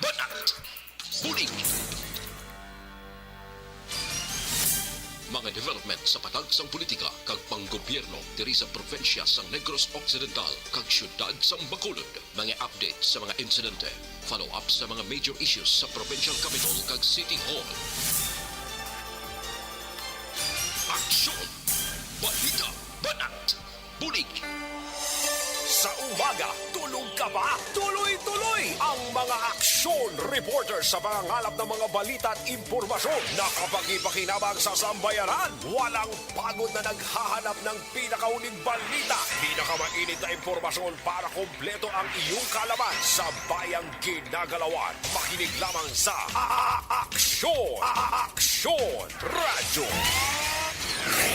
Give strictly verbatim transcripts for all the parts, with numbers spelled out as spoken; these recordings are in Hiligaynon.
Banat, bulig. Mga development sa patag sang politika kag panggobyerno diri sa probinsya sang Negros Occidental kag siyudad sang Bacolod. Mga update sa mga insidente, follow-up sa mga major issues sa provincial capital kag city hall. Aksyon! Balita! Banat! Bulig! Sa umaga, tulog ka ba? Tuloy-tuloy ang mga aksyon reporter sa pangangalap ng mga balita at impormasyon na kapaki-pakinabang sa sambayanan. Walang pagod na naghahanap ng pinakahuling balita, pinakamainit na impormasyon para kompleto ang iyong kaalaman sa bayang ginagalawan. Makinig lamang sa A-, A-, Aksyon! A-, A-, Aksyon! Radyo!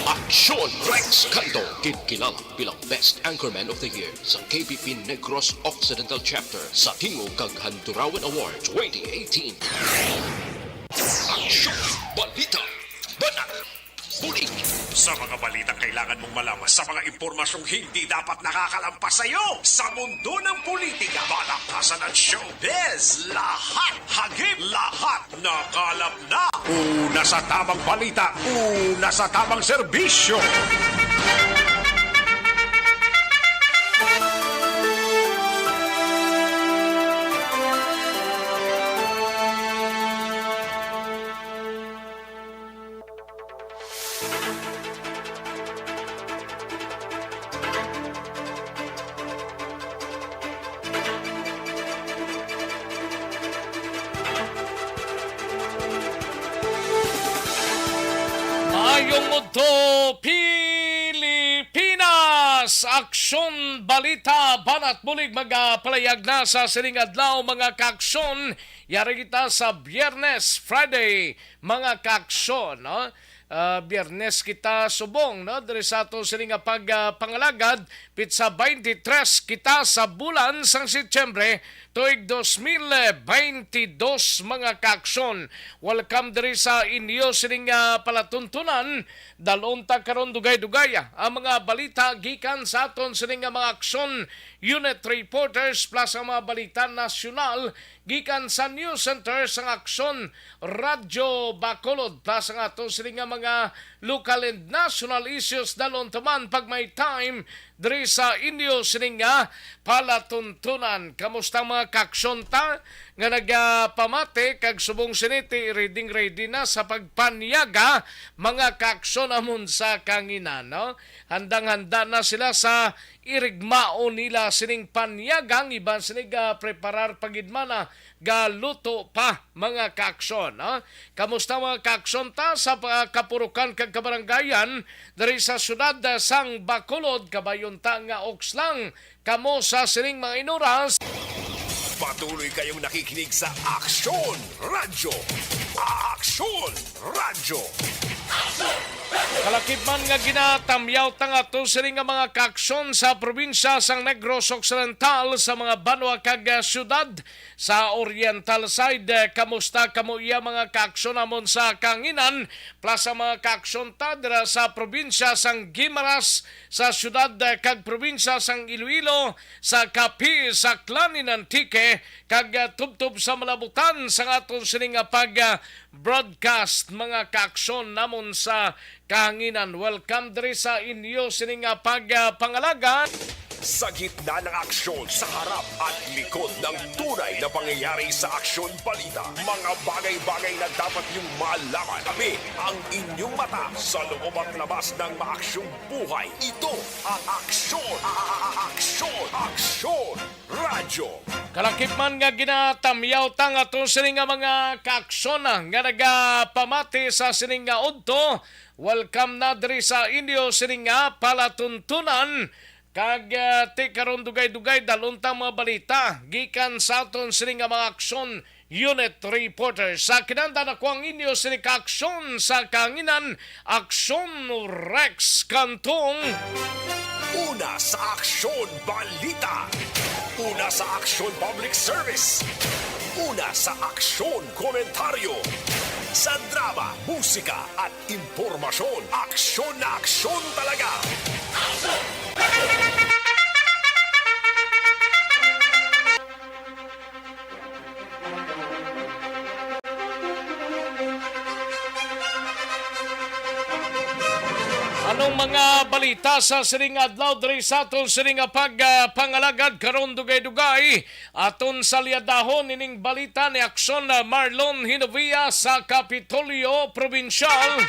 Aksyon! Rex Canto, ginkilala bilang Best Anchorman of the Year sa K P P Negros Occidental Chapter sa tingog kag Handurawan Award twenty eighteen. Aksyon! Balita! Banat! Bulig! Sa mga balitang kailangan mong malaman, sa mga impormasyong hindi dapat nakakalampas sa iyo, sa mundo ng politika, balaktasan at showbiz, lahat, hagip, lahat, nakalap na. Una sa tamang balita, una sa tamang serbisyo. Maayong udto, Pilipinas! Aksyon, balita, banat bulig, magapalayag na sa sining adlaw, mga kaaksyon. Yari kita sa Biyernes, Friday, mga kaaksyon, no? Ah, Biyernes kita subong, no? Diri sa aton sini nga pag, ah, pangalagad, pitsa twenty-three kita sa bulan sang Setyembre, tuig dos mil twenty-dos, mga kaaksyon. Welcome diri sa inyo sini nga palatuntunan. Dalon ta karon dugay-dugay, ah, ang mga balita gikan sa aton sini nga mga aksyon unit reporters plus ang mga balita nasyonal gikan sa News Center sang Aksyon Radyo Bacolod, plus ang aton sini nga mga local and national issues. Dalon ta man pag may time diri sa inyo sini nga palatuntunan. Kamusta ang mga kaaksyon ta nga nagapamati kag subong sini ti ready, ready na sa pagpanyaga, mga kaaksyon, amon sa kahanginan, no? Handang-handa na sila sa irigmaon nila sining panyaga, ang iban sini gapreparar pa gid man, ah, galuto pa, mga kaaksyon, ha? Kamusta, mga kaaksyon ta sa pa-, kapurukan kag kabaranggayan diri sa siyudad, ah, sang Bacolod? Kabayon ta nga oks lang kamo sa sining mga inuras. Patuloy kayong nakikinig sa Aksyon Radyo. Aksyon Radyo. Kalakip man nga ginatamyaw ta nga ato sini nga mga kaaksyon sa probinsya sang Negros Occidental, sa mga banwa kag, ah, siyudad sa Oriental side. Eh, kamusta kamo iya, mga kaaksyon, amon sa kahanginan, plus ang mga kaaksyon ta dira sa probinsya sang Guimaras, sa siyudad, eh, kag probinsya sang Iloilo, sa Capiz, Aklan, and Antique, kag, ah, tubtob sa malabutan sang aton sini nga pag, ah, broadcast, mga kaaksyon namon sa kahanginan. Welcome diri sa inyo sini nga pag, ah, pangalaga. Sa gitna ng aksyon, sa harap at likod ng tunay na pangyayari sa Aksyon Balita, mga bagay-bagay na dapat niyong malaman. Kami ang inyong mata sa loob at labas ng maaksyong buhay. Ito ang Aksyon, a-, a-, a-, Aksyon, Aksyon Radyo. Kalakip man nga ginatamyaw ta nga aton sini nga mga kaaksyon, ah, nga nagapamati sa sini nga udto. Welcome na diri sa inyo sini nga palatuntunan. Kag, ah, ti karon dugay-dugay dalon ta mga balita gikan sa aton sini nga mga aksyon unit reporter. Sa kinahanglan, ako ang inyo sini ka aksyon sa kahanginan, Aksyon Rex Cantong. Una sa Aksyon Balita. Una sa Aksyon Public Service. Una sa Aksyon Komentaryo. Sa drama, musika at impormasyon, aksyon na aksyon talaga. Ang mga balita sa sining adlaw diri sa aton sining nga pag, ah, pangalagad karon, dugay-dugay aton salyadahon ining balita ni Aksyon, ah, Marlon Hinovia sa Kapitolyo Probinsyal.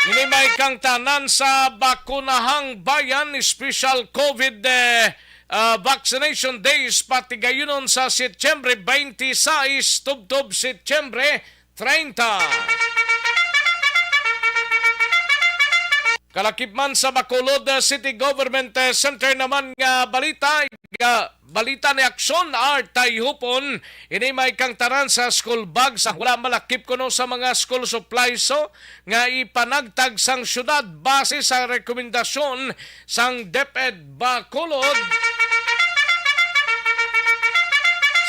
Ini may kangtanan sa Bakunahang Bayan Special COVID, eh, ah, Vaccination Days, patigayunon sa Setyembre twenty-six tubtob Setyembre treinta. Kalakip man sa Bacolod, uh, City Government, uh, Center naman nga balita, nga balita ni Aksyon Art Tayhupon. Ini may kangtanan sa school bag sa wala malakip kuno sa mga school supplies, so, nga ipanagtag sang syudad base sa rekomendasyon sang DepEd Bacolod.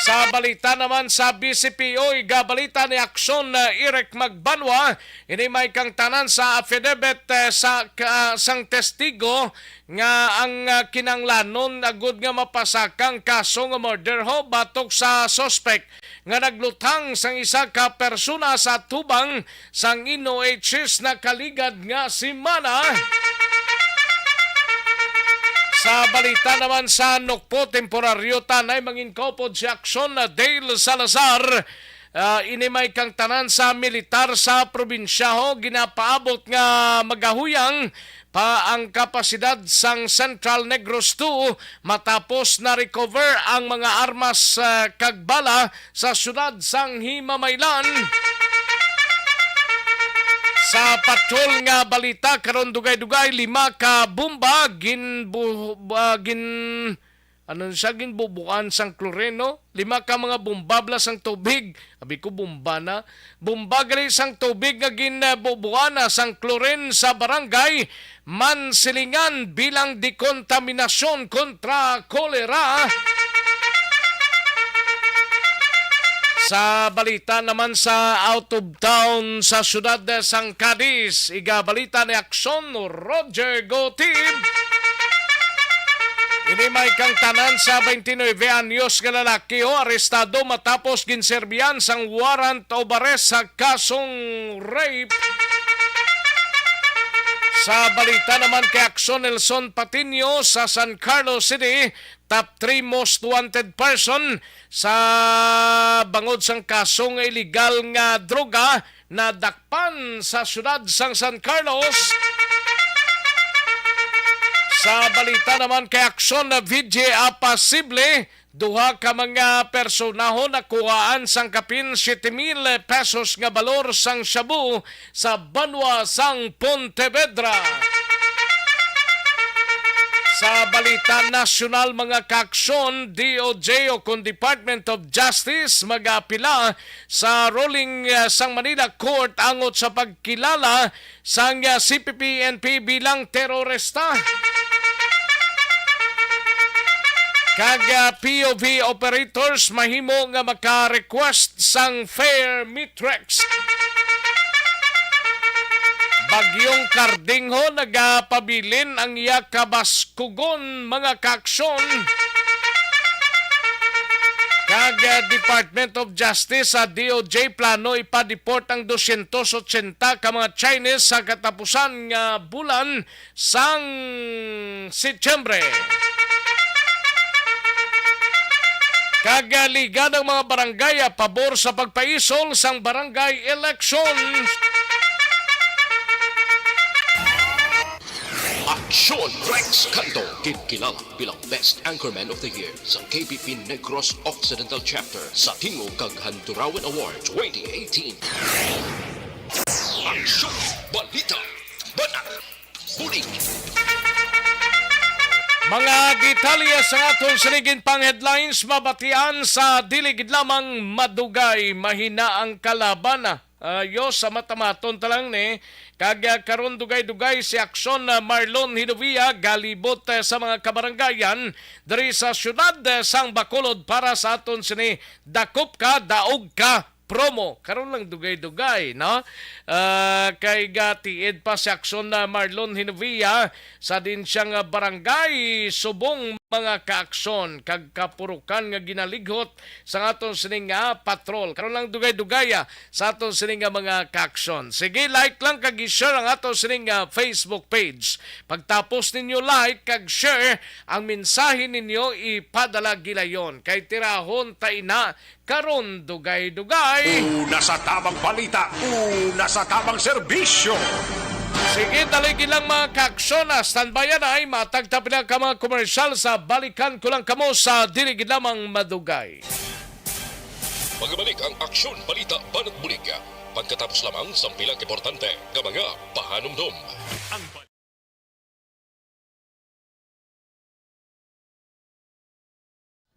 Sa balita naman sa B C P O, igabalita ni Aksyon, uh, Eric Magbanwa, ini may kangtanan sa affidavit, uh, sa ka-, sang testigo nga ang, uh, kinanglanon agud nga mapasaka ang kaso nga murder ho batok sa suspek nga nagluthang sang isa ka persona sa atubang sang N O H S nakaligad nga semana. Sa balita naman sa Nukpo, temporaryo tanay mangin kaupod si Aksyon Dale Salazar. Ah, ini may kangtanan sa militar sa probinsya ho, ginapaabot nga magahuyang pa ang kapasidad sang Central Negros two matapos na-recover ang mga armas, ah, kag bala sa siyudad sang Himamaylan. Sa patrol nga balita karon, dugay-dugay, lima ka bomba ginbu-, ah, gin-, ano siya, ginbubuan sang kloreno. Lima ka mga bomba bala sang tubig. Abi ko, bomba na. Bomba gali sang tubig nga ginbubuan na sang chlorine sa barangay Mansilingan bilang dekontaminasyon kontra kolera. Sa balita naman sa out of town, sa siyudad sang Cadiz, igabalita ni Aksyon Roger Gotib. Ini may kangtanan sa twenty-nine anyos nga lalaki, o, arestado matapos ginserbihan sang warrant of arrest sa kasong rape. Sa balita naman kay Aksyon Nelson Patiño, sa San Carlos City, top three most wanted person sa bangod sang kaso nga iligal nga droga nadakpan sa siyudad sang San Carlos. Sa balita naman kay Aksyon V G A, posible duha ka mga personaho nakuhaan sang kapin siete mil pesos nga balor sang shabu sa banwa sang Pontevedra. Sa balita nasyonal, mga kaaksyon, D O J o kon Department of Justice mag-apila sa ruling, ah, sang Manila Court angot sa pagkilala sang, ah, C P P N P bilang terorista. Kag, ah, P O V operators mahimo nga maka-request sang fare Mitrex. Bagyong Karding ho nagapabilin ang iya kabaskugon, mga kaaksyon. Kag, ah, Department of Justice sa D O J plano ipa-deport ang dosyentos otsenta ka mga Chinese sa katapusan nga bulan sang Setyembre. Kag, ah, liga ang mga barangay, ah, pabor sa pagpaisol sang barangay election. Aksyon Rex Canto, ginkilala bilang Best Anchorman of the Year sa K B P Negros Occidental Chapter sa Tingog kag Handurawan Award twenty eighteen. Aksyon, balita, banat, bulig. Mga detalye sa aton sining pang headlines mabatian sa dili gid lamang madugay, mahina ang kalaban. Ayo, sa matamaton ta lang ni, kag, ah, karon dugay-dugay si Aksyon, ah, Marlon Hinovia galibot, ah, sa mga kabarangayan diri sa siyudad, ah, sang Bacolod para sa aton sini Dakop Ka, Daog Ka, promo. Karon lang dugay-dugay, no? Ah, kay gatiid pa si Aksyon na Marlon Hinovia sa din siya nga barangay. Subong mga kaaksyon kag kapurukan nga ginalighot sa aton sining nga patrol. Karon lang dugay-dugay, ah, sa aton sining nga mga kaaksyon. Sige, like lang kag i-share ang aton sining nga Facebook page. Pagtapos ninyo like kag share, ang mensahe ninyo ipadala gilayon. Kay tirahon ta ina karon dugay-dugay. Una sa tamang balita, una sa tamang serbisyo. Sige, dali lang mga kaaksyon, ah, standby na ay matagtapila ka mga komersyal sa balikan ko lang kamo sa dili gid lamang madugay. Magabalik ang Aksyon Balita Banat Bulig pagkatapos lamang sang pila ka importante nga mga pahanumdom. Ang bal-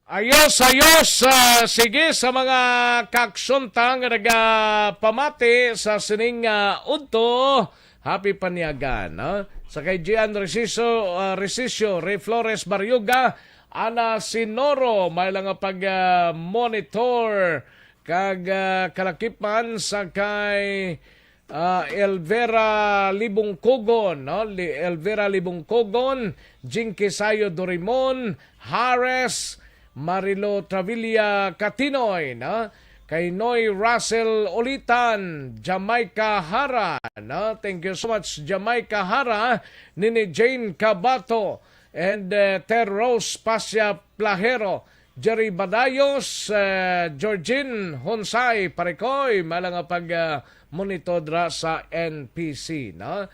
Ayos, ayos. Ah, sige, sa mga kaaksyon ta nga nagapamati sa sining, ah, udto, happy panyagan, no? Sa kay Gian Resiso, ah, Resisio, Ray Flores Barriuga, Ana Sinoro, may lang nga pag, ah, monitor kag, ah, kalakip man sa kay, ah, Elvera Libungcogon, no? Li-, Elvera Libungcogon, Jinky Sayo Dorimon, Hares, Marilo Travilla Catinoy, no? Kay Noy Russell Ulitan, Jamaica Hara, no? Thank you so much, Jamaica Hara, Nini Jane Cabato, and, eh, Ter Rose Pasya Plajero, Jerry Badayos, eh, Georgine Honsay, Parekoy, may lang nga pag, ah, monitor dra sa N P C, no?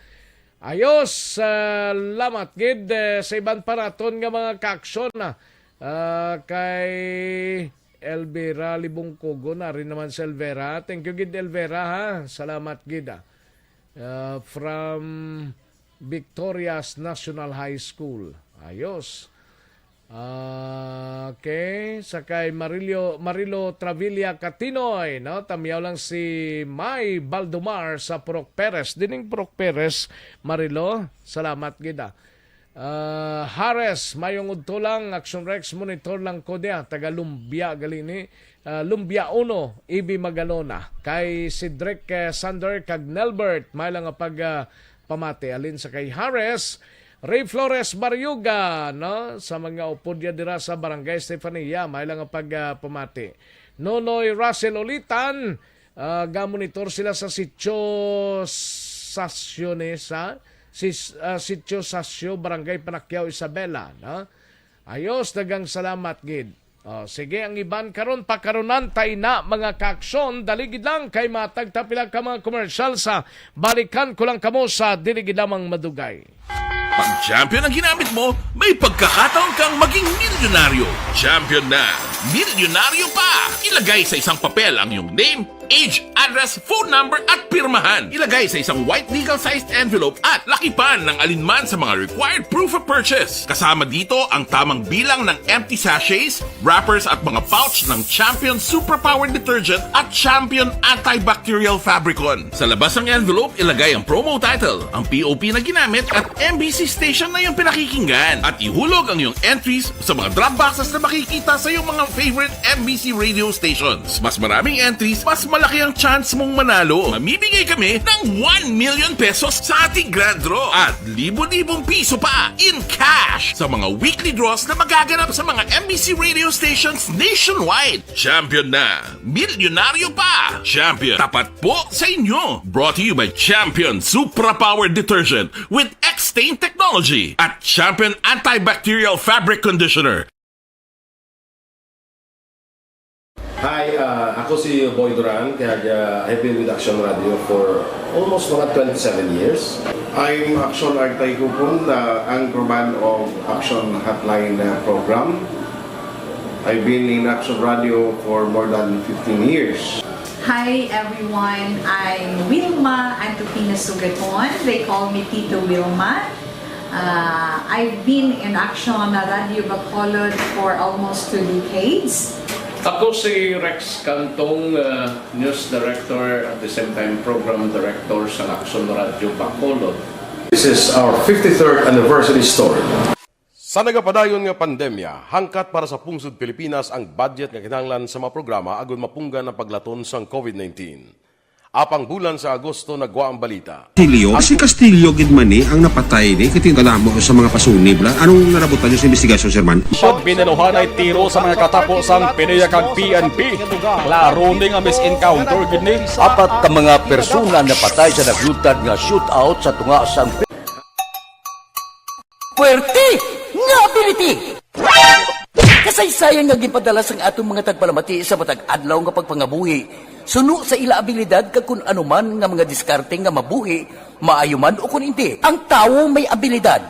Ayos, ah, salamat gid, eh, sa iban pa naton nga mga kaaksyon, ah, ah, kay Elvira Libungcogon, ari naman si Elvira. Thank you gid, Elvira, ha. Salamat gid, ah. Ah, from Victorias National High School. Ayos. Ah, okay. Sa kay Marilio, Marilo Travilla Catinoy, no? Tamyaw lang si May Baldomar sa Purok Perez. Dining Purok Perez, Marilo. Salamat gid, ah. Ah, Hares, mayong udto lang. Action Rex, monitor lang ko diya. Taga Lumbia, gali ni. Ah, Lumbia Uno, Ibi Magalona. Kay Cedric, eh, Sander, kag Nelbert, may lang nga pag, ah, pamati. Alin sa kay Hares, Ray Flores Barriuga, no? Sa mga upod niya dira sa Barangay Estefania, may lang nga pag, ah, pamati. Nonoy Russell Ulitan, ah, gamonitor sila sa Sitio Sasyo ni sa, si, ah, Sitio Sasyo, Barangay Panakyaw, Isabela, no? Ayos, daghang salamat gid. Oh, sige, ang iban karon, pakarunan ta ina, mga kaaksyon, dali gid lang kay matag ta pila ka mga komersyal sa balikan ko lang kamo sa dili gid lamang madugay. Pag champion ang ginamit mo, may pagkakataon kang maging milyonaryo. Champion na, milyonaryo pa! Ilagay sa isang papel ang iyong name, age, address, phone number, at pirmahan. Ilagay sa isang white legal-sized envelope at lakipan ng alinman sa mga required proof of purchase. Kasama dito ang tamang bilang ng empty sachets, wrappers, at mga pouch ng Champion Superpower Detergent at Champion Antibacterial Fabricon. Sa labas ng envelope, ilagay ang promo title, ang P O P na ginamit, at M B C station na iyong pinakikinggan. At ihulog ang iyong entries sa mga drop boxes na makikita sa iyong mga favorite M B C radio stations. Mas maraming entries, mas malaki ang chance mong manalo. Mamimigay kami ng one million pesos sa ating grand draw at libo-libong piso pa in cash sa mga weekly draws na magaganap sa mga M B C radio stations nationwide. Champion na! Milyonaryo pa! Champion, tapat po sa inyo! Brought to you by Champion Supra Power Detergent with X-Stain Technology at Champion Antibacterial Fabric Conditioner. Hi, ah, ako si Boy Duran, kag, ah, I've been with Action Radio for almost mga twenty-seven years. I'm Action Artay Kupon, the anchorman of Action Hotline, uh, program. I've been in Action Radio for more than fifteen years. Hi everyone, I'm Wilma Antupina Sugaton. They call me Tito Wilma. Uh, I've been in Action Radio Bacolod for almost two decades. Ako si Rex Cantong, uh, News Director, at the same time Program Director sa Action Radio Bacolod. This is our fifty-third anniversary story. Sa nagapadayon nga pandemya, hangkat para sa pungsod Pilipinas ang budget nga kinahanglan sa mga programa agud mapunggan ang paglaton sang covid nineteen. Apang bulan sa Agosto nagwa ang balita. Castillo. Si Castillo gid man ni ang napatay ni, kay tingala mo sa mga pasunib la. Anong narabutan niyo sa investigasyon, Sir Man? Pag binanuhanay tiro sa mga katapo sang PDEA kag P N P, klaro ni nga mis-encounter gid ni. Apat ka mga persona napatay sa naglutad nga shootout sa tunga sang Puwerte nga ability! Kasaysayan nga ginpadala sang aton mga tagpalamati sa matag adlaw nga pagpangabuhi, suno sa ila abilidad kag kun ano man nga mga diskarte nga mabuhi, maayo man o kun indi, ang tawo may abilidad.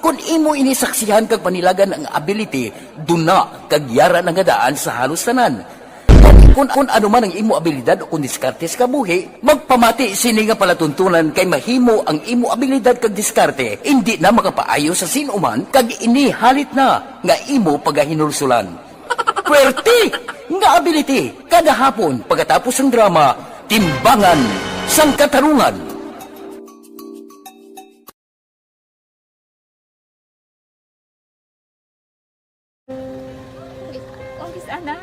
Kun imo ini saksihan kag panilagan ang ability, duna kag yara na nga daan sa halos tanan. Kung, kung ano man ang imo abilidad o kung diskarte sa kabuhi, magpamati sini nga palatuntunan kay mahimo ang imo abilidad kag diskarte indi na makapaayo sa sin-o man kag ini halit na nga imo pagahinulsulan. Puwerte nga ability kada hapon pagkatapos sang drama, Timbangan sang Katarungan. Kung kis-, ana,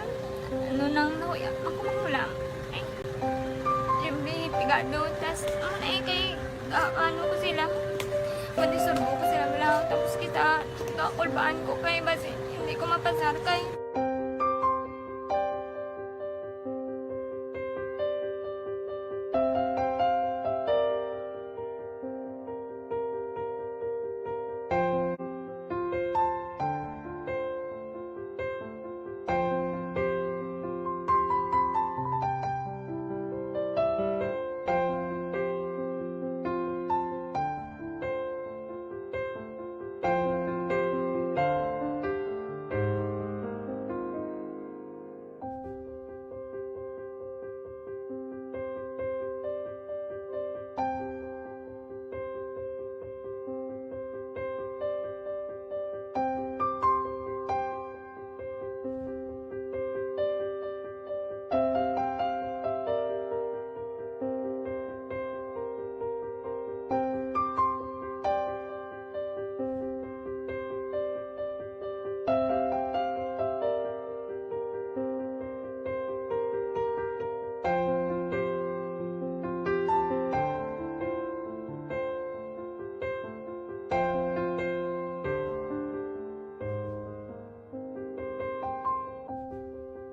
ano nang nahuya ako magulang. Ay, siyempre, pigado. Tas, ano na eh, kay, ah, ano ko sila, pwede surbo ko sila lang. Tapos kita, kakulbaan ko kay, basi, hindi ko mapasar kay.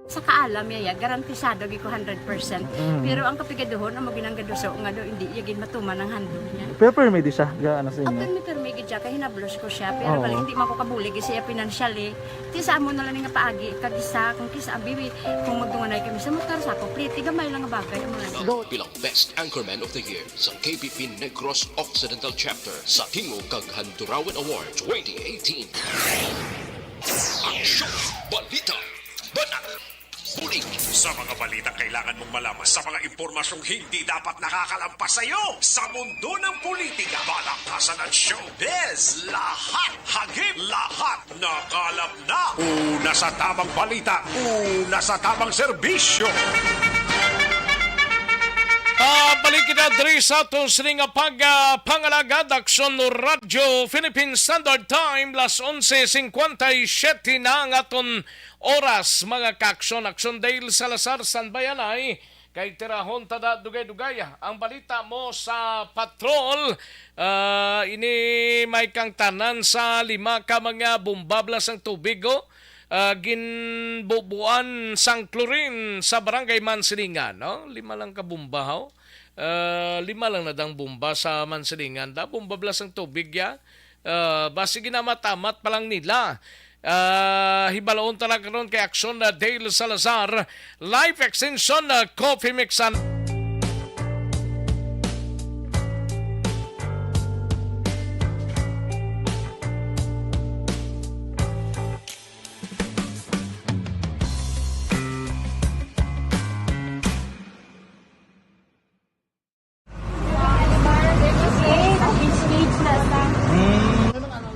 Sa kaalam niya, ya, garantisado gid ko hundred percent. Mm. Pero ang kapigaduhon, amo gid ang gaduso nga daw hindi iya gid matuman ang handog niya. Pero permi di siya, ga, ano sa inyo? Permi, permi gid siya, kay hinablos ko siya. Pero Oo. Bali, hindi man ko kabulig sa iya financially. Ti sa amo na lang nga paagi, kag isa, kung kisa, abi, kung magdunganay kami sa motor, sa ako, pliti, gamay lang nga bagay, amo lang. Bilang Best Anchorman of the Year sa K P P Negros Occidental Chapter sa Tingog kag Handurawan Award twenty eighteen. Aksyon, balita, banat, bulig. Sa mga balitang kailangan mong malaman, sa mga impormasyong hindi dapat nakakalampas sa iyo, sa mundo ng politika, balaktasan at showbiz, lahat hagip, lahat nakalap na. Una sa tamang balita, una sa tamang serbisyo. Ah, balik kita diri sa aton sini nga pag, ah, pangalagad, Aksyon Radyo Philippine Standard Time, las onse cincuenta y siete na ang aton oras, mga ka-aksyon. Aksyon Dale Salazar, San Bayanay, kay tirahon ta da dugay-dugay ang balita mo sa patrol. Ah, ini may kangtanan sa lima ka mga bomba blasang tubig, oh. Ah, ginbubuan sang chlorine sa Barangay Mansilingan, no? Lima lang ka bomba, ho? Ah, lima lang na dang bomba sa Mansilingan. Da, bomba blasang tubig, ya. Ah, basi ginamamat-amat pa lang nila. Ah, hibaloon ta lang karon kay Aksyon na Dale Salazar, Life Extension na Coffee Mix and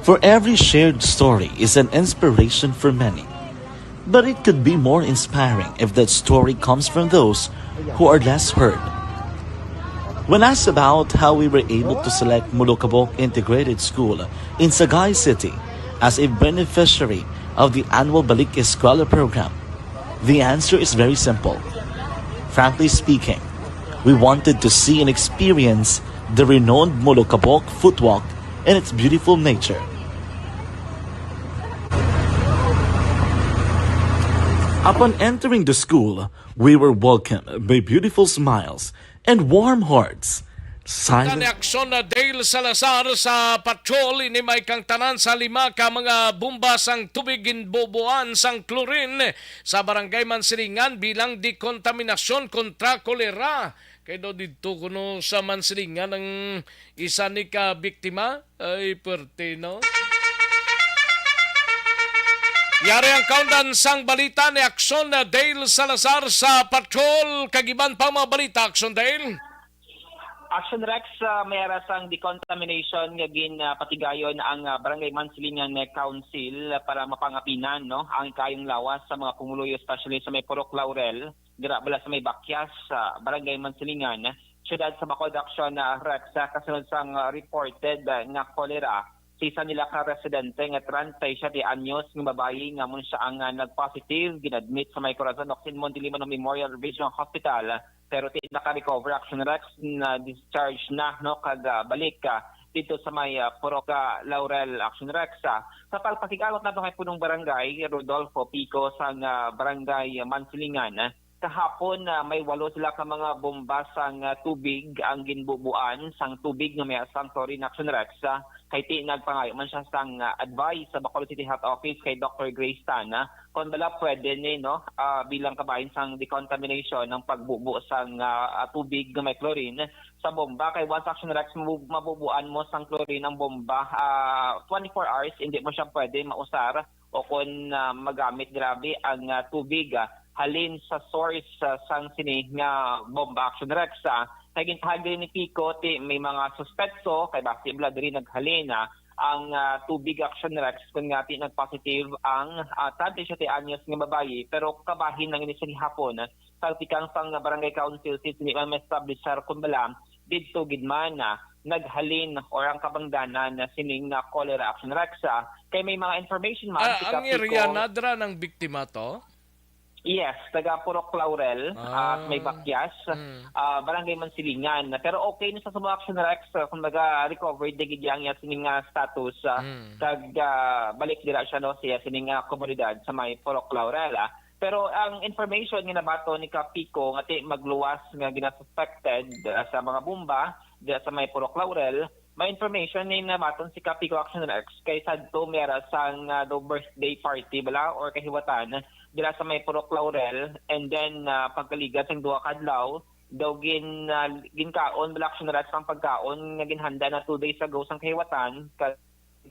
For every shared story is an inspiration for many. But it could be more inspiring if that story comes from those who are less heard. When asked about how we were able to select Molokabok Integrated School in Sagay City, as a beneficiary of the annual Balik Eskwela program? The answer is very simple. Frankly speaking, we wanted to see and experience the renowned Molokabok Footwalk in its beautiful nature. Upon entering the school, we were welcomed by beautiful smiles and warm hearts. Silent. Ni Aksyon na Dale Salazar sa patrol, ini may kang tanan sa lima ka mga bomba sang tubig ginbubuan sang chlorine sa Barangay Mansilingan bilang dekontaminasyon kontra kolera. Kay daw didto kuno sa Mansilingan ang isa ni ka biktima. Ay, perte, no? Yari ang kaundan sang balita ni Aksyon na Dale Salazar sa patrol. Kag iban pa mga balita, Aksyon Dale. Action Rex, ah, may ara sang decontamination nga gin, ah, patigayon ang, ah, Barangay Mansilingan Council para mapangapinan, no, ang kayong lawas sa mga pumuluyo, especially sa may Purok Laurel, dira bala sa may Bakyas, sa Barangay Mansilingan, siyudad sa Bacolod. Action, ah, Rex, ah, kasunod sang, ah, reported, ah, nga cholera sa isa nila ka residente nga treinta y siete anyos nga babayi nga amo siya ang, ah, nag-positive, ginadmit sa may Corazon Occidente Montiliman Memorial Regional Hospital, pero di naka-recover. Action Rex, na discharge na, no, kag, ah, balik, ah, dito sa may, ah, Purok, ah, Laurel. Action Rex, ah, sa pagpakigamot nato kay punong barangay Rodolfo Pico sang, ah, barangay Mansilingan, ah, kahapon, ah, may walo sila ka mga bomba sang, ah, tubig ang ginbubuan sang tubig nga may sang chlorine. Action Rex, ah, kay ti nagpangayo man siya sang, ah, advice sa Bacolod City Health Office kay Doctor Grace Tan, ah, kung bala pwede ni, no, ah, bilang kabahin sang decontamination ng pagbubo sang, ah, ah, tubig nga may chlorine sa bomba. Kay once, Action Rex, mabu-, mabubuan mo sang chlorine ang bomba, ah, twenty-four hours, hindi mo siya pwede mausar o kon, ah, magamit grabe ang, ah, tubig, ah, halin sa source, ah, sang sini nga bomba. Action Rex, ah, kay gintahag diri ni Pico ti may mga suspetso kay basi bala diri naghalin, ah, ang, ah, tubig. Action Rex, kun nga ti nagpositive ang, ah, treinta y siete anyos nga babayi, pero kabahin lang ini sa gihapon, ah, sa tikang sang Barangay Council, since hindi man ma-establishar kun bala didto gid man, ah, naghalin or ang kabangdanan na sining, ah, cholera. Action Rex, ah, kay may mga information man. Ah, si ang Kapico area na dira ng biktima to? Yes, taga Purok Laurel, ah, may Bakyas, ah, Barangay Mansilingan. Pero okay na sa sumulong, Action Rex, ah, kumbaga recovered na gid ang iya sining, ah, status, ah, kag, ah, balik dira siya, no, siya sining, ah, komunidad sa may Purok Laurel, ah. Pero ang information nga nabaton ni Kapico nga ti magluwas nga ginasuspected, ah, sa mga bomba diha sa may Purok Laurel, may information ni nabaton si Kapico, Action Rex, kay sadto may ara sang, ah, daw birthday party bala or kahiwatan dira sa may Purok Laurel, and then, ah, pagkaligas sang duha ka adlaw daw gin, ah, ginkaon bala, Action Rex, ang pagkaon nga ginhanda na two days ago sang kahiwatan, kag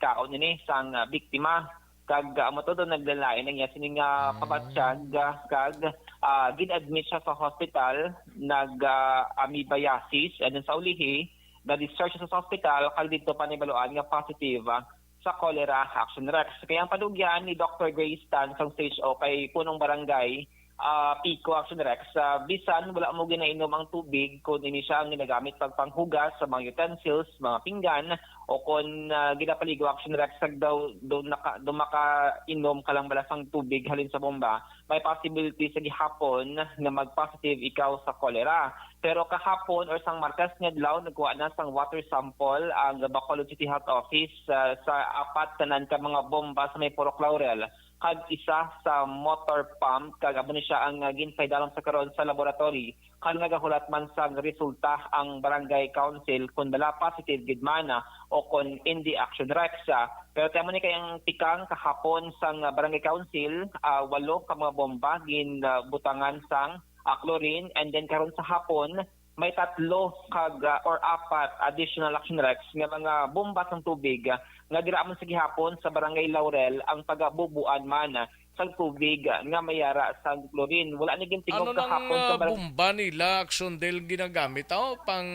kaon ini sang, ah, biktima. Kag, ah, amo to daw naglalain ang iya sini nga pabatsyag, ah, kag, ah, gin-admit siya sa hospital, nag, ah, amoebiasis, and then sa ulihi, na-discharge siya sa hospital, kag didto pa nahibaluan nga positive, ah, sa cholera. Action Rex. Kaya ang panugyan ni Doctor Grace Tan sang C H O kay punong barangay, ah, Pico, Action Rex, ah, bisan wala mo ginainom ang tubig, kun ini siya ang ginagamit pagpanghugas sa mga utensils, mga pinggan, o kun, ah, ginapaligo, Action Rex, kag daw, daw naka-, daw makainom ka lang bala sang tubig halin sa bomba, may possibility sa gihapon nga mag-positive ikaw sa cholera. Pero kahapon or sang markas nga adlaw, nagkuha na sang water sample ang Bacolod City Health Office, ah, sa apat tanan ka mga bomba sa may Purok Laurel, kag isa sa motor pump, kag amo ni siya ang, ah, ginpaidalom sa karon sa laboratory, kag nagahulat man sang resulta ang Barangay Council kun bala positive gid man, ah, o kun hindi, Action Rex, ah. Pero ti amo ni kay ang tikang kahapon sang, ah, Barangay Council, ah, walo ka mga bomba gin, ah, butangan sang, ah, chlorine, and then karon sa hapon, may tatlo kag, ah, or apat additional, Action Rex, nga mga bomba sang tubig, ah, nga dira man sa gihapon sa Barangay Laurel ang pagabubuan man, ah, sang tubig, ah, nga may ara sang chlorine. Wala ni gintingog kahapon sa, ah, barang- bomba nila, Action Del, ginagamit, oh, pang,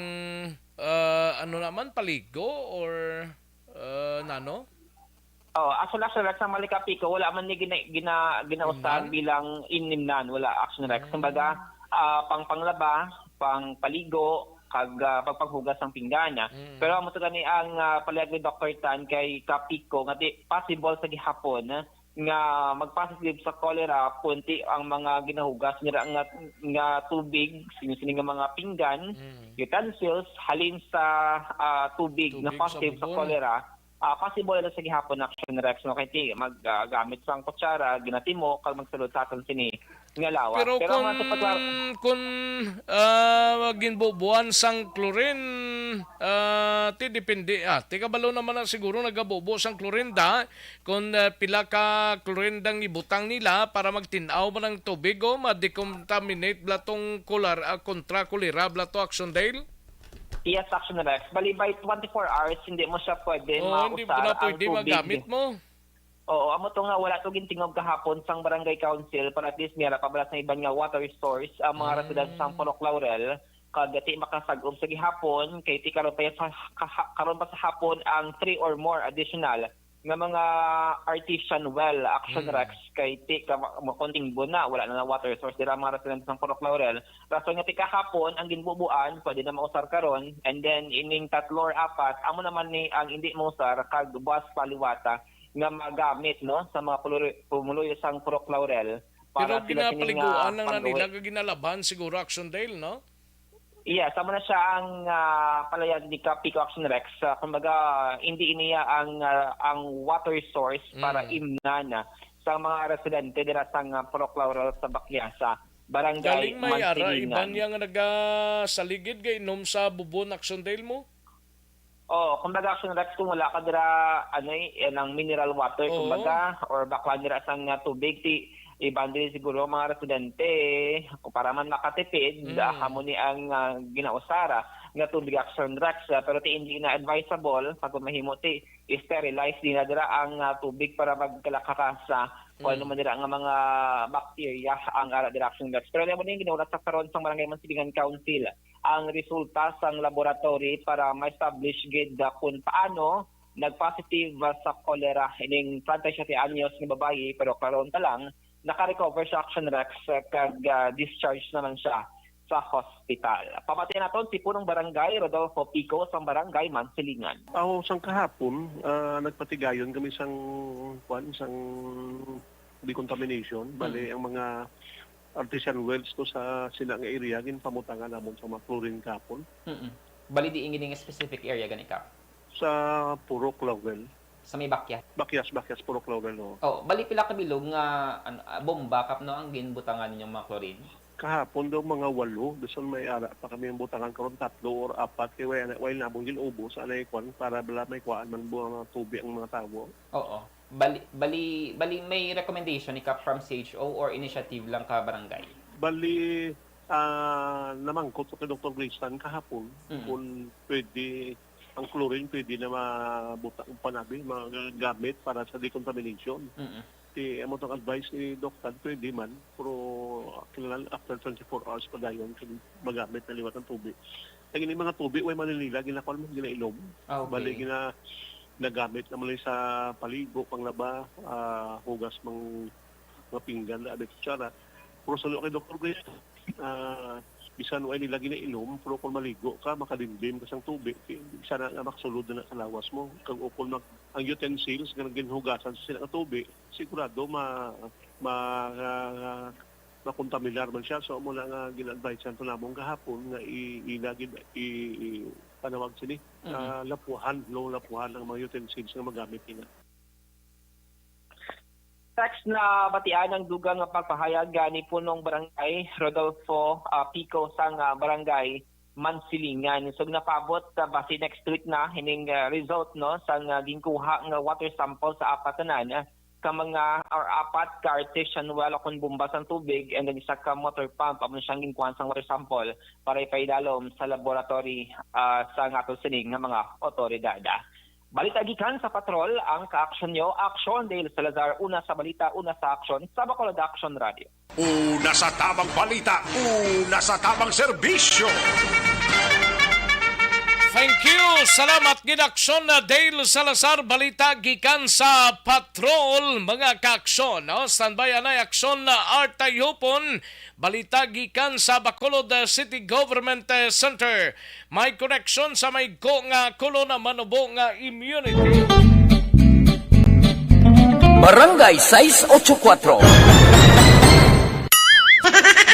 ah, ano naman, paligo or, ah, nano? Oh, actually, actually, Rex, ang Malikapico, wala man ni gina-, gina-, ginausar bilang inimnan, wala, Action Rex. Kumbaga, ah, pang panglaba, pang paligo, kag, ah, pagpanghugas sang pinggan. Mm. Pero amo to gani ang, ah, palayag ni Doktor Tan kay Ka Pico nga di possible sa gihapon nga magpositive sa cholera kung ti ang mga ginahugas nila nga, nga tubig, sini, sini nga mga pinggan, Mm. utensils, halin sa, ah, tubig nga Tubig sa positive sa bubon. cholera, ah, possible na sa gihapon, Action Rex, no? Kay ti mag, ah, gamit sang kutsara, ginatimo, kag magsulod sa aton sini nga lawas. Pero Pero ang mga kung, sa pagla- kung, ah, ginbubuan sang chlorine, ah, ti depende, ah, ti kabalo naman na siguro nagabubo sang chlorine da, kung, ah, pila ka chlorine dang ibutang nila para magtin-aw man ang tubig o ma-decontaminate bala tong kular-, ah, kontra cholera bala to, Action Dale? Yes, Action Rex. Bali, by twenty-four hours, hindi mo siya pwede Oo, hindi mo mausar na ang pwede tubig. magamit mo. Oo, amo to nga wala to gintingog kahapon sang barangay council para at least may ara pa bala sa iban nga water source ang mga Mm. residents sang Purok Laurel, kag ti makasag-op sa gihapon kay ti karon pa sa kaha-, karon pa sa hapon ang three or more additional nga mga artesian well, Action Mm. Rex, kay ti ka mo konting buna, wala na, na water source dira mga residents sang Purok Laurel. Rason nga ti kahapon ang ginbubuan pwede na mausar karon, and then ining tatlo or apat amo naman ni ang hindi mausar kag buwas pa liwata nga magamit, no, sa mga pululoy-, pumuluyo sang Purok Laurel para Pero sila sini nga ginapaliguan lang na panggawi. nila, ginalabhan siguro, Action Dale, no? Yes, amo na siya ang, ah, palayag ni Ka Pico, Action Rex. Ah, kumbaga, hindi niya ang, ah, ang water source para Mm. imnan sa mga residente dira sa, ah, Purok Laurel sa Bakyasa, Barangay Galing may ara, Mansilingan. iban niya nga nagasaligid, gainom sa bubon, Action Dale mo? Oh, kumbaga, Action Rex, kung wala ka dira, ano, eh, ng mineral water, Oo. kumbaga, or bakla nira sang, ah, tubig, ti iban din siguro mga residente, kung para man makatipid, Mm. ah, amo ni ang, ah, ginausara nga tubig, Action Rex, ah, pero ti hindi na advisable, pag mahimo ti sterilize din na dira ang, ah, tubig para magkalakakasa o Mm. ano man dira nga mga bakterya ang ara dira, Action Rex. Pero ano mo ni ang ginahulat sa karon sang Barangay Mansilingan Council? Ang resulta sang laboratory para ma-establish gid, ah, kung paano nag-positive, ah, sa cholera ining treinta y siete anyos nga babayi, pero karon pa lang naka-recover siya, Action Rex, ah, kag, ah, discharge naman siya sa hospital. Pamatian naton si Punong Barangay Rodolfo Pico sang Barangay Mansilingan. Aw, sang kahapon, ah, nagpatigayon kami sang, kuwan, sang decontamination. Bali, Mm. ang mga artesian wells to sa sila nga area, ginpamutangan namon sa mga chlorine kapon. Mm-mm. Bali, diin gini nga specific area gani ka? Sa Purok Laurel. Sa may Bakyas? Bakyas, Bakyas, Purok Laurel, oo. Oh, bali, pila ka bilog nga, an-, ah, bomba kap, no, ang ginbutangan ninyong mga chlorine? Kahapon daw mga walo, bisan may ara pa kami ang butangan karon, tatlo or apat, kay way, way namon gin-ubos, anay kwan, para bala may kuwaan man bu-, mga tubig ang mga tawo. Oo. Bali, bali, bali may recommendation ni Kap from C H O or initiative lang ka barangay? Bali, ah, namangkot ko kay Doktor Graystan kahapon Mm. kung pwede, ang chlorine pwede na mabuta-, panabi, magamit para sa decontamination. Mm. Ti, amo tong advice ni Doc Tad, pwede man, pero kinahanglan after twenty-four hours pa dayon kung magamit na liwat ang tubig. Ang ini mga tubig, way man nila, ginakuan mo, ginainom. Ah, okay. Bali, gina-, nagamit naman lang sa paligo, panglaba, ah, hugas mang, mga pinggan, abi, kutsara. Pero sa kay Doktor Gray, ah, bisan way nila ginainom, pero kung maligo ka, makadimdim ka sang tubig, eh, sana nga makasulod na sa lawas mo. Kag o kung mag-, ang utensils nga ginhugasan sa sila nga tubig, sigurado ma-, ma-, ah, makontaminar man siya. So, amo na nga gin-advisean to namon gahapon nga i-, ila gid i-, i-, panawag sini, Mhm. ah, lapuhan, no, lapuhan ang mga utensils nga magamit nila. Text na batian ang dugang nga pagpahayag, ah, ni Punong Barangay Rodolfo, ah, Pico sang, ah, Barangay Mansilingan. So, napabot, ah, basi next week na ining, ah, result, no, sang, ah, ginkuha nga water sample sa apat tanan, ah, ka mga or apat ka artesian well o kon bomba sang tubig, and then isa ka motor pump, amo siyang ginkuha sang water sample para ipaidalom sa laboratory, ah, sa aton sini nga mga otoridad. Balita gikan sa Patrol, ang ka-aksyon nyo, Aksyon Dale Salazar, una sa balita, una sa aksyon, sa Bacolod Action Radio. Una sa tamang balita, una sa tamang serbisyo. Thank you. Salamat gid, Aksyon na Dale Salazar. Balita gikan sa patrol, mga ka-aksyon, no? Standby anay, Aksyon na Art Tayhupon. Balita gikan sa Bacolod, uh, City Government, uh, Center. May koneksyon sa may ko nga kulo na manubo nga immunity. Barangay sais ocho kuatro.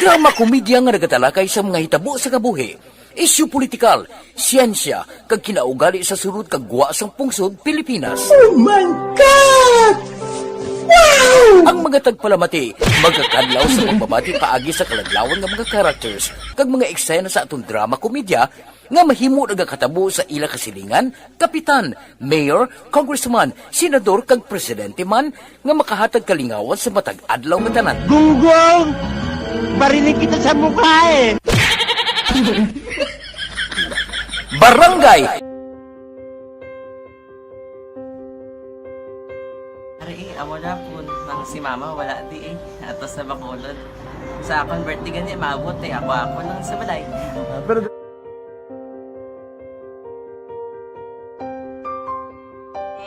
Drama komedya nga nagatalakay sa mga hitabo sa kabuhi, isyu politikal, siyensya, kag kinaugali sa sulod kag gwa sang pungsod Pilipinas. Oh my God! Wow! Ang mga tagpalamati magakadlaw sa pagbabati paagi sa kaladlawan nga mga characters kag mga eksena sa aton drama komedya nga mahimo nagakatabo sa ila kasilingan, kapitan, mayor, congressman, senador, kag presidente man nga makahatag kalingawan sa matag adlaw nga tanan. Gunggong! Barinig kita sa mukha eh! Barangay! Ari, eh, amo na po. Nang si mama, wala di eh. Atos na Bacolod. Sa akong birthday gani, maabot eh. Ako, ako lang sa balay. Ah, pero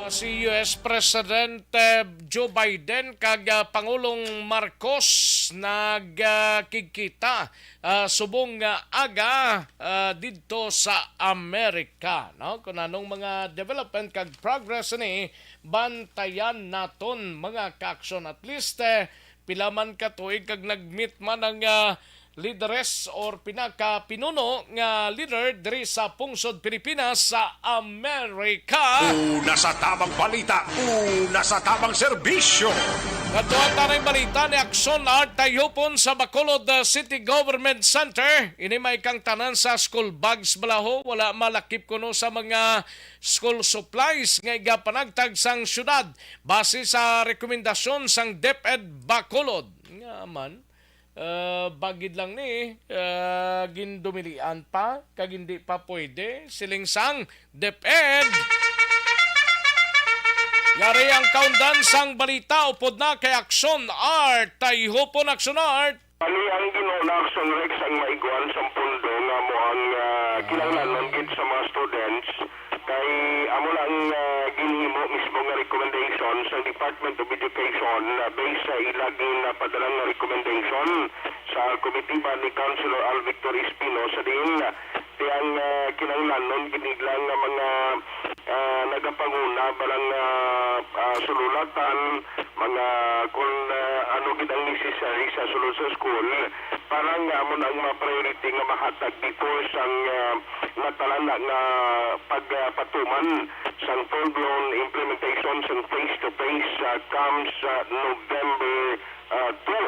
Ah, si U S President, eh, Joe Biden kag, ah, Pangulong Marcos nagkigkita, ah, subong nga aga, ah, didto sa Amerika, no? Kung anong mga development kag progress ni, bantayan naton, mga ka-aksyon. At least, eh, pila man ka tuig kag nag-meet man ang, ah, lideres or pinakapinuno nga leader diri sa pungsod Pilipinas sa Amerika. Una sa tamang balita, una sa tamang serbisyo. Kadto ang tanang balita ni Aksyon Art Tayupon sa Bacolod, uh, City Government Center. Ini may kang tanan sa school bags balaho, wala malakip kuno sa mga school supplies nga igapanagtag sang syudad base sa rekomendasyon sang DepEd Bacolod. Nga man, Ah, bagid lang ni, ah, gindumilian pa, kag hindi pa pwede, siling sang DepEd. Yari ang kaundan sang balita, upod na kay Aksyon Art. Tayhupon, Aksyon Art. Ani ang Ginoo na Aksyon Rex ang maigwan sang pondo nga amo ang, ah, kinahanglanon gid sa mga students. Kay amo na ang, ah, ginhimo mismo nga recommendation sa Department of Education, ah, based sa ila ginapadalang nga recommendation sa komitiba ni Councilor Al Victor Espino sa diin, ah, ti ang, ah, kinahanglanon gid nila nga mga, ah, nagapanguna ba lang, ah, ah, sululatan, mga kung, ah, ano gid ang necessary sa sulod sa school para nga amo na ang mga priority nga mahatag before sang, ah, natalana nga pagpatuman sang full-blown implementation sang face-to-face, ah, comes, ah, November, ah, two.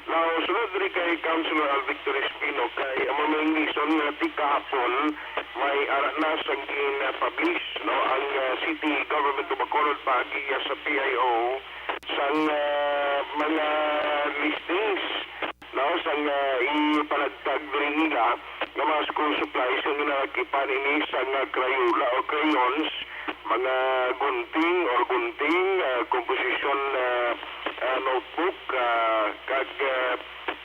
Now, sulod diri kay Councilor Al Victor Espino, kay amo may reason nga ti kahapon may ara na sang gin-publish, no, ang, ah, City Government of Bacolod paagi sa P I O sang, ah, mga listings, no, sang, ah, ipanagtag diri nila nga mga school supplies nga ginalakipan ini sang, ah, Crayola o crayons, mga gunting or gunting, ah, composition, ah, ah, notebook, ah, kag, ah,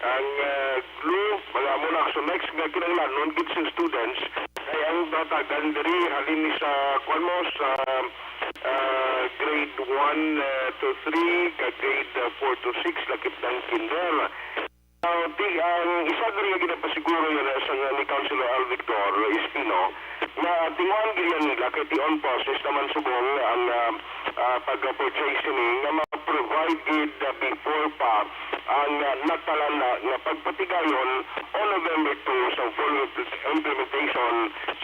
ang, ah, glue, mga amo na. So, next nga kinahanglanon gid sa students, kay ang hatagan diri halin ni sa, kuwan mo, sa, ah, grade one, ah, to three, kag grade, ah, four to six, lakip ng kinder. Ah, ti-, ang isa diri nga ginapasiguro nga sa, ni Councilor Al Victor Espino, nga tinguhaan gid yan nila kay ti on process naman subong ang, ah, ah, pag-purchase ini nga ma-provide gid, ah, before pa ang, ah, natalana nga pagpatigayon on November two sa full impl-, implementation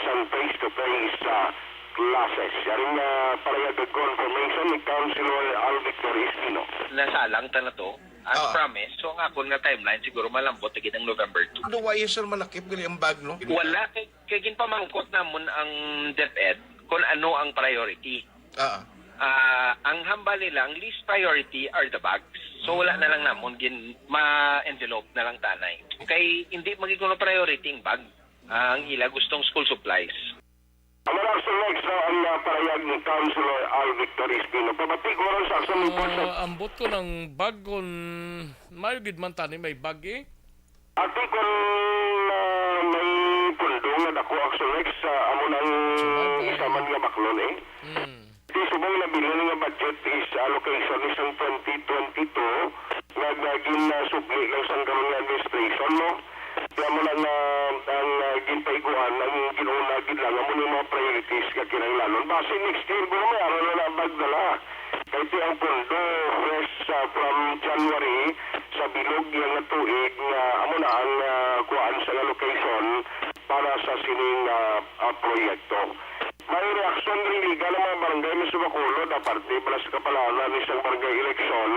sa face-to-face, ah, classes. Yari nga parayag confirmation ni Councilor Al Victor Espino. Nasalang ta na to. As Ah. promised, so ang akon nga timeline siguro malambot na gid ang November two. Ano, why is sir malakip gali ang bag, no? Wala kay, kay ginpamangkot namon ang DepEd kung ano ang priority. Ah. Ah, ang hambal nila, ang least priority are the bags. So wala na lang namon gin ma-envelope na lang tanay. Kay hindi magiging priority ang bag. Ah, ang ila gustong school supplies. Ang mga action next, no, ang, ah, parayag ni Councilor Al Victor Espino. Pabati ko ron sa action report sa Ah, ambot ko ng bag kung mayo gid man tani may bag eh. Ati kung, ah, may pundo nga Ako, Axel Rex, ah, amo nang isa man nga baklon, eh. Mm. Di subong na bilin nga budget is allocation ni sang twenty twenty-two nga, nga ginasubli lang sang karon nga administration, no? Kaya mo lang na ang, ah, ginpaiguan, ang ginuna gid lang, amo ni mga priorities nga kinahanglanon. Basi next year, guro, may araw na lang bag na lang. Kay ti ang pondo, fresh, ah, from January, sa bilog niya nga tuig, nga amo na ang, ah, kuhaan sa allocation para sa sining, ah, ah, proyekto. May reaksyon rin liga ng mga barangay ni Subacolod, aparte bala sa kapalaran ni isang barangay eleksyon,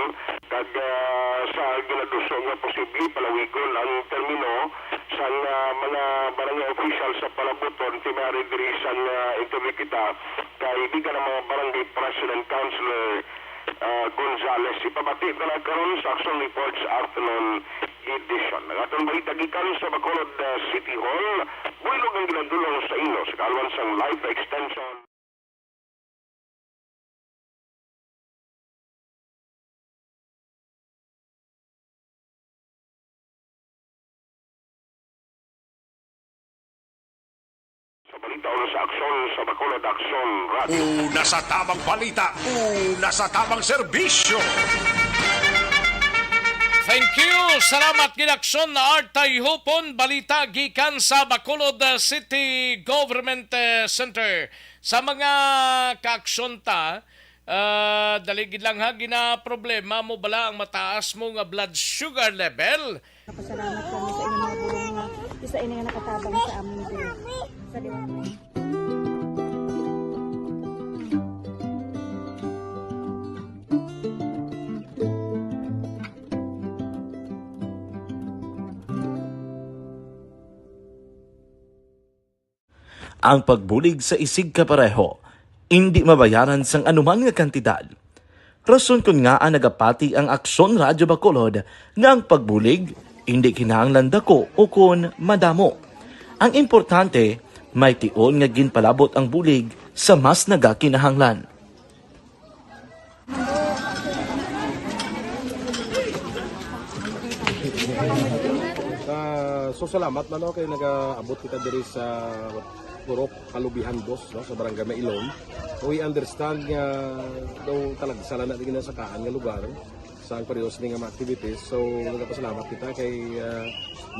kag, ah, sa ginaduso nga posible palawigon ang termino sang, ah, mga barangay official sa palabuton, ti may ari diri sang, ah, interview kita kay biga ng mga barangay president, councilor, ah, Gonzales. Ipabati na lang karon sa Action Reports Afternoon Edition. Ang atong balita gikan sa Bacolod, ah, City Hall, buylog ang ginadulong sa inyo sa kaalwan sang life extension. Sa balita o sa aksyon sa Bacolod Aksyon Radio. Una sa tabang balita, una sa tabang serbisyo. Thank you. Salamat gid, Aksyon na Art Tayhupon. Balita gikan sa Bacolod, uh, City Government, uh, Center. Sa mga kaaksyon ta, ah, dali gid lang ha, ginaproblema mo bala ang mataas mo nga blood sugar level? Napasalamat kami sa inyong mga bulong nga isa ini nga nakatabang sa amin diri. Sa di- Ang pagbulig sa isigkapareho indi mabayaran sang anuman nga kantidad. Rason kon ngaa nagapati ang Aksyon Radyo Bacolod nga ang pagbulig indi kinahanglan dako ukon madamo. Ang importante, may tion nga ginpalabot ang bulig sa mas nagakinahanglan. Ah, so, salamat man, no, kay nagaabot kita diri sa Purok Kalubihan Dos, no, sa Barangay Mailom. We understand nga daw talagsa lang na di ginasakaan nga lugar sa ang pareho sini nga mga activities. So, nagapasalamat kita kay, ah,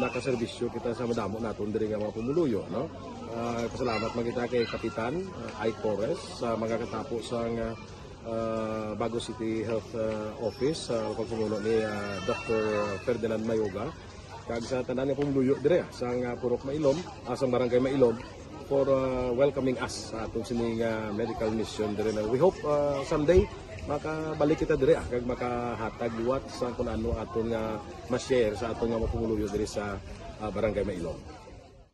nakaserbisyo kita sa madamo naton diri nga mga pumuluyo, no? Ah, pasalamat man kita kay Kapitan, ah, Ike Torres sa mga katapo sa nga, ah, Bago City Health, ah, Office, sa pagpamuno ni, ah, Doctor Ferdinand Mayoga, kag sa tanan nga pumuluyo dire, ah, sang, ah, Purok Mailom, ah, sang Barangay Mailom, for, ah, welcoming us sa aton sining, ah, medical mission dire na. We hope, ah, someday makabalik kita dire, ah, kag makahatag liwat sa kun ano aton nga ma-share sa aton nga mga pumuluyo dire sa, ah, Barangay Mailom.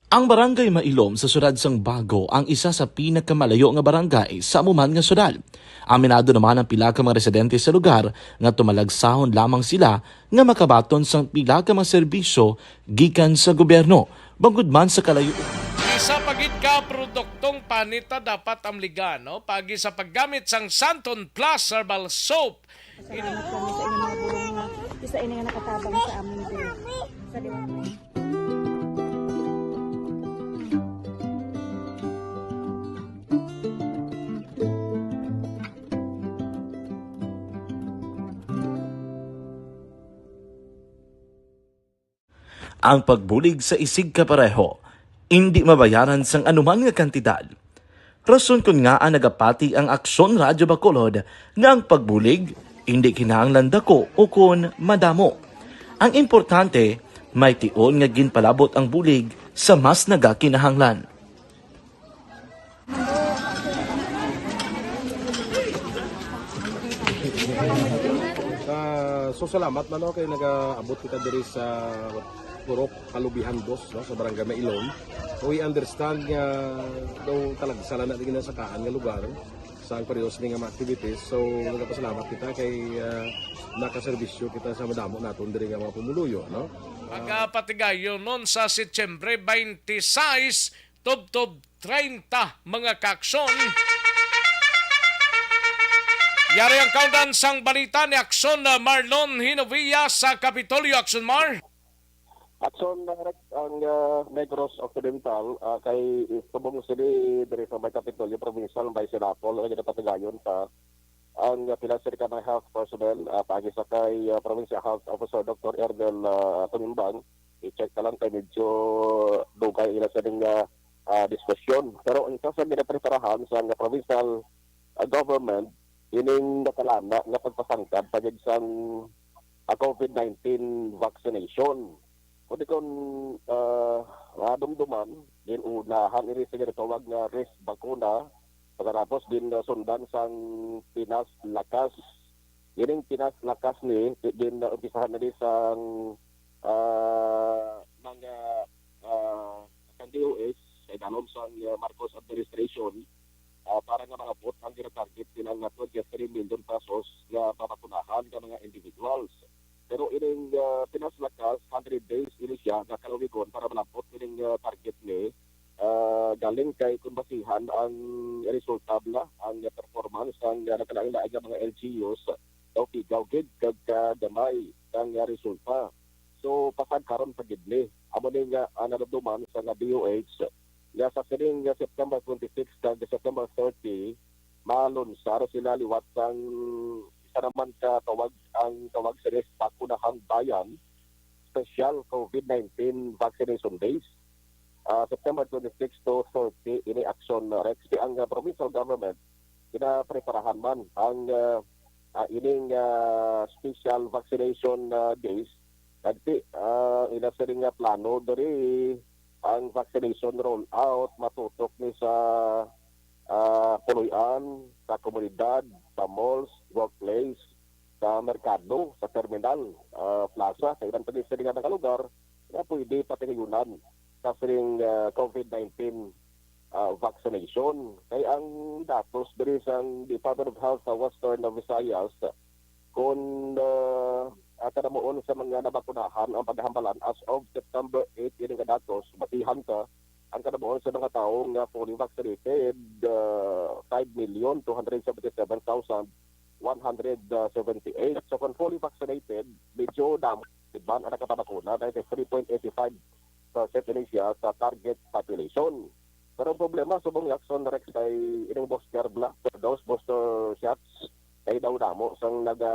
Ang Barangay Mailom sa siyudad sang Bago ang isa sa pinakamalayo nga barangay sa amo man nga siyudad. Aminado naman ang pila ka mga residente sa lugar nga tumalagsahon lamang sila nga makabaton sang pila ka mga serbisyo gikan sa gobyerno, bangod man sa kalayo. Isa pa gid ka produktong panita dapat amligan, no? Paagi sa paggamit sang Santon Plus Herbal Soap. Salamat kami sa inyong mga bulong nga isa ini nga nakatabang sa amin diri. Sa di- Ang pagbulig sa isigkapareho indi mabayaran sang anuman nga kantidad. Rason kon ngaa nagapati ang Aksyon Radyo Bacolod nga ang pagbulig indi kinahanglan dako ukon madamo. Ang importante, may tion nga ginpalabot ang bulig sa mas nagakinahanglan. Ah, so, salamat man, no, kay nagaabot kita diri sa Purok Kalubihan Dos, no, sa Barangay Mailom. We understand nga daw talagsa lang na di ginasakaan nga lugar sa ang pareho sini nga mga activities. So, nagapasalamat kita kay, ah, nakaserbisyo kita sa madamo naton diri nga mga pumuluyo, no? Magapatigayon nun sa Setyembre twenty-six, tubtob treinta, mga kaaksyon. Yari ang kaundan sang balita ni Aksyon, uh, Marlon Hinovia sa Kapitolyo. Aksyon, Mar. Action direct ang, ah, Negros Occidental, ah, kay subong sini diri sa may Kapitolyo Provincial, may sinapol, ang ginapatigayon pa ang, ah, pila sini ka mga health personnel, ah, paagi sa kay, ah, Provincial Health Officer Doctor Erdel, ah, Tumimbang. I-check na lang kay medyo dugay ila sa ning, ah, ah, diskusyon. Pero ang isa sa ginapreparahan sa nga provincial, ah, government, ining nakalana nga pagpasangkad pagid sang, ah, COVID nineteen vaccination. Kundi kon, ah, madumduman, gin-unahan ini sa ginatawag nga risk bakuna, pagkatapos gin, ah, sundan sang Pinas Lakas. Ining Pinas Lakas ni, gin, ah, umpisahan na ni sang, ah, mga, ah, sang D O H, sa idalom sang, ah, Marcos administration, ah, para nga maabot ang ginatarget nilang nga twenty-three million pesos nga mabakunahan nga mga individuals. Pero ining, ah, Pinas Lakas, hundred days ini siya nga kalawigon para malabot ining, ah, target ni, ah, galing kay kung basihan ang resulta bala, ang performance ang, ah, nagkalain-lain nga mga L G Us, daw pigaw gid kag kagamay ang, ah, resulta. So, pasag karon pa gid ni. Amo ni nga, ah, nadumduman sa nga D O H nga sa sining nga September twenty-six kag September thirty, malunsar sila liwat sang isa naman ka tawag, ang tawag sa Bakunahang Bayan Special COVID nineteen Vaccination Days. Ah, September twenty-six to thirty, ini action, ah, Rex. Kay ang, ah, provincial government, ginapreparahan man ang, ah, ah, ining, ah, special vaccination, ah, days. Nagti, ah, ina sini nga plano diri ang vaccination rollout matutok ni sa, ah, puloy-an, sa komunidad, sa malls, workplace, sa merkado, sa terminal, ah, plaza, sa iban pa gid sini nga mga lugar nga pwede patigayunan sa sining, ah, COVID nineteen, ah, vaccination. Kay ang datos diri sang Department of Health sa Western Visayas, kun, ah, ang kadamuon sa mga nabakunahan ang paghambalan as of September eight, ini nga datos, basihan ka ang kadamuon sa mga tawo nga fully vaccinated, ah, five million two hundred seventy-seven thousand one hundred seventy-eight. So, kung fully vaccinated, medyo damo man ang nakapabakuna, ninety-three point eight five percent ini siya sa target population. Pero ang problema, subong ni Action Rex, kay ining booster bala, those booster shots, kay daw damo sang naga,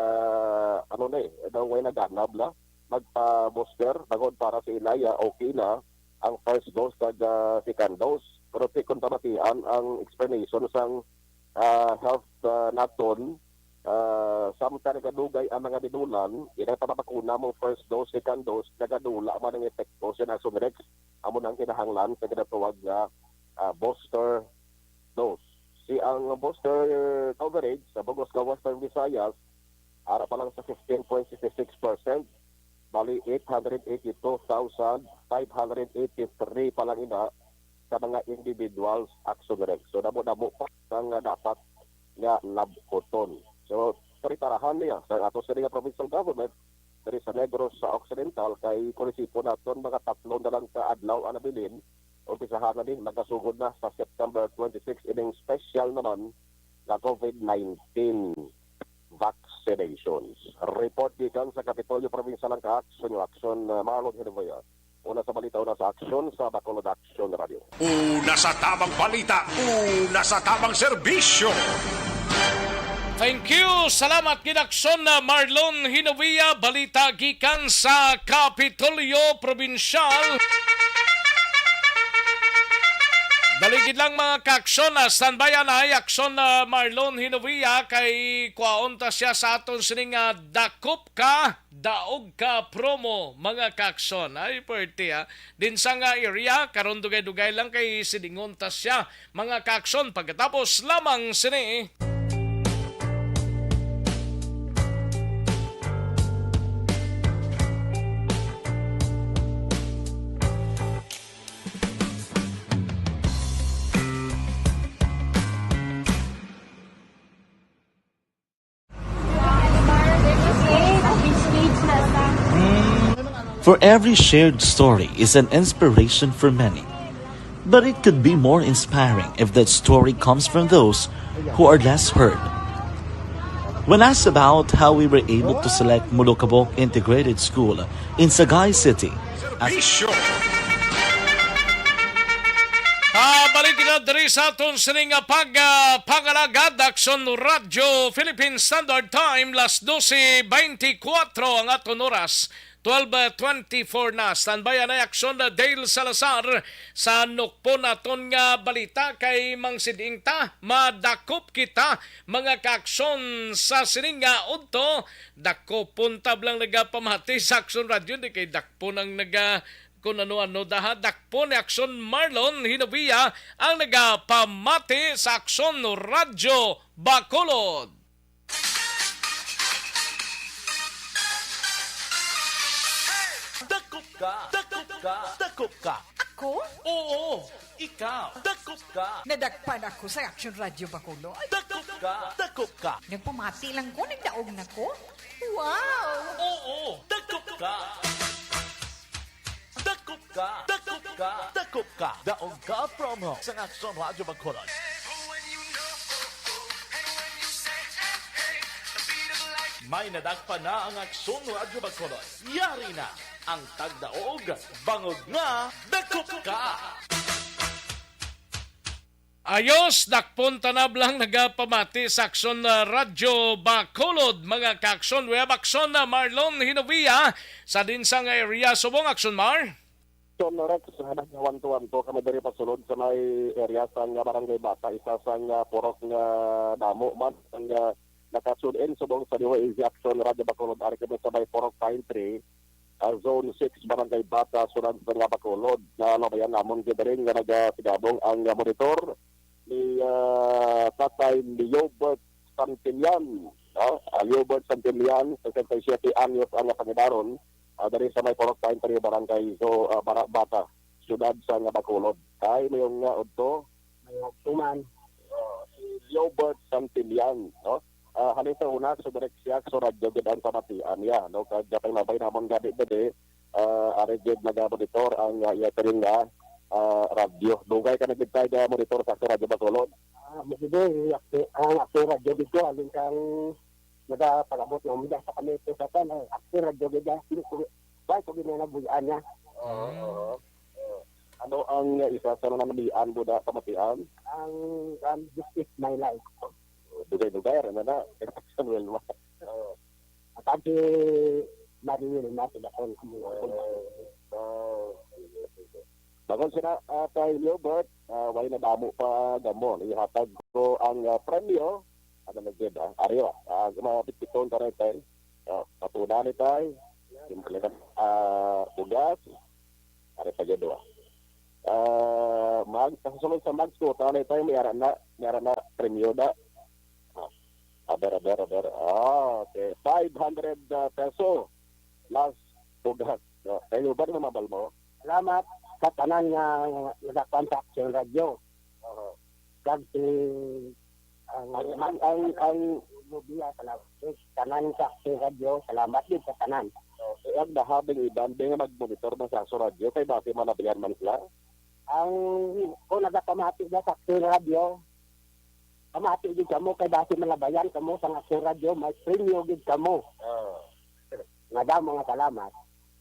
ano na eh, daw way nagana bala magpa-booster, bangod para sa ila, okay na ang first dose kag, ah, second dose. Pero ti-, kung pamatian ang explanation sang, ah, health, ah, naton, ah, samtang nagadugay ang mga binulan, inang pamabakuna mo first dose, second dose, nagadula man ang epekto sa Action Rex. Amo na ang kinahanglan sa ginatawag nga, ah, booster dose. Si ang booster coverage sa bug-os nga Western Visayas, ara pa lang sa fifteen point six six percent, bali eight hundred eighty-two thousand five hundred eighty-three pa lang ina sa mga individuals, Action Rex. So, damo-damo pa nga dapat nga labkuton. So, preparahan niya sa ato sini nga provincial government diri sa Negros sa Occidental, kay kung isipon naton, mga tatlo na lang ka adlaw ang nabilin, umpisahan na ni, magasugod na sa September twenty-six ining special naman nga COVID nineteen vaccinations. Report gikan sa Kapitolyo Provincial ang ka-action, Action, uh, Marlon Hinuboya. Una sa balita, una sa aksyon sa Bacolod Action Radio. Una sa tabang balita, una sa tabang serbisyo. Thank you. Salamat gid, Action, uh, Marlon Hinovia. Balita gikan sa Kapitolyo Provincial. Dali gid lang, mga ka-action, ah, standby anay, Action, ah, Marlon Hinovia, kay kwaon ta siya sa aton sining, ah, Dakop Ka, Daog Ka promo, mga ka-action. Ay, pwerte, ah. Din sa nga area, karon dugay-dugay lang kay silingon ta siya, mga ka-action, pagkatapos lamang sini. For every shared story is an inspiration for many. But it could be more inspiring if that story comes from those who are less heard. When asked about how we were able to select Molokabok Integrated School in Sagay City, Bisyo. Pabalik kita diri sa aton sining nga pag, ah, pangalagad, Aksyon Radyo Philippine Standard Time, las dose beintikwatro ang aton oras, twelve twenty-four na. Standby anay Aksyon na Dale Salazar sa nukpon naton nga balita kay mangsiding ta, madakop kita, mga kaaksyon, sa sining nga udto. Dakopon tab lang nagapamati sa Aksyon Radyo, di kay dakpon ang naga-, kun ano-ano daha. Dakpon ni Aksyon Marlon Hinovia ang nagapamati sa Aksyon Radyo Bacolod. Dakop ka, dakop ka, dakop ka. Ako? Oo, ikaw. Dakop ka. Nadakpan ako sa Action Radio Bacolod. Dakop ka, dakop ka. Nagpamati lang ko, nagdaog na ko. Wow! Oo, dakop ka. Dakop ka, dakop ka, dakop ka. Daog ka promo sa Action Radio Bacolod. May nadakpan na ang Aksyon Radyo Bacolod. Yari na ang tagdaog, bangod nga dakop ka! Ayos, dakpon tanab lang nagapamati sa Aksyon, ah, Radyo Bacolod, mga ka-Aksyon. We have Aksyon na Marlon Hinovia sa dinsang area. Subong Aksyon, Mar? Aksyon, Rex, nagkawanto-wanto kami diri pasulod sa may area sang Barangay Bata, isa sang, ah, purok nga damo man ang, ah, nakasud-in subong sa D Y A Z Action Radyo Bacolod. Ari kami sa may Purok Pine Tree, ah, Zone six, Barangay Bata, Syudad sang Bacolod. Nalabayan namon gid diri nga nagasigabong ang, ah, monitor ni, ah, Tatay Leobert Santillan, no? Ah, Leobert Santillan, sesenta y siete anyos ang pangidaron, ah, diri sa may Purok Pine Tree, Barangay Zo-, ah, Bara-, Bata, Syudad sang Bacolod. Kay may nga udto, may tuman. Oh, si Leobert Santillan, no? Ah, halin sa una, subong siya, so radyo gid ang pamatian niya, no? Kag gatang labay namon gani diri, ah, ari gid nagamonitor ang, ah, iya sining nga, ah, radyo. Dugay ka na gid tayo monitor sa Radyo Bacolod. Ah, mo gid, eh, ang Aksyon Radyo dito, halin kang nagapalabot nga umda sa kami ito sa tan, eh, Aksyon Radyo gid, ah, hindi ko, why ko gid na nabuyan niya? Oo, oo. Oo. Ano ang isa sa mga namian mo na kamatian? Ang, ang This Is My Life. Dugay-dugay, ano na, Samuel mo. Oo. At ang si Marilyn na sila kung Oo. Oo. Sige, sige. Bangod sila, ah, kay Leobert, ah, way na damo pa gamo. Ihatag ko ang, ah, premyo. Ano na gid, ah? Ari, ah, ah, mga bitbiton ka na, tay. Oh, patuna ni, tay. Simple na. Ah, bugas. Ari pa gid, ah. Ah, mag, sa sunod sa mag-score, tanay tayo, may ara na, may ara na premyo na. Ah, aber, aber, aber. Ah, okay. Five hundred, ah, peso. Plus, bugas. Ah, kayo ba na mabal mo? Salamat sa tanan nga nagakontak sa radyo. Oo. Kag si ang, ang, ang, ang Lubiya, salamat. Tanan sa, sa radyo, salamat din sa tanan. Okay, ang nahabing iban, di nga mag-monitor man sa Aso Radyo, kay basi malabihan man sila. Ang, kung nagapamati na sa Aso Radyo, pamati gid kamo, kay basi malabayan kamo sa Aso Radyo, may premyo gid kamo. Oo. Nga daw, mga salamat.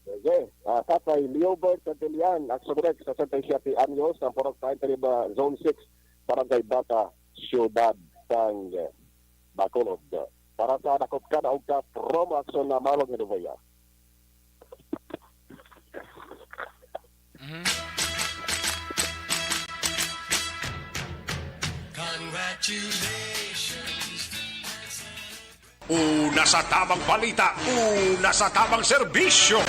Sige. Ah, Tatay Leobert Santillan, Aksyon Rex, sesenta y siete anyos, ang Purok Pine Tree, ah, Zone six, Barangay Bata, Siyudad sang Bacolod. Para sa Dakop Ka, Daog Ka, promo aksyon na Marlon Genovea. Mhm. Congratulations. Una sa tamang balita, una sa tamang serbisyo.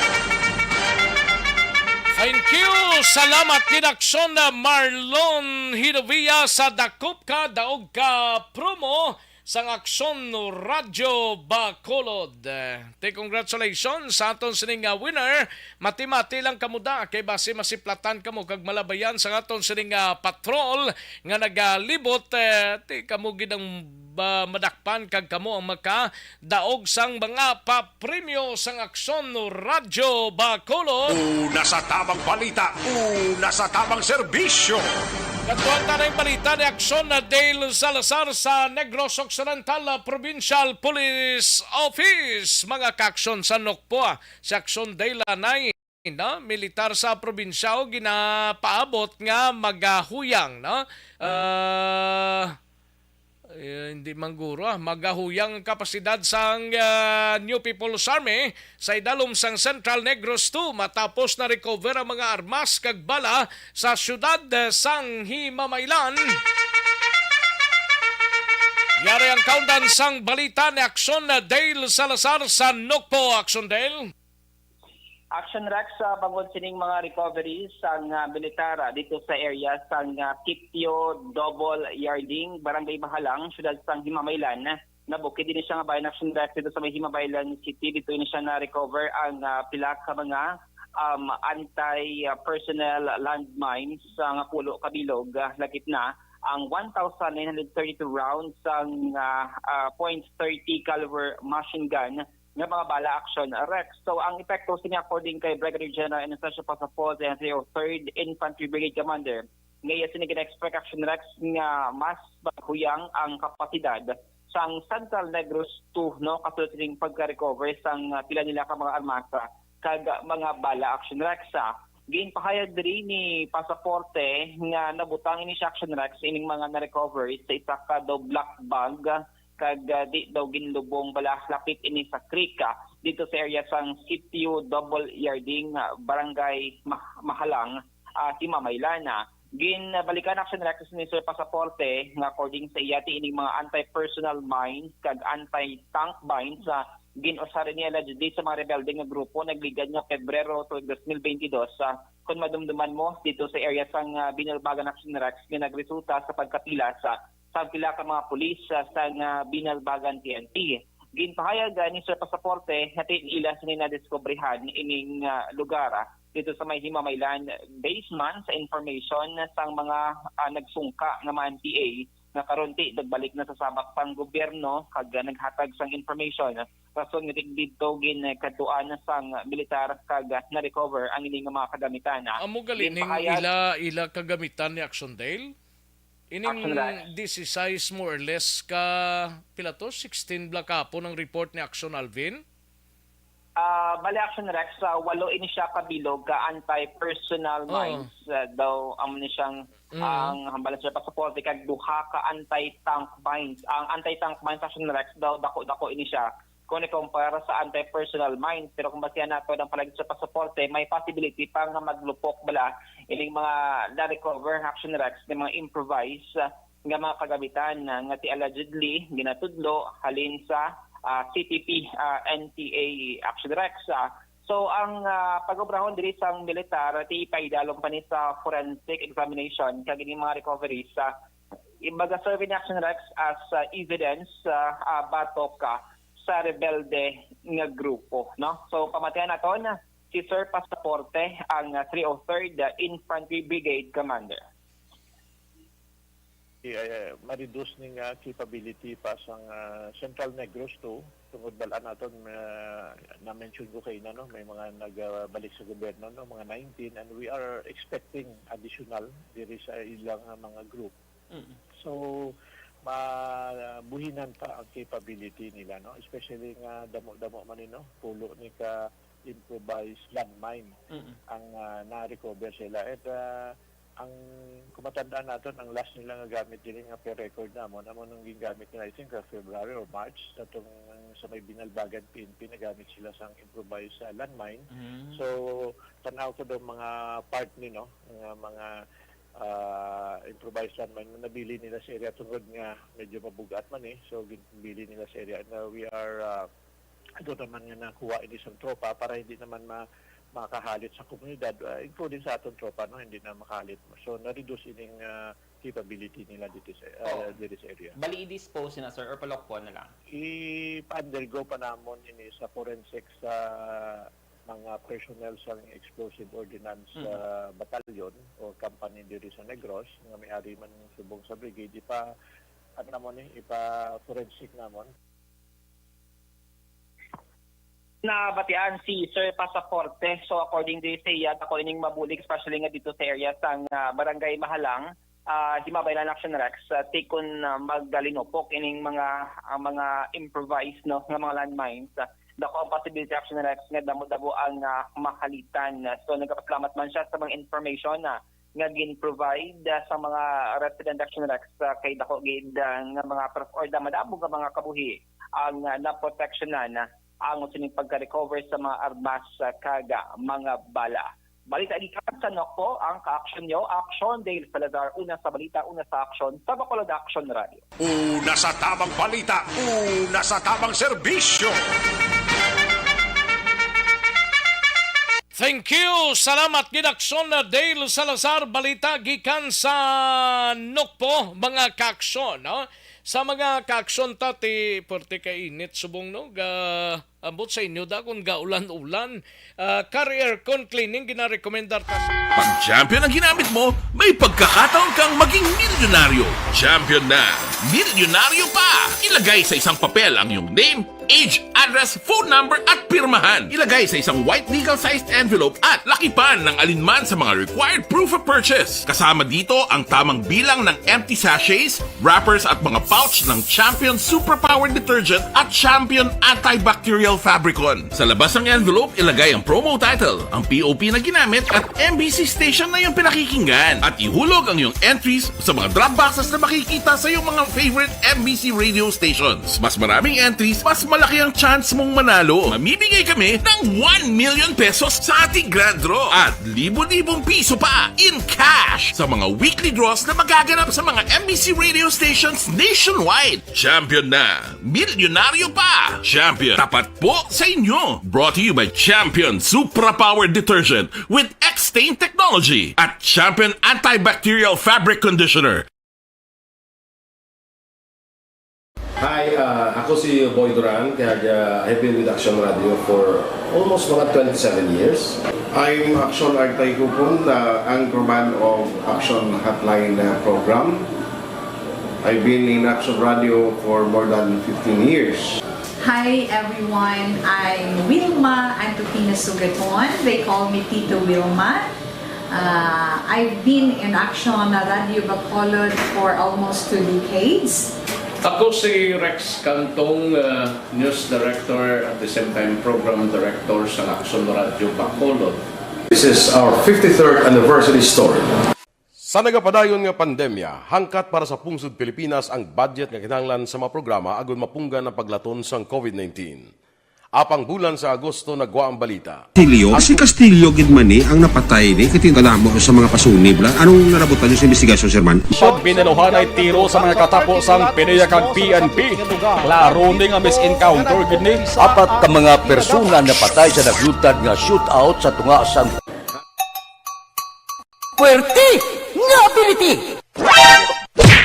Thank you. Salamat gid aksyon na Marlon Hinovia sa Dakop Ka, Daog Ka promo sang Aksyon Radyo Bacolod. Te, congratulations sa aton sining nga winner. Mati-mati lang kamo da, kay basi masiplatan kamo kag malabayan sa aton sining nga patrol nga nagalibot. Eh, ti kamo gid ang ba, madakpan kag kamo ang makadaog sang mga papremyo sang Aksyon Radyo Bacolod. Una sa tamang balita, una sa tamang serbisyo. Kadtuan ta na ang balita ni Aksyon na Dale Salazar sa Negros Occidental Provincial Police Office. Mga kaaksyon sa Nokpo, si Aksyon Dale anay. no, militar sa probinsya o ginapaabot nga magahuyang, no? Ah, eh, hindi man guro, ah, magahuyang kapasidad sang, ah, New People's Army sa idalom sang Central Negros two matapos na recover ang mga armas kag bala sa siyudad, eh, sang Himamaylan. Yari ang kaundan sang balita ni Action Dale Salazar sa Nokpo. Action Dale. Action Rex, sa bangod sining mga recoveries sang ah, militar ah, dito sa area sang ah, Sitio Double Yarding, Barangay Mahalang, siyudad sang Himamaylan, nabukid ini siya nga bayan. Action Rex, dito sa may Himamaylan City, dito ini siya na-recover ang ah, pila ka mga um, anti-personnel landmines sa nga pulo ka bilog, ah, lakip na ang one thousand nine hundred thirty-two rounds sang ah, ah, point thirty caliber machine gun nga mga bala. Action Rex. So ang epekto sini, according kay Brigadier General Anastacio Pasaporte, ang three oh third Infantry Brigade Commander, nga iya sini gina-expect, Action Rex, nga mas maghuyang ang kapasidad sang Central Negros two, no, kasulod sining pagka-recover sang ah, pila nila ka mga armasa kag mga bala. Action Rex, ah. Ginpahayag diri ni Pasaporte nga nabutang ini siya, Action Rex, ining mga na-recover sa isa ka daw black bag kag ah, di daw ginlubong bala lapit ini sa creek, ah, dito sa area sang Sitio Double Yarding, ah, Barangay Mah- Mahalang, ah, Himamaylan. Ginbalikan, Action Rex, ni Sir Pasaporte nga according sa iya, ti ining mga anti-personnel mines kag anti-tank mines sa gin-usar ini allegedly sa mga rebelde nga grupo nagligad nga Pebrero tuig dos mil bentidós, ah, kung madumduman mo, dito sa area sang ah, Binalbagan, Action Rex, nga nagresulta sa pagkapila sa sa pila ka mga pulis ah, sang ah, Binalbagan P N P. Ginpahayag ah, ni Sir Pasaporte nga ti-, ila sini nadiskubrihan ining ah, lugar, ah, dito sa may Himamaylan. Based man sa information sang mga ah, nagsungka nga mga N P A nga karon ti nagbalik na sa sabak sang gobyerno kag ah, naghatag sang information, rason nga didto ginkadtuan sang militar kag ah, na-recover ang ini nga mga kagamitan. Ah, Amo gali ning ginpahayag ila ila kagamitan ni Action Dale? Ining Action Rex. This is size more or less ka pila to? Sixteen bala kahapon ang report ni Action Alvin? Ah, bali, Action Rex, ah, walo ini siya ka bilog ka anti-personnel Oo. mines, ah, daw amo ni siyang Mm. ang hambal sa Pasaporte, kag duha ka anti-tank mines. Ang anti-tank mines, Action Rex, daw dako-dako ini siya kung i-compare sa anti-personnel mines. Pero kung basihan nato ang palagid sa Pasaporte, may possibility pa nga maglupok bala ining mga na-recover, Action Rex, nga mga improvised, ah, nga mga kagamitan, ah, nga ti allegedly ginatudlo halin sa ah, C P P, ah, N P A, Action Rex. Ah. So ang ah, pag-obrahon diri sang militar ti ipaidalom pa ni sa forensic examination kag ining mga recoveries sa ibaga survey ni Action Rex as ah, evidence sa ah, batok ah, sa rebelde nga grupo, no? So pamatian naton, si Sir Pasaporte, ang ah, three oh third Infantry Brigade Commander. I- eh, ma-reduce ning ah, capability pa sang ah, Central Negros two, tungod bal-an naton, ah, na-mention ko kaina, no, may mga nagbalik sa gobyerno, no, mga nineteen, and we are expecting additional diri sa ilang ah, mga group. Mm. So mabuhinan pa ang capability nila, no, especially nga damo-damo man ni, no, pulo ni ka improvised landmine Mm. ang ah, na-recover sila. And ah, ang kumatandaan naton, ang last nila nga gamit diri nga per record namon, amo nang gingamit nila, I think, ah, February or March, sa tong sa may Binalbagan P N P, nagamit sila sang improvised ah, landmine. Mm. So tanaw ko daw mga part ni, no, nga mga ah, improvised landmine na nabili nila sa area tungod nga medyo mabugat man eh. So ginbili nila sa area, and ah, we are ah, ito naman nga nakuha ini sang tropa para hindi naman ma makahalit sa komunidad, ah, including sa aton tropa, no, hindi na makahalit. So na-reduce ining ah, capability nila dito sa ah, Oo. diri sa area. Bali, i-dispose na, sir, or palukpon na lang? I-undergo pa namon ini sa forensic sa mga personnel sa Explosive Ordnance Mhm. ah, Battalion o company diri sa Negros nga may-ari man subong sa brigade. Ipa ano namon ni, ipa forensic namon. Nabatian si Sir Pasaporte. So according to sa iya, ako ining mabulig, especially nga dito sa area sang ah, Barangay Mahalang, ah, Himabaylan, Action Rex, ah, tikon ah, magalinupok ining mga ah, mga improvised, no, nga mga landmines. Ah, Dako ang possibility, Action Rex, nga damo-damo ang, ah, mahalitan. So, nagapasalamat man siya sa mga information na nga gin-provide, ah, sa mga resident, Action Rex, ah, kay dako gid, ah, nga mga pers-, or da-, madamo nga mga kabuhi ang, ah, naproteksyonan, ah, ang sining pagka-recover sa mga armas, ah, kag, ah, mga bala. Balita gikan sa Nokpo, ang kaaksyon nyo, Action Dale Salazar, una sa balita, una sa aksyon, sa Bacolod Action Radio. Una sa tamang balita, una sa tamang serbisyo. Thank you. Salamat gid, Aksyon Dale Salazar. Balita gikan sa Nokpo, mga kaaksyon, no? Sa mga kaaksyon ta, ti, puwerte ka init subong, no? Ga-, ambot sa inyo da kung gaulan-ulan. Ah, Car Aircon Cleaning, ginarekomendar ta sa Pag champion ang ginamit mo, may pagkakataon kang maging milyonaryo. Champion na, milyonaryo pa! Ilagay sa isang papel ang iyong name, age, address, phone number, at pirmahan. Ilagay sa isang white legal-sized envelope at lakipan ng alinman sa mga required proof of purchase. Kasama dito ang tamang bilang ng empty sachets, wrappers, at mga pouch ng Champion Superpower Detergent at Champion Antibacterial Fabricon. Sa labas ng envelope, ilagay ang promo title, ang P O P na ginamit, at M B C station na iyong pinakikinggan. At ihulog ang iyong entries sa mga drop boxes na makikita sa iyong mga favorite M B C radio stations. Mas maraming entries, mas malaki ang chance mong manalo. Mamimigay kami ng one million pesos sa ating grand draw at libo-libong piso pa in cash sa mga weekly draws na magaganap sa mga M B C radio stations nationwide. Champion na! Milyonaryo pa! Champion, tapat po sa inyo! Brought to you by Champion Supra Power Detergent with X-Stain Technology at Champion Antibacterial Fabric Conditioner. Hi, ah, ako si Boy Duran, kag, ah, I've been with Action Radio for almost mga twenty-seven years. I'm Action Artay Kupon, ah, anchorman of Action Hotline, ah, program. I've been in Action Radio for more than fifteen years. Hi everyone, I'm Wilma Antupina Sugaton. They call me Tito Wilma. Uh, I've been in Action Radio Bacolod for almost two decades. Ako si Rex Cantong, uh, news director, at the same time program director sa Action Radio Bacolod. This is our fifty-third anniversary story. Sa nagapadayon nga pandemya, hangkat para sa pungsod Pilipinas ang budget nga kinahanglan sa mga programa agud mapunggan ang paglaton sang COVID nineteen. Apang bulan sa Agosto nagwa ang balita. Castillo, si Castillo gid man ni ang napatay ni, kay kadamo sa mga pasunib la. Anong narabutan niyo sa investigasyon, Sir Man? Pag binaluhan ay tiro sa mga katapo sang PDEA kag P N P. Klaro ni nga mis-encounter gid ni. Apat ka mga persona napatay sa naglutad nga shootout sa tunga sang Puwerte nga ability!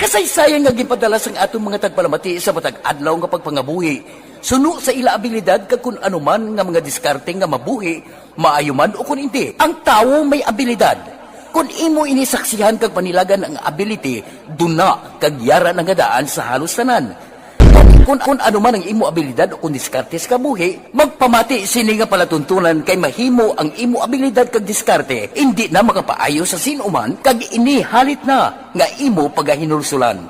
Kasaysayan nga ginpadala sang aton mga tagpalamati sa matag adlaw nga pagpangabuhi, suno sa ila abilidad kag kun ano man nga mga diskarte nga mabuhi, maayo man o kun indi. Ang tawo may abilidad. Kun imo ini saksihan kag panilagan ang ability, duna kag yara na nga daan sa halos tanan. Kun, kun ano man ang imo abilidad o kun diskarte sa kabuhi, magpamati sini nga palatuntunan kay mahimo ang imo abilidad kag diskarte indi na makapaayo sa sin-o man kag ini halit na nga imo pagahinulsulan.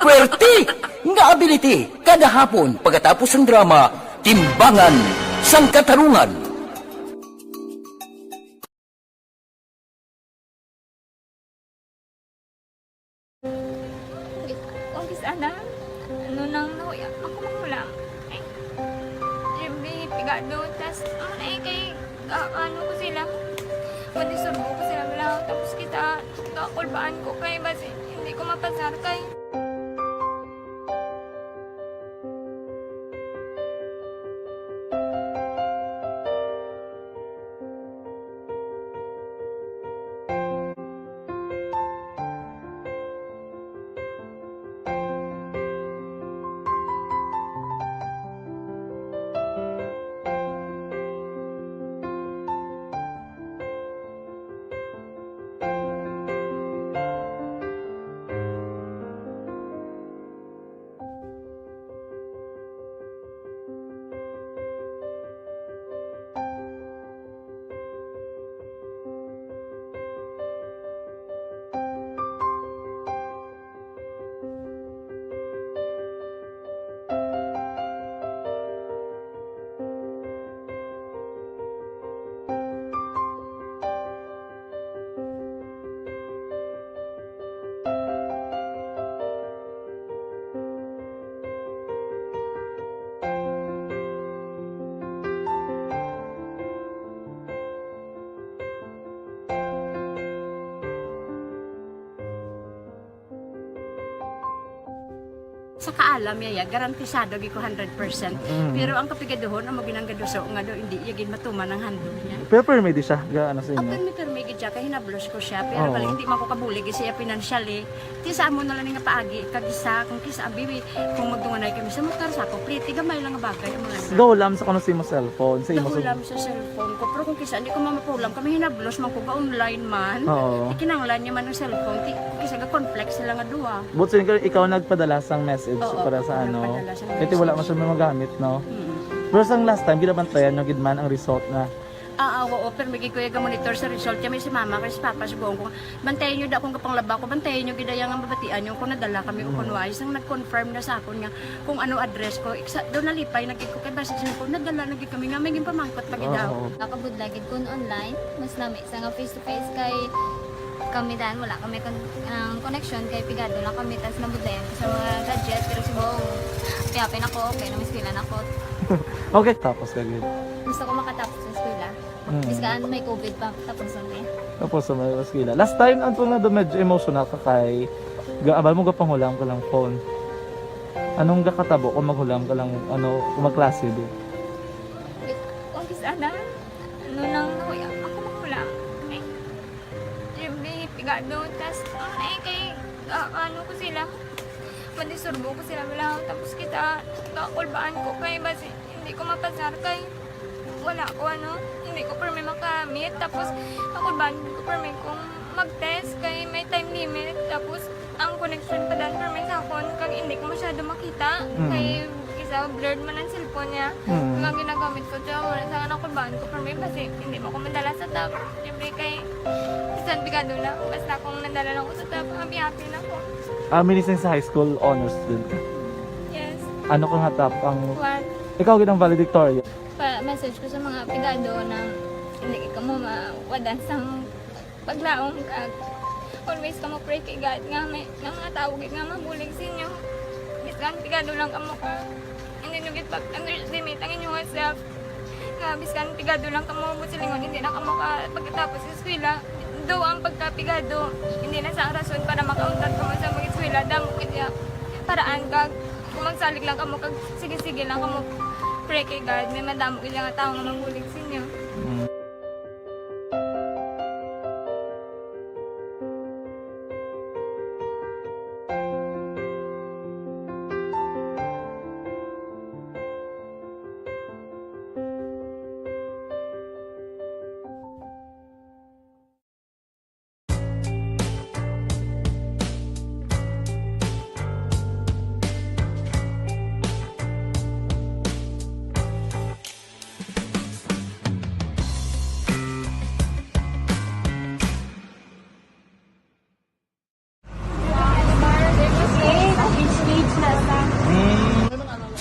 Puwerte nga ability kada hapon pagkatapos sang drama, Timbangan sang Katarungan. Umpisa na. Ano nang nahuya ako mangulam? Ay, siyempre, pigado. Tas, ano na eh, kay, ah, ano ko sila, manisurbo ko sila, wala. Tapos kita, kakulbaan ko kay, basi, hindi ko mapasar kay. Sa kaalam niya, ya, garantisado gid ko hundred percent. Mm. Pero ang kapigaduhon, amo ginang gaduso nga daw hindi iya gid matuman ang handog niya. Pero permi di siya, ga-, ano sa inyo? Permi, permi gid siya, kay hinablos ko siya. Pero Oo. galing, hindi man ko kabulig siya financially. Ti sa amo na lang nga paagi, kag isa, kung kisa, abi, kung magdunganay kami sa motor, sa ako, pliti, gamay lang nga bagay, amo lang. Gahulam sa kuno sa imo cellphone, sa imo Gahulam sa cellphone ko, pero kung kisa, hindi ko mamapulam, kami hinablos man ko, ga-online man. Oo. Ikinanglan niya man ang cellphone, ti, kisa ga-conflict sila nga duha. But so, ikaw, ikaw nagpadala sang message Oo, para sa ako ano? nagpadala sang Kaya wala message. man siya may magamit, no? Mm. Pero sang last time, ginabantayan nyo gid man ang result na Ah, ah, oo, pero may gikuya ga monitor sa result. Kaya may si mama, kay si papa, subuon ko, bantayan nyo da akong kapanglaba ko, bantayan nyo gid ang mabatian nyo kung nadala kami o Mm. kung wala. Isang nag-confirm na sa akon nga kung ano address ko. Iksa, daw nalipay na gid ko, kay basta siya ko, nadala na gid kami nga, may ginpamangkot pa gid Oo. daw. Nakabudlay gid kun online, mas lami sa nga face to face kay kami dan, wala kami kon-, ang connection kay pigado lang kami, tas nabudlayan ko sa mga gadget, pero subong, happy-happy na ko, okay na, may eskwela na ko. Okay, tapos ka gid. Gusto ko makatapos sa eskwela. Mm. Bisan may covid pa, tapos na eh. Tapos sa may eskwela. Last time, ang tunga do medyo emotional ka kay gaabal mo gapanghulam ka lang phone. Anong gakatabo kung maghulam ka lang, ano, kung magklase, di? Kung kisa na, ano lang, nahuya ako maghulam. Ay, siyempre, pigado, tas, ano na eh, kay, ah, ano ko sila, madisturbo ko sila, wala, tapos kita, kakulbaan ko kay, basi, hindi ko mapasar kay, wala ko, ano, hindi ko permi makamit, tapos, kakulbaan ko permi kung mag-test kay may time limit, tapos, ang connection pa dan permi sa akon, kag hindi ko masyado makita, Mm. kay, kisa blurred man ang cellphone niya, Mm. kag ang ginagamit ko, siya, wala sa kakulbaan ko permi, basi, hindi mo ko madala sa top, siyempre kay, bisan pigado lang, basta kung nadala lang ko sa top, happy-happy na ko. Ah, minising sa high school, honor student ka? Yes. Ano ka nga top ang One. Ikaw gid ang valedictorian? Pa-message ko sa mga pigado na hindi ka mo mawadan sang paglaom, kag always ka mo pray kay God nga may, nga mga tawo gid nga mabulig sa inyo. Bisan pigado lang kamo ka, hindi nyo gid pag-underestimate ang inyong self. Nga bisan pigado lang kamo, buot silingon, hindi na kamo ka pagkatapos sa eskwela. Do ang pagkapigado, hindi na sa rason para makauntat kamo sa mag-eskwela. Damo gid ya paraan, kag kung magsalig lang kamo, kag sige-sige lang kamo pray kay God, may madamo gid nga tawo nga mabulig sa inyo. Mm.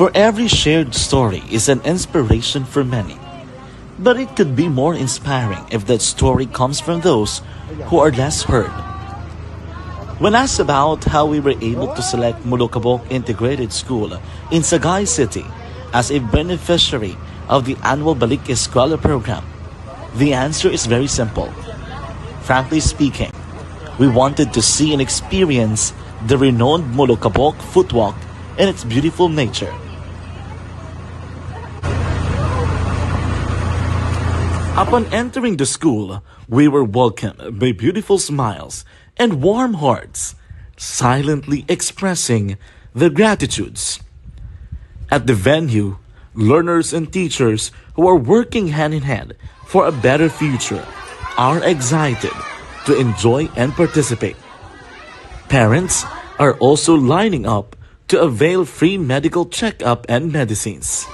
For every shared story is an inspiration for many. But it could be more inspiring if that story comes from those who are less heard. When asked about how we were able to select Molokabok Integrated School in Sagay City as a beneficiary of the annual Balik Eskwela program, the answer is very simple. Frankly speaking, we wanted to see and experience the renowned Molokabok Footwalk and its beautiful nature. Upon entering the school, we were welcomed by beautiful smiles and warm hearts, silently expressing their gratitudes. At the venue, learners and teachers who are working hand in hand for a better future are excited to enjoy and participate. Parents are also lining up to avail free medical checkup and medicines.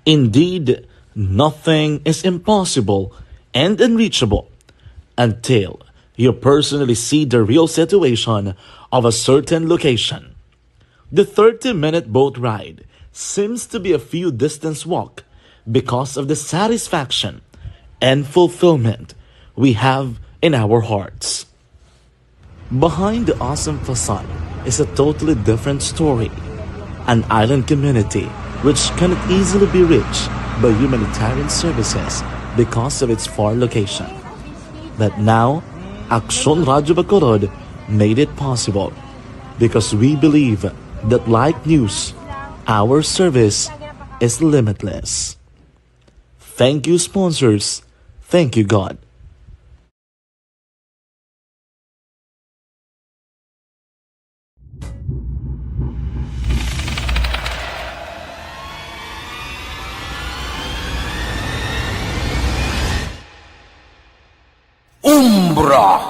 Indeed, nothing is impossible and unreachable until you personally see the real situation of a certain location. The thirty-minute boat ride seems to be a few distance walk because of the satisfaction and fulfillment we have in our hearts. Behind the awesome facade is a totally different story, an island community which cannot easily be reached by humanitarian services because of its far location. But now, Aksyon Radyo Bacolod made it possible because we believe that like news, our service is limitless. Thank you, sponsors. Thank you, God. Umbra.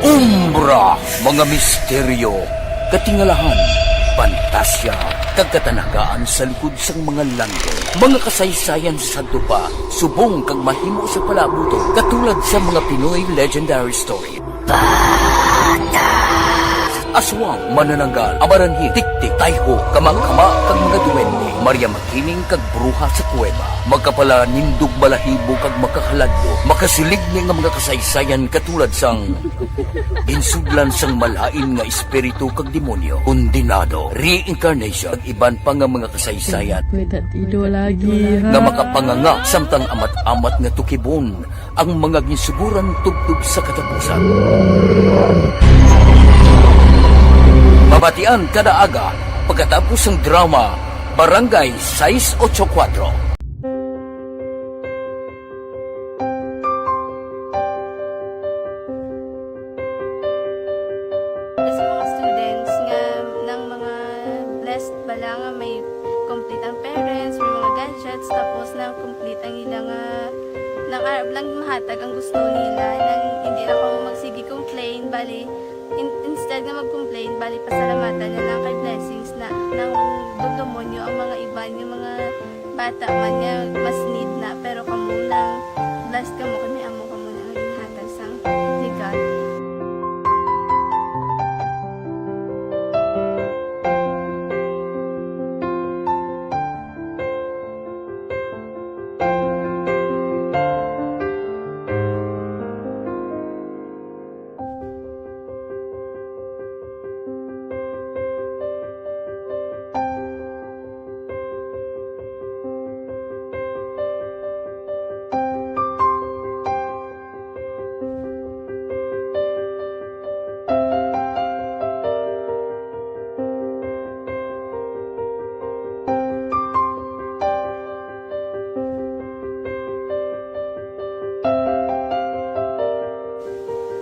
Umbra, mga misteryo, katingalahan, pantasya, kag katanagaan sa likod sang mga langit. Mga kasaysayan sa sadto pa, subong kag mahimo sa palabuton, katulad sa mga Pinoy legendary story. Aswang, manananggal, amaranhi, tiktik, tayho, kama-kama, kag mga duwende, Maria Makiling, kag bruha sa kuweba, makapalanindog balahibo kag makahaladlo, makasilig ni nga mga kasaysayan katulad sang ginsudlan sang malain nga espiritu kag demonyo, kondenado, reincarnation, kag iban pa nga mga kasaysayan May tatido lagi, nga ha? makapanganga samtang amat-amat nga tukibon ang mga ginsuguran tubtob sa katapusan. Mabatian kada aga pagkatapos sang drama Barangay sais ocho kuwatro. Sa mga students nga, nang mga blessed bala nga may complete ang parents, may mga gadgets, tapos nang complete ang ila nga, nang arab lang mahatag ang gusto nila, nang hindi lang kamo magsige complain, bali, in-, instead nga mag-complain, bali, pasalamatan na lang kay blessings na, nang dudumonyo ang mga iban nga mga bata man nga mas need na, pero kamo lang, blessed kamo kay may amo kamo na nga ginhatag sang regalo.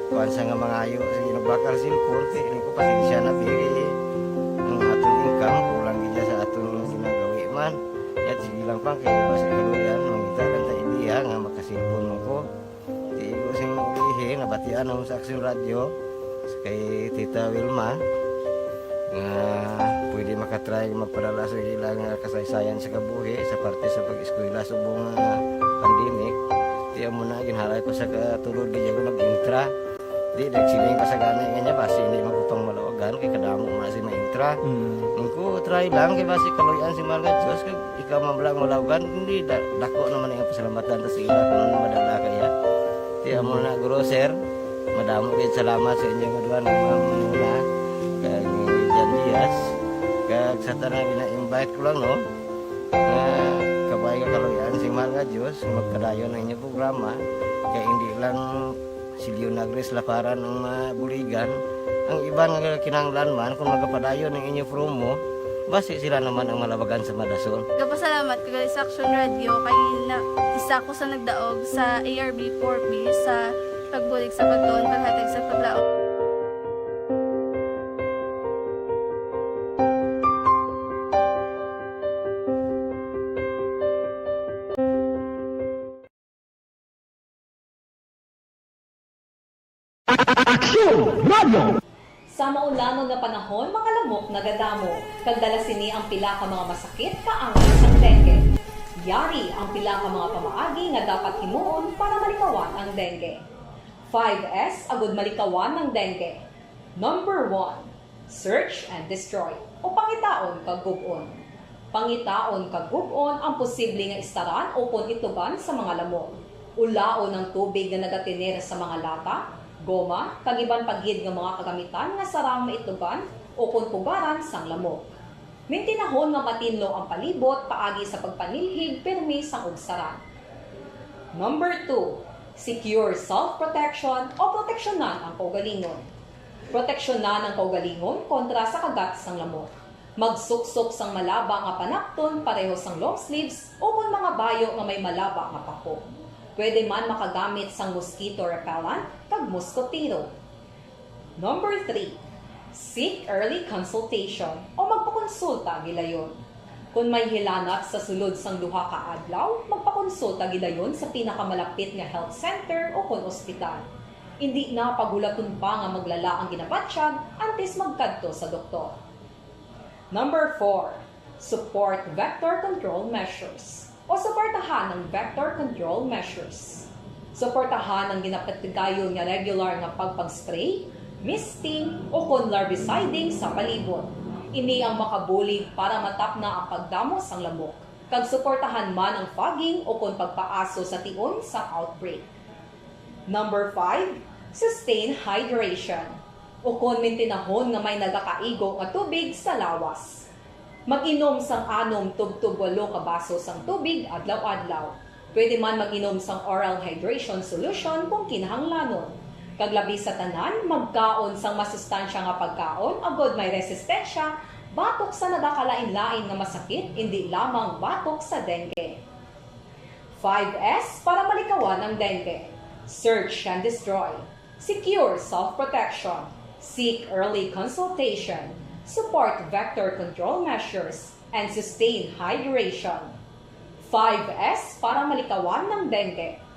Kuan sa nga mangayo, sige, nagbakal cellphone, kay ini ko pasensya na, bili. Ang aton income, kulang gid sa aton ginagawi man. Yat, sige lang pa, kay basi kaluyan, mangita lang ta idea nga makaselpon mo ko. Di ko sing ulihi, nabatian na mo sa Aksyon Radyo, kay Tita Wilma, nga pwede makatry magpadala sa ila nga kasaysayan sa kabuhi sa parte sa pag-eskwela subong nga pandemic. Di amo na, ginhalay ko sa katulod, di ako nag-intra. Di, nagsiling ka sa gani nga niya, basi hindi magkupang malawagan, kay kadamo mo na si maintra. Mm. Nung ko, try lang, kay basi kaluyan si mahal nga Diyos, kag ikaw man lang malawagan, hindi, da-, dako naman ang pasalamatan ta sa ila kung ano madala kaya. Di amo na, guro, sir, madamo kayo salamat sa inyo nga duha nga mga manuna, kag ni Jan Diaz, kag sa tanan gina-invite ko lang, no, nga kabay nga kaluyan si mahal nga Diyos, magpadayon ang inyong programa, kay hindi lang si Leonagres Laparan ang mabuligan. Ang iban nga kinahanglan man, kung magapadayon ang inyo promo, basi sila naman ang malabagan sa madason. Gapasalamat ko gali sa Action Radio kay na, isa ko sa nagdaog sa A R B four B sa pagbulig sa pagtuon, paghatag sa paglaom. Aksyon Radio. Sa maulanon nga panahon, mga lamok nagadamo, kag dala sini ang pila ka mga masakit kaangay sang dengue. Yari ang pila ka mga pamaagi nga dapat himuon para malikawan ang dengue. Five S agud malikawan ang dengue. Number one, search and destroy, o pangitaon kag gub-on. Pangitaon kag gub-on ang posible nga istaran ukon itugan sa mga lamok. Ulaon ang tubig nga nagatener sa mga lata, goma, kag iban pa gid nga mga kagamitan nga sarang maitugan ukon pugaran sang lamok. Mintinahon nga matinlo ang palibot paagi sa pagpanilhig pirmi sang ugsaran. Number two, secure self-protection o proteksyonan ang kaugalingon. Proteksyonan ang kaugalingon kontra sa kagat sang lamok. Magsuksok sang malaba nga panakton pareho sang long sleeves o kon mga bayo nga may malaba nga pako. Pwede man makagamit sang mosquito repellent kag moskotero. Number three, seek early consultation o magpakonsulta gilayon. Kon may hilanat sa sulod sang duha ka adlaw, magpakonsulta gilayon sa pinakamalapit nga health center o kon ospital. Indi na paghulaton pa nga maglala ang ginabatyag antes magkadto sa doktor. Number four, support vector control measures o suportahan ang vector control measures. Suportahan ang ginapatigayon nga regular nga pagpag-spray, misting, o kon larviciding sa palibot. Ini ang makabulig para matapna ang pagdamo sang lamok, kag suportahan man ang fogging o kon pagpaaso sa tion sang outbreak. Number five, sustain hydration, o kon mintinahon nga may nagakaigo nga tubig sa lawas. Mag-inom sang anom tubtob walo ka baso sang tubig adlaw-adlaw. Pwede man mag-inom sang oral hydration solution kung kinahanglanon. Kag labi sa tanan, magkaon sang masustansya nga pagkaon agod may resistensya batok sa nagakalain-lain nga masakit, indi lamang batok sa dengue. Five S para malikawan ang dengue. Search and destroy. Secure self-protection. Seek early consultation. Support vector control measures. And sustain hydration. Five S para malikawan ng dengue.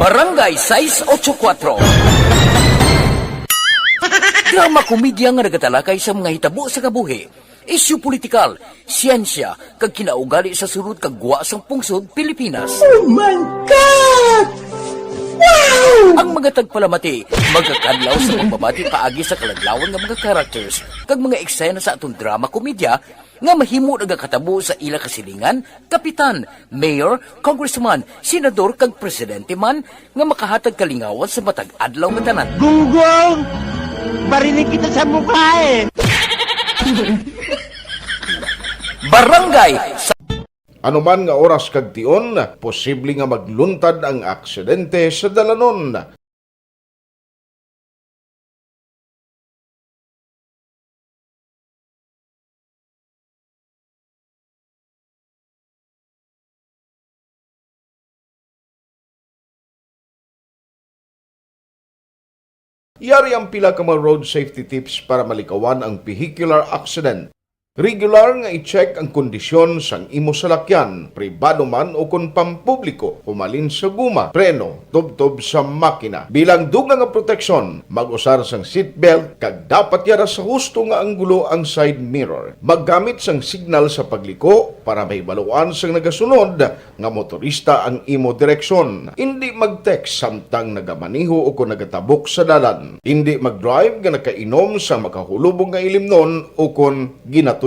Barangay sais ocho kuwatro. Drama komedya nga nagatalakay sa mga hitabo sa kabuhi, isyu politikal, siyensya, kag kinaugali sa sulod kag gwa sang pungsod Pilipinas. Oh my God! Wow! Ang mga tagpalamati magakadlaw sa pagbabati paagi sa kaladlawan nga mga characters kag mga eksena sa aton drama komedya nga mahimo nagakatabo sa ila kasilingan, kapitan, mayor, congressman, senador, kag presidente man nga makahatag kalingawan sa matag adlaw nga tanan. Gunggong! Barinig kita sa mukha eh! Barangay sa Anuman nga oras kag tion, posible nga magluntad ang aksidente sa dalanon. Yari ang pila ka mga road safety tips para malikawan ang vehicular accident. Regular nga i-check ang kondisyon sang imo salakyan, pribado man o kon pampubliko, humalin sa guma, preno, tubtob sa makina. Bilang dugang nga proteksyon, mag-usar sang seatbelt kag dapat yara sa husto nga anggulo ang side mirror. Maggamit sang signal sa pagliko para mahibaluan sang nagasunod nga motorista ang imo direksyon. Indi mag-text samtang nagamaneho o kon nagatabok sa dalan. Indi mag-drive nga nakainom sa makahulubong nga ilimnon o kon ginatuyo.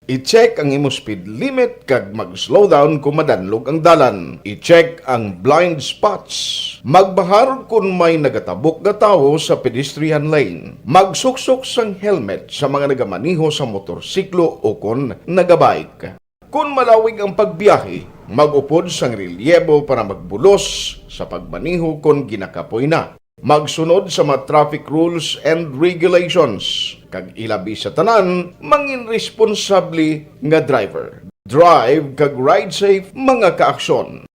I-check ang imo speed limit kag mag-slow down kon madanlog ang dalan. I-check ang blind spots. Magbahar kon may nagatabok nga tawo sa pedestrian lane. Magsuksok sang helmet sa mga nagamaneho sa motorsiklo o kon nagabike. Kon malawig ang pagbiyahe, mag-upod sang relyebo para magbulos sa pagmaneho kon ginakapoy na. Magsunod sa mga traffic rules and regulations, kag ilabi sa tanan, mangin responsable nga driver. Drive kag ride safe, mga kaaksyon.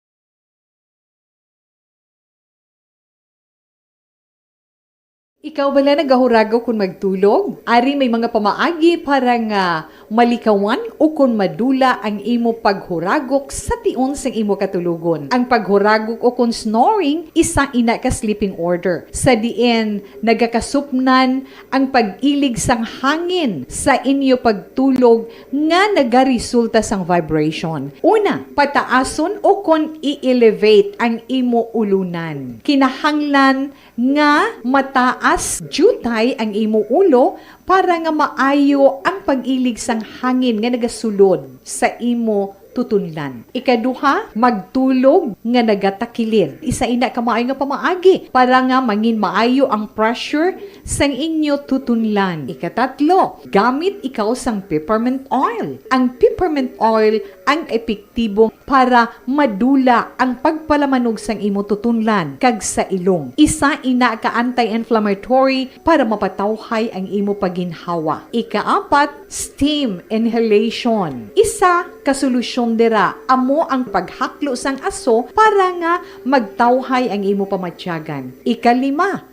Ikaw bala nagahuragok kon magtulog? Ari may mga pamaagi para nga malikawan ukon madula ang imo paghuragok sa tion sang imo katulogon. Ang paghuragok ukon snoring isa ina ka sleeping order, sa diin nagakasupnan ang pag-ilig sang hangin sa inyo pagtulog nga nagaresulta sang vibration. Una, pataason ukon i-elevate ang imo ulunan. Kinahanglan nga mataas diutay ang imo ulo para nga maayo ang pag-ilig sang hangin nga nagasulod sa imo tutunlan. Ikaduha, magtulog nga nagatakilid. Isa ina ka maayo nga pamaagi para nga mangin maayo ang pressure sang inyo tutunlan. Ikatatlo, gamit ikaw sang peppermint oil. Ang peppermint oil ang epektibo para madula ang pagpalamanog sang imo tutunlan kag sa ilong. Isa ina ka anti-inflammatory para mapatawhay ang imo paginhawa. Ikaapat, steam inhalation. Isa ka solusyon dira amo ang paghaklo sang aso para nga magtawhay ang imo pamatyagan. Ikalima,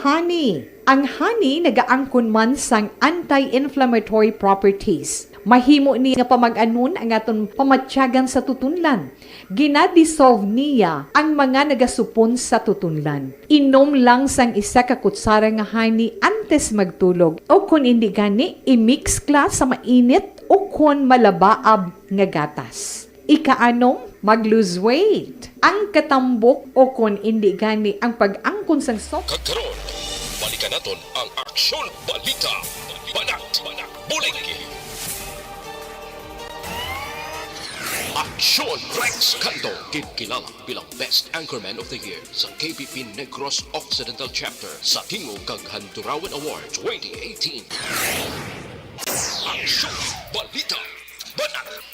honey. Ang honey nagaangkon man sang anti-inflammatory properties. Mahimo ni nga pamag-anon ang aton pamatyagan sa tutunlan. Gina-dissolve niya ang mga nagasupon sa tutunlan. Inom lang sang isa ka kutsara nga honey antes magtulog, o kon indi gani, i-mix kla sa mainit o kon malabaab nga gatas. Ikaanom, mag-lose weight. Ang katambok o kon indi gani ang pag-angkon sang soft Kag karon, balikan naton ang Aksyon Balita. Banat, Banat, Bulig. Aksyon Rex Canto, ginkilala bilang Best Anchorman of the Year sa K P P Negros Occidental Chapter sa Tingog kag Handurawan Award twenty eighteen. Aksyon Balita. Banat.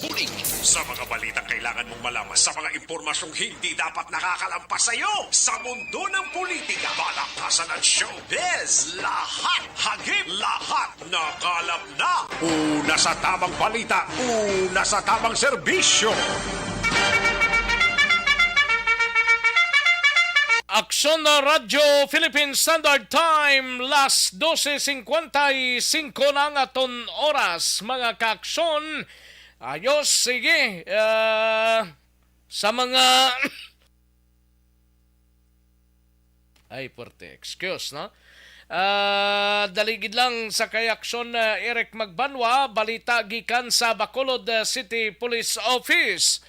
Bulig. Sa mga balitang kailangan mong malaman, sa mga impormasyong hindi dapat nakakalampas sa iyo, sa mundo ng politika, balakasan at showbiz, lahat hagip, lahat nakalap na. Una sa tamang balita, una sa tamang serbisyo. Aksyon na Radyo Philippine Standard Time, las dose cincuenta y cinco na ang aton oras, mga kaaksyon. Ayos, sige. Ah, sa mga Ay, puwerte. Excuse, no? Ah, dali gid lang sa kay Aksyon, ah, Eric Magbanwa, balita gikan sa Bacolod, ah, City Police Office.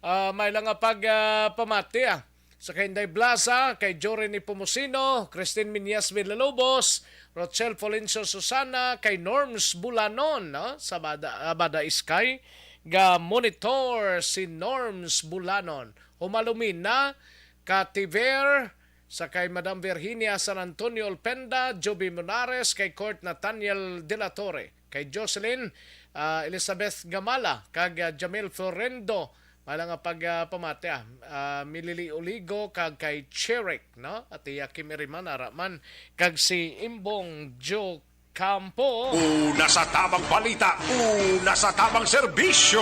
Ah, may lang nga pag, ah, pamati, ah. Sa kay Inday Blaza, kay Jory Nepomuceno, Christine Miñas Villalobos, Rochelle Florencio Susana, kay Norms Bulanon, no? Sa Bada, ah, Bada Iskay, ga monitor si Norms Bulanon. Humalumin na, ka Tiver, sa kay Madam Virginia San Antonio Olpenda, Joby Monares, kay Court Nathaniel de la Torre, kay Jocelyn, ah, Elizabeth Gamala, kag, ah, Jamil Florendo, may lang nga pag, ah, pamati, ah, ah, Milili Oligo, kag kay Cherick, no? At iya Kim Iriman, ara man, kag si Imbong Joe Campo. Una sa tamang balita, una sa tamang serbisyo.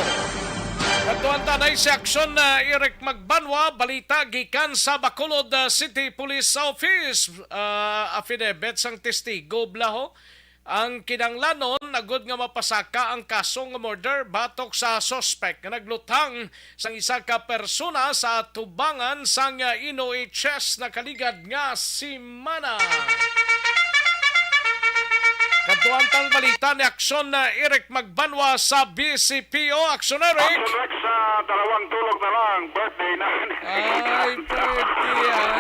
Kadtuan ta na si Aksyon, ah, Eric Magbanwa, balita gikan sa Bacolod, ah, City Police Office. Ah, affidavit sang testigo, bala ho. Ang kinahanglanon, agud nga mapasaka ang kaso nga murder batok sa suspek nga naglutang sang isa ka persona sa atubangan sang N O H S nakaligad nga semana. Kadtuan tang balita ni Aksyon na Eric Magbanwa sa B C P O. Aksyon, Eric. Aksyon, Rex, sa dalawang tulog na lang, birthday na ni Ay, Santa. Birthday, ah.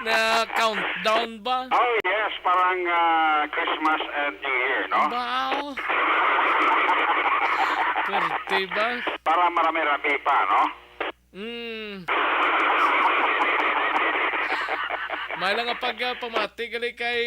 Na countdown ba? Oh, yes, parang, ah, Christmas and New Year, no? Wow. Birthday ba? Para marami-rami pa, no? Mm. May lang nga pag, ah, pamati gali kay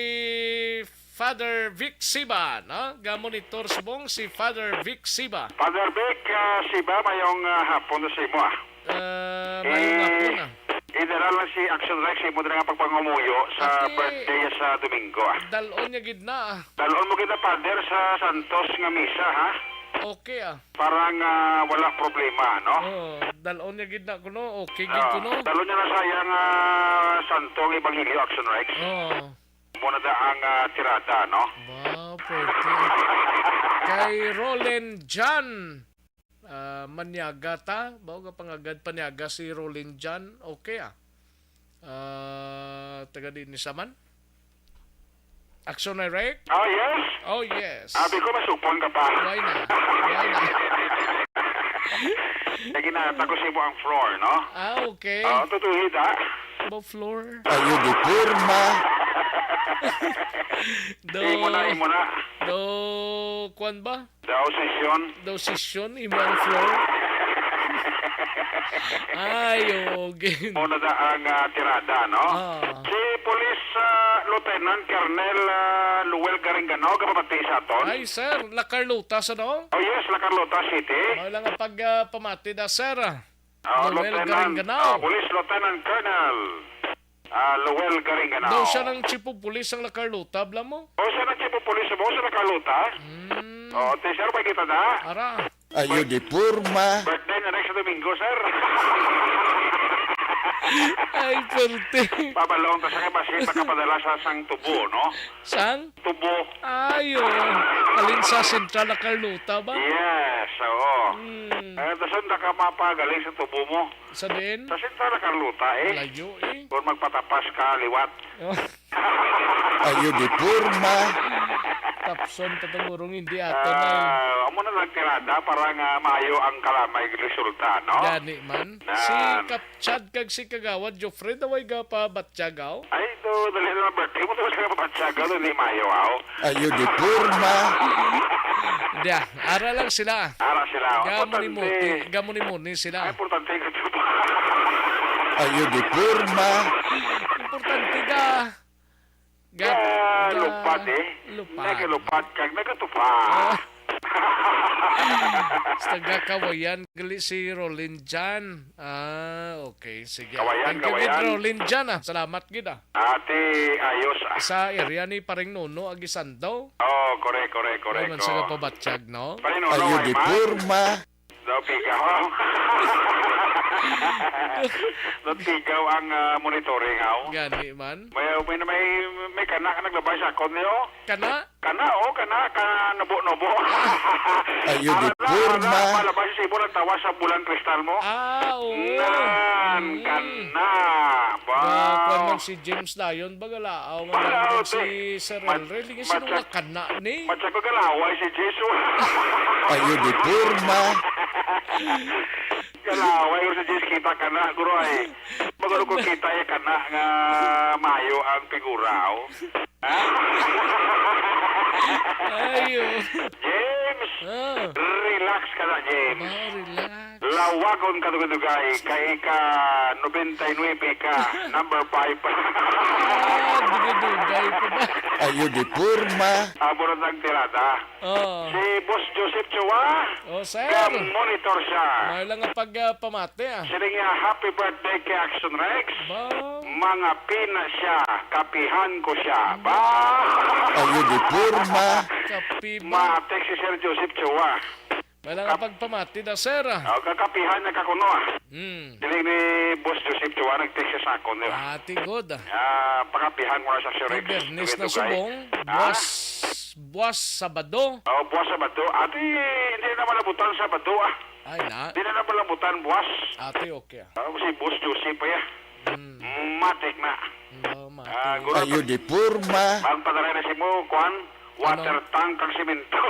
Father Vic Siba, no? Ga monitor subong si Father Vic Siba. Father Vic, ah, Siba, mayong, ah, hapon sa imo, ah. Ah, mayong hapon, ah. Idala lang si Action Rex, imo dira nga pagpangumuyo sa Okay. birthday sa Domingo, ah. Dalon niya gid na, ah. Dalon mo gid na, Father, sa Santos nga misa, ha? Okay, ah. Para nga wala problema, no? Oo, dalon niya gid na kuno. Okay gid Ah, kuno. dalon niya na sa iyang, ah, santong ebanghelyo, Action Rex. Oo. Muna da ang, ah, tirada, no? Wow, pwerte. Kay Roland John, ah, Manyaga ta. Bao nga pangagad Panyaga si Roland John? Okay, ah. Ah, taga din ni Saman? Action Direct? Oh, yes. Oh, yes. Abi ko, masupon ka pa. Why not? Why not? Kaya ginata ko sa imo ang floor, no? Ah, okay. Oh, tutuhid, ha? Ba floor? Ayo, di pirma. Do. Imo na, imo na. Daw, kuwan ba? Daw sesyon. Daw sesyon, imo ang floor. Ay, okay. Muna na ang, ah, tirada, no? Ah. Si Police, ah, Lieutenant Colonel, ah, Luel Garingganao, kapamati sa aton? Ay, sir, La Carlota, sa no? Oh, yes, La Carlota City. Mao lang ang pag, ah, pamati da, sir. Ah, Noel Lieutenant, Garingganao. Ah, Police Lieutenant Colonel, ah, Noel Garingganao. Daw siya nang chief of police ang La Carlota, bala mo? Oh, siya nang chief of police mo, sa La Carlota? Hmm. Oh, te, sir, may kita na? Ara. Ayo di porma. Birthday na next Domingo, sir. Ay, perte. Pabalong ta sa kay basin makapadala sa sang tubo, no? Sang? Tubo. Ayo. Alin sa Central La Carlota ba? Yes, oo. Hmm. Eh, dason na ka mapagaling sa tubo mo. Sa din? Sa Central La Carlota, eh. Layo, eh. Kung magpatapas ka, liwat. Oh. Ayo di porma. Tapson pa tong urong hindi ato na, eh. Ah, amo na lang tirada para nga maayo ang kalamay resulta, no? Gani man. Nan. Si Kap Chad kag si Kagawad Jofre daw ay gapabatyagaw? Ay, to, dali na lang birthday mo, to, sa kapabatyagaw, to, di maayo, aw. Ayo di porma. Dia, ara lang sila. Ara sila. Gamo ni Importante. Muti, gamo ni Muni sila. Ay, importante ka, to. Ayo di porma. Importante ka. Ga-, Ah, ga-, lupad, eh. Lupad. Nagalupad kag nagatupa. Ah. Sa taga Kawayan, gali si Rolin Jan. Ah, okay. Sige. Kawayan, Thank you, Kawayan. Gid, Rolin Jan, ah. Salamat, gid, ah. Ate, ayos, ah. Sa area ni Paring Nuno, Aguisando. Oh, correct, correct, correct, Ay, man sa oh. Kapabatyag, no? Paring Nuno, Ayo ay di man. Porma. Daw pigaw. Daw pigaw ang, ah, monitoring, aw. Gani man. May, may, may, may kana ka naglabay sa akon niyo? Kana? Kana, oh, kana, ka nubo-nubo. Ayo di Ara na, porma. Ara na, malabay sa ibo, nagtawa sa bulang kristal mo. Ah, oo. Nan, Mm. kana. Ba? Ba, kuwan man si James Lyon, ba, galaaw man Wala, lang si te. Sir Mat-, Elrel. Yung sino matsak-, nga kana ni? Matsak ko galaway si James. Ayo di porma. Galaway ko si James, kita kana, guro, ay. Magano ko kita, eh, kana nga maayo ang figura, oh. Ayo. James, Ah. Relax ka na, James. Ba, relax. Lawagon ka dugay-dugay, kay ika nobenta y nuebe ka, number five. Ah, dugay-dugay pa ba? Ayo di porma. Amo na ang tirada. Oh. Si Boss Joseph Chua, Oh, sir. Ga-monitor siya. May lang ang pag, ah, pamati, ah. Sila nga, "Happy birthday kay Action Rex." Ba? Mga pina siya, kapihan ko siya. Ba? Ayo di porma. Kapi ba? Ma-text si Sir Joseph Chua. Wala nga Kap- pagpamati na, sir, ah. Oh, kakapihan na ka kuno, ah. Hmm. Dili ni Boss Joseph Chua, nag-text siya sa akon, di ba? Ati good, ah. Ah, pakapihan ko na sa Sir Rex. Bernes na Dugay-dugay. Subong, Ha? buwas, buwas Sabado. Oh, buwas Sabado. Ati, hindi na malabutan Sabado, ah. Ay, na. Hindi na malabutan buwas. Ati, okay, ah. Ah, si Boss Joseph pa, ya. Hmm. Matik na. Ba, matik. Ah, guro. Ayo di porma. Ang padaray na si mo, kuan, Ano? Water tank kag semento.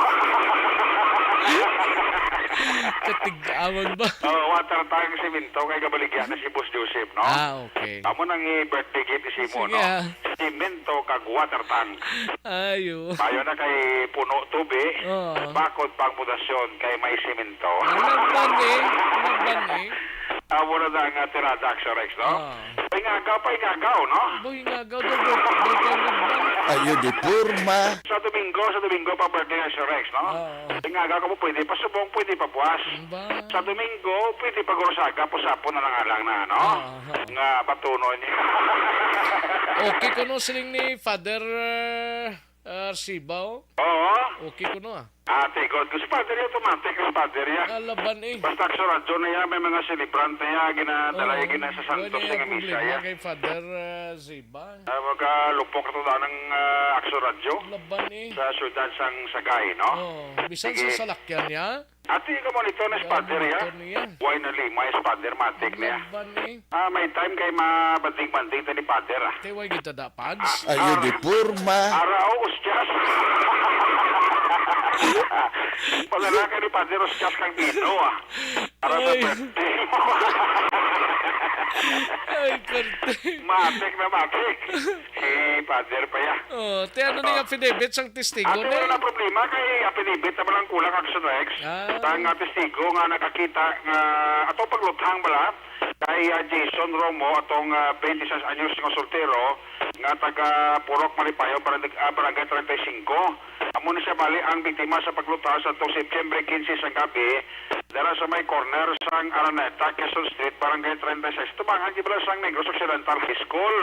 Katig-awon ba? Oh, water tank, semento, kay gabaligya na si Boss Joseph, no? Ah, okay. Amo nang i-birthday gift ni Simo, Sige, no? ah. Semento kag water tank. Ayo. Ayo na kay puno tubi, Oo. bakod pang pundasyon kay may semento. Laban eh. Laban eh. Amo na nga tirada, Action Rex, no? Ah. Ingagaw pa, ingagaw, no? Boy, ingagaw daw, daw, daw, daw, daw. Ayo di porma. Sa Domingo, sa Domingo pa birthday ni Sir Rex, no? Oo. Ingagaw ka mo, pwede pa subong, pwede pa buwas. Ba? Sa Domingo, pwede pa guro sa aga, pusapon na lang alang na, no? Oo, oo. Nga batunon niya. Okay kuno siling ni Father, uh, Arsiba, oh. Oo. Okay kuno, ah. Ate, God, si Father ya, automatic si Father ya. Nalaban eh. Basta Action Radyo na ya, may mga celebrant na ya, ginadala ya, Oo. gina sa Santos Wala nga yung misa problema ya. kay Father, ah, Ziba. Ah, magalupok ito na ng, ah, Action Radyo Laban eh. sa siyudad sang Sagay, no? Oo. Bisan Sige. sa salakyan niya. Ate, ka mo nito na si Father ya. Motor niya. Why na lima si Father, matik niya. Laban eh. Ah, may time kay mabanding-banding ta ni Father, ah. Te, way kita da, Pads? Ah, Ayo ah, di porma. Ara, oh, ustyas. Paglalaka ni Father, ustyas kang bino, ah. Para sa Ay. birthday. Ay, perte. Matik na matik. Si Father pa ya. Oh, ti ano ni affidavit sang testigo, Ate, wala na problema kay affidavit na lang kulang, Action Rex. Ah. Ang, ah, testigo nga nakakita nga ato pagluthang bala kay, ah, Jason Romo, atong, ah, twenty-six anyos nga soltero nga taga Purok Malipayo, barangay, ah, Barangay treinta y cinco. Amo ni siya bali ang biktima sa pagluthang sa atong September quince sang gabi dira sa may corner sang Araneta, Quezon Street, Barangay treinta y seis. Tubangan gid bala sang Negros Occidental High School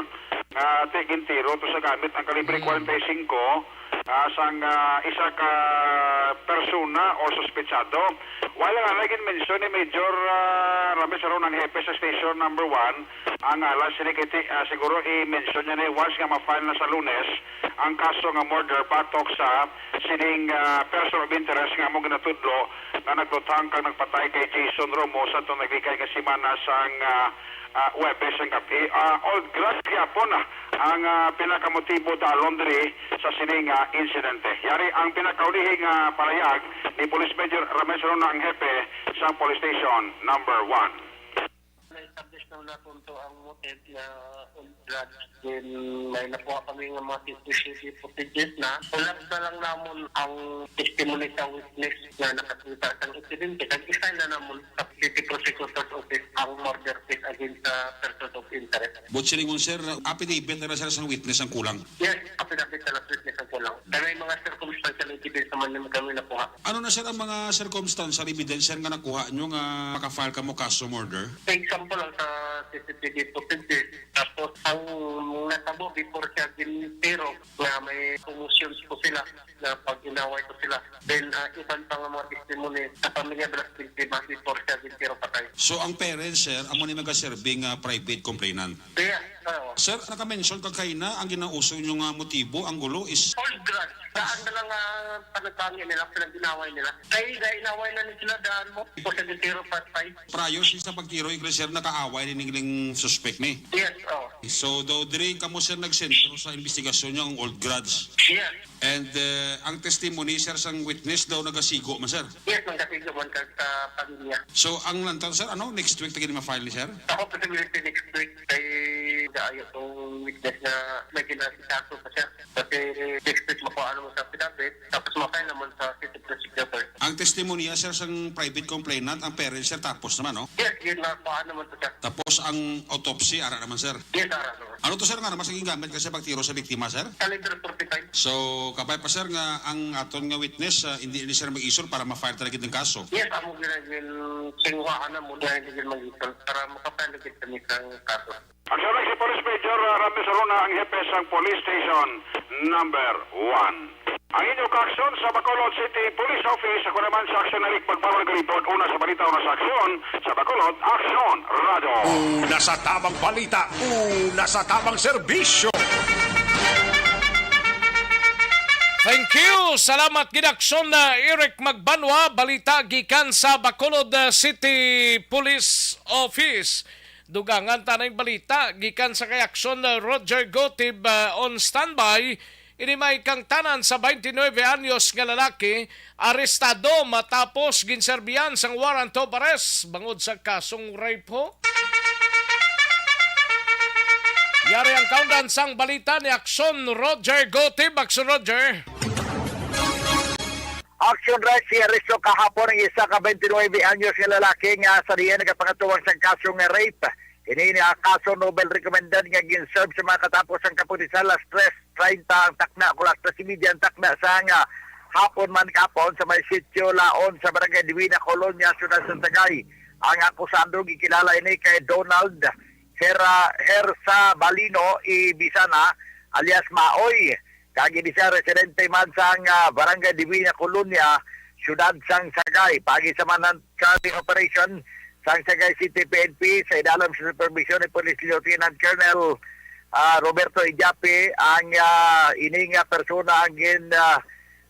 nga ti gintiro to sa gamit ang kalibre Mm. forty-five, ah, sang, ah, isa ka persona o suspetsado. Wala nga lagi mention ni Major, ah, Ramis Aron, ang hepe sa Station Number One, ang ngalan sini kay ti-, ah, siguro i-mention niya ni once nga ma-file na sa Lunes ang kaso nga murder batok sa sining, ah, person of interest nga amo ginatudlo nga nagluthang kag nagpatay kay Jason Romo sa atong nagligad nga semana sang, ah, ah, Huwebes ang gabi. Ah, old grudge gyapon, ah, ang, ah, pinakamotibo dalon diri sa sini nga insidente. Yari ang pinakaulihing, ah, parayag ni Police Major Ramesh Luna, ang hepe sa Police Station Number One. Na-establish na naton to ang motive nga old grudge. Then, may nakuha kami nga mga C C T V footages na. Collab na lang namon ang testimony sa witness nga nakakita sang insidente. Kag i-file na namon sa City Prosecutor's Office ang murder case against sa person of interest. But silingon, sir, affidavit na lang, sir, sang witness ang kulang. Yes, affidavit na lang witness ang kulang. Kaya may mga circumstantial evidence naman yung kami nakuha. Ano na, sir, ang mga circumstantial evidence, sir, nga nakuha nyo nga maka-file kamo kaso murder? Sa example lang sa C C T V footage, tapos ang natabo before siya gintiro nga may commotions po sila na pag-inaway ko sila. Then, ah, iban pa nga mga testimony sa pamilya Velasquez, di ba, before siya gintiro patay. So, ang parents, sir, amo ni magaserve nga private complainant? Yes, oo. Sir, naka-mention ka kaina, ang ginauso nyo nga motibo, ang gulo is Old grudge. Daan na lang, ah, panagbangi nila, pinag-inaway nila. Ay, inaway na ni sila, daan mo. Before siya gintiro patay. Prior siya sa pagtiro, iglesia, nakaaway ni ning suspect ni. Yes, oo. So, daw diri kamo, sir, nagsentro sa investigasyon niyo ang old grudge. Yes. And, uh, ang testimony, sir, sang witness daw nagasigo man, sir. Yes, nagasigo man ka sa pamilya. So, ang lantaw, sir, ano, next week ta gid ma-file ni, sir? Ako, possibility next week kay gaayo tong witness nga may ginasikaso pa siya. Kasi next week makuha naman sa pinapit, tapos ma-file naman sa city prosecutor. Ang testimonya, sir, sang private complainant, ang parents, sir, tapos naman, no? Yes, yun, nakuha naman to, sir. Tapos ang autopsy, ara naman, sir. Yes, ara naman. Ano to, sir, nga naman sa gingamit kasi pagtiro sa biktima, sir? Caliber forty-five. So, kabay pa, sir, nga ang aton nga witness, ah, hindi ni, sir, mag-isol para ma-file talaga ng kaso. Yes, amo ginagin singuhaan na muna, hindi gid mag-isol para makapaligitan ng isang kaso. Ang sarang si Police Major, ah, Ramis Aruna, ang hepe sang Police Station Number One. Ang inyo kaaksyon sa Bacolod City Police Office, ako naman sa aksyon na Rick Magbawal Galipod, una sa balita, una sa aksyon, sa Bacolod Aksyon Radio. Una sa tamang balita, una sa tamang serbisyo. Thank you. Salamat gid, aksyon na Eric Magbanwa. Balita gikan sa Bacolod, uh, City Police Office. Dugangan ta na yung balita gikan sa kay aksyon na Roger Gotib, uh, on standby. Ini may kangtanan sa twenty-nine anyos nga lalaki, arestado matapos ginserbihan sang warrant of arrest bangod sa kasong rape ho. Yari ang kaundan sang balita ni Aksyon Roger Gotib. Aksyon Roger. Action Rush, si aresto kahapon ang isa ka twenty-nine anyos nga lalaki nga sa diyan nagapangatuwang sa kaso nga rape. Kini ni ang kaso Nobel recommended nga gin-serve sa mga katapos ang kapulisan alas tres treinta ang takna, kung alas tres y media ang takna sa nga hapon man kapon sa may sitio Laon sa Barangay Divina Colonia, Siyudad sa Sagay. Ang akusado gikilala ini kay Donald Hera, Hersa Balino y Bisana alias Maoy. Kag ini siya residente man sang, ah, Barangay Divina Colonia, Siyudad sang Sagay. Pagi sa manhunt carrying operation sang Sagay City P N P sa idalom sa supervision ni Police Lieutenant Colonel, ah, Roberto Ijapi ang, ah, ini nga persona ang gin, ah,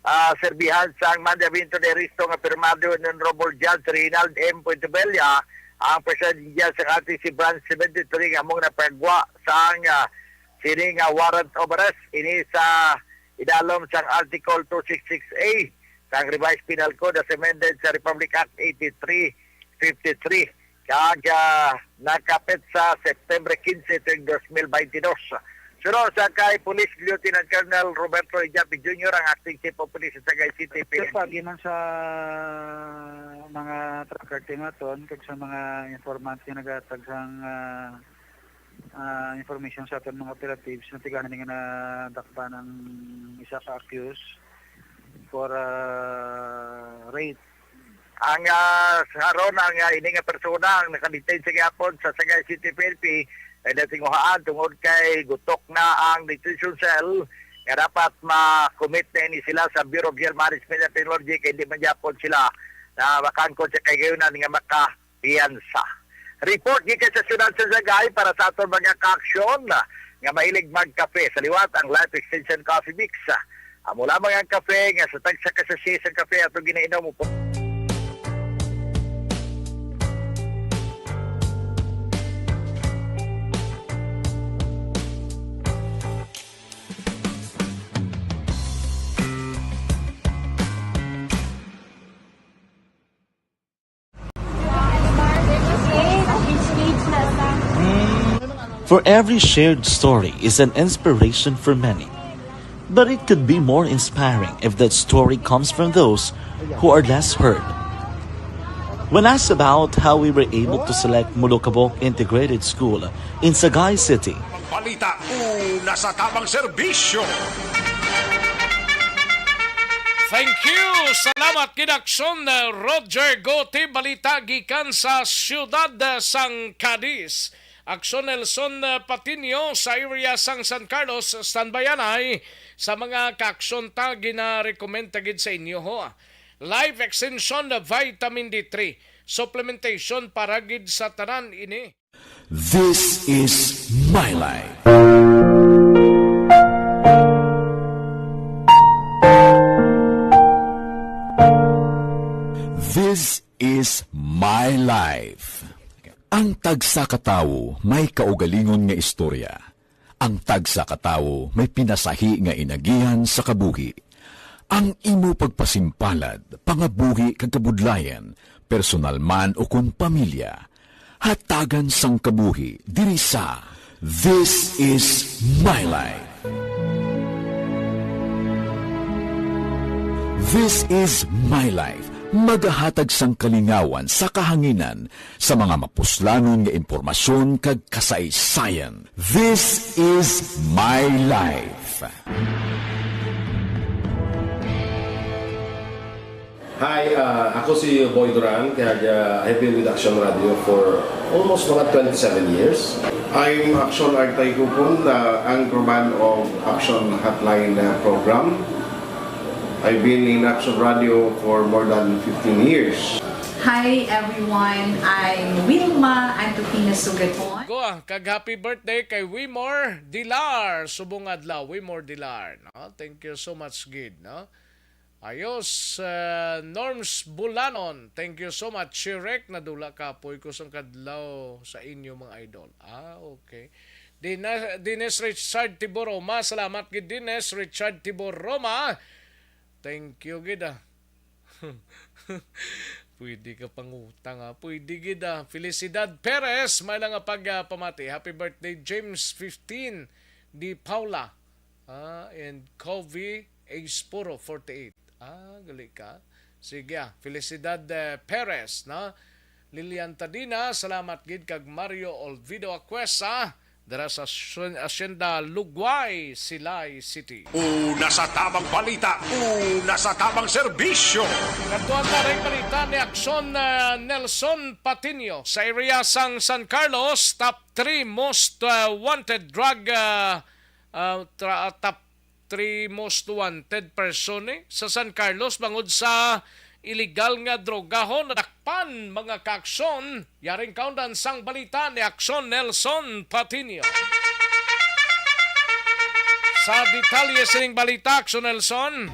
ah, serbihan sang mandamiento de arresto nga pirmado ni Honorable Judge Reynald M. Puentebella, ang presidente sa Antique Branch Seventy-three nga among napagwa sang, ah, sini nga warrant of arrest ini sa idalom sang Article two six six A sang Revised Penal Code as amended sa Republic Act eighty-three fifty-three. Kag, ah, nakapit sa September quince tuig dos mil baynte dos. Suno sa kay Police Lieutenant Colonel Roberto Ijapi Junior, ang acting chief of police sa Sagay City, P N P. Pagi man sa mga tracker team naton, kag sa mga informant nga naghatag sang, ah, ah, information sa aton mga operatives, natiganan nga nadakpan ang isa ka accused for, ah, rape. Ang, ah, karon ang, ah, ini nga persona ang nakadetain sa gihapon sa Sagay City P N P, kay natinguhaan tungod kay gutok na ang detention cell nga dapat ma-commit na ini sila sa Bureau of Jail Management and Technology, kay di man gyapon sila na makaangkon sa kahigayunan nga makapiyansa. Report gikan sa siyudad sa Sagay para sa aton mga kaaksyon nga mahilig magkape. Sa liwat, ang Life Extension Coffee Mix. Amo lamang ang kape nga sa tagsa ka sachet sang kape ato ginainom. For every shared story is an inspiration for many. But it could be more inspiring if that story comes from those who are less heard. When asked about how we were able to select Molokabok Integrated School in Sagay City, Ang balita, una sa tamang serbisyo. Thank you. Salamat gid, Aksyon, uh, Roger Gote. Balita gikan sa siyudad, uh, sang Cadiz. Aksyon Nelson, uh, Patiño sa area sang San Carlos. Standby anay sa mga kaaksyon ta, gina-recommend ta gid sa inyo, ho. Life Extension, uh, Vitamin D three supplementation para gid sa tanan ini. This is my life. This is my life. Ang tagsa ka tawo may kaugalingon nga istorya. Ang tagsa ka tawo may pinasahi nga inagihan sa kabuhi. Ang imo pagpasimpalad, pangabuhi kag kabudlayan, personal man ukon pamilya, hatagan sang kabuhi diri sa This Is My Life. This Is My Life, magahatag sang kalingawan sa kahanginan sa mga mapuslanon nga impormasyon kag kasaysayan. This Is My Life. Hi, uh, ako si Boy Duran, kag, uh, I've been with Action Radio for almost mga twenty-seven years. I'm Action Artay Kupon, the anchorman of Action Hotline, uh, program. I've been in Action Radio for more than fifteen years. Hi everyone, I'm Wilma Antupina Sugaton. Go, ah, kag happy birthday kay Wimor Dilar. Subong adlaw, Wimor Dilar, no? Thank you so much gid, no? Ayos, uh, Norms Bulanon. Thank you so much, Shirek. Nadula kapoy ko sang kadlaw sa inyo, mga idol. Ah, okay. Dina-, Dennis Richard Tiboroma. Salamat gid, Dennis Richard Tiboroma. Thank you gid, ah. Pwede ka pangutang, ah. Pwede gid, ah. Felicidad Perez, may lang nga pag, ah, pamati. Happy birthday, James fifteen de Paula. Ah, and Kobe Ace Puro, forty-eight. Ah, gali ka. Sige, ah. Felicidad, eh, Perez, no? Lilian Tadina, salamat gid, kag Mario Olvido Acuesa, dira sa Asyen-, Asyenda Lugway, Silay City. Una sa tamang balita, una sa tamang serbisyo. Kadtuan ta ring balita ni Aksyon, ah, Nelson Patiño. Sa area sang San Carlos, top three most, ah, wanted drug, ah, ah, tra-, top three most wanted person, eh, sa San Carlos bangod sa iligal nga drogahon. Nadakpan, mga kaaksyon. Yaring kaundan sang balita ni Aksyon Nelson Patiño. Sa detalye sining balita, Aksyon Nelson.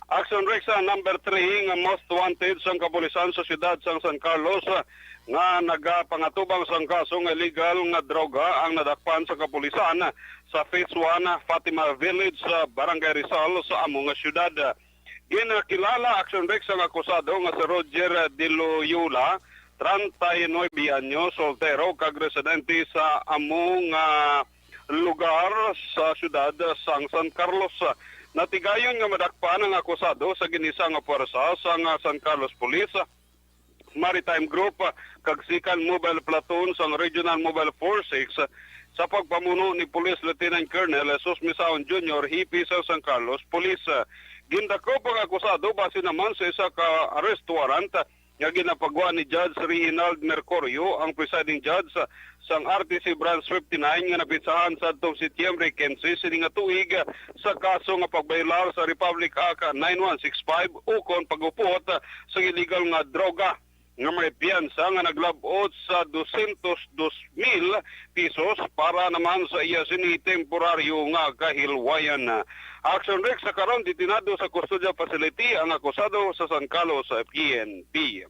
Action Rex, ah, number three nga most wanted sang kapulisan sa siyudad sang San Carlos, ah, nga nagapangatubang sang kaso nga illegal nga droga ang nadakpan sa kapulisan sa Phase one, Fatima Village, sa Barangay Rizal, sa amo nga siyudad. Ginakilala, Action Rex, ang akusado nga si Roger De Loyola treinta y nueve anyos, soltero kag residente sa amo nga lugar sa siyudad sang San Carlos. Natigayon nga madakpan ang akusado sa ginisa nga puwersa sang San Carlos Police, Maritime Group, kag Second Mobile Platoon sang Regional Mobile Force Six sa pagpamuno ni Police Lieutenant Colonel Jesus Misaon Junior, hepe sa San Carlos Police. Gindakop ang akusado base naman sa isa ka arrest warrant nga ginapagwa ni Judge Reginald Mercurio, ang presiding judge sang R T C Branch fifty-nine, nga napitsahan sa adtong Setyembre quince sini nga tuig sa kaso nga pagbayolar sa Republic Act nine one six five ukon pag-upot sa illegal nga droga, nga may piyansa nga naglab-ot sa dosyentos dos mil pesos para naman sa iya sini temporaryo nga kahilwayan. Action Rex, sa karon, detenado sa custodial facility ang akusado sa San Carlos P N P.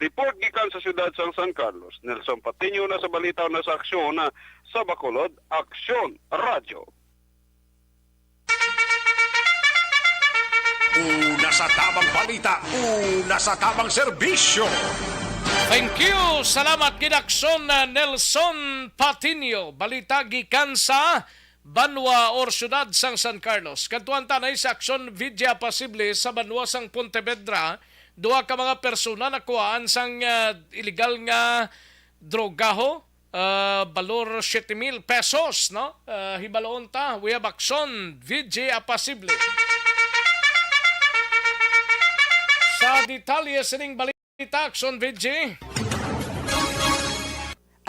Report gikan sa siyudad sang San Carlos, Nelson Patiño na sa balita na sa Aksyon, sa Bacolod, Aksyon Radyo. Una sa tabang balita, una sa tabang serbisyo. Thank you. Salamat gid, Aksyon, uh, Nelson Patiño. Balita gikan sa banwa or siyudad sang San Carlos. Kadtuan ta na sa Aksyon, Vidya Pasible sa banwa sang Pontevedra. Duha ka mga persona nakuhaan sang, uh, illegal nga drogaho, uh, balor siete mil pesos, no? Uh, hibaloon ta, we have Aksyon, V J Apasible. Sa detalye sining balita, Aksyon, V J.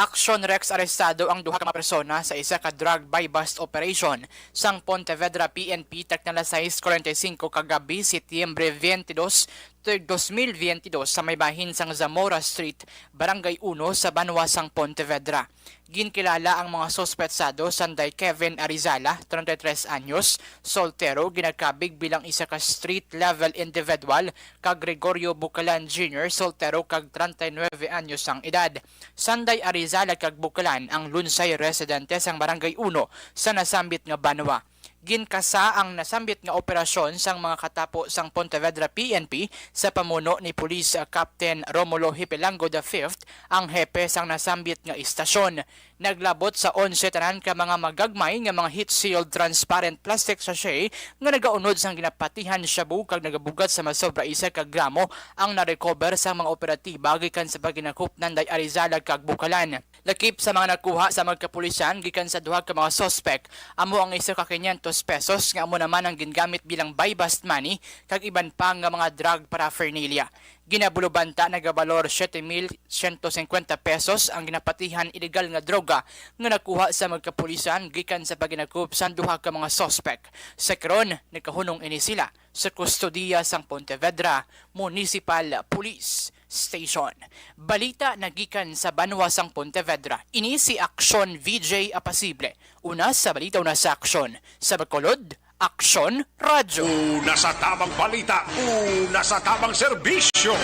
Aksyon Rex, arestado ang duha ka mga persona sa isa ka drug buy-bust operation sang Pontevedra P N P, takna alas sais cuarenta y cinco kagabi, Setyembre veintidós, ter-, dos mil veintidós, sa may bahin sang Zamora Street, Barangay Uno, sa banwa sang Pontevedra. Ginkilala ang mga suspetsado sanday Kevin Arizala, treinta y tres anyos, soltero, ginakabig bilang isa ka street-level individual, kag Gregorio Bucalan Junior, soltero kag treinta y nueve anyos ang edad. Sanday Arizala kag Bucalan ang lunsay residente sang Barangay Uno sa nasambit nga banwa. Ginkasa ang nasambit nga operasyon sang mga katapo sang Pontevedra P N P sa pamuno ni Police Captain Romulo Hipilango the fifth, ang hepe sang nasambit nga istasyon. Naglabot sa onse tanan ka mga magagmay nga mga heat-sealed transparent plastic sachet nga nagaunod sang ginapatihan shabu kag nagabugat sa masobra isa ka gramo ang narecover sang mga operatiba gikan sa paghinakop nanday Arizala kag Bucalan. Lakip sa mga nakuha sa magkapulisan gikan sa duha ka mga suspek amo ang isa ka quinientos pesos nga amo naman ang gingamit bilang buy-bust money kag iban pa nga mga drug paraphernalia. Ginabulobanta nagabalor siete mil siyento cincuenta pesos ang ginapatihan illegal nga droga nga nakuha sa magkapulisan gikan sa paghinakop sang duha ka mga suspek. Sa karon, nagkahunong ini sila sa kustodiya sang Pontevedra Municipal Police Station. Balita nagikan sa banwa sang Pontevedra. Ini si Aksyon V J Apasible. Una sa balita, una sa aksyon. Sa Bacolod, Aksyon Radyo. Una sa tabang balita, una sa tabang serbisyo.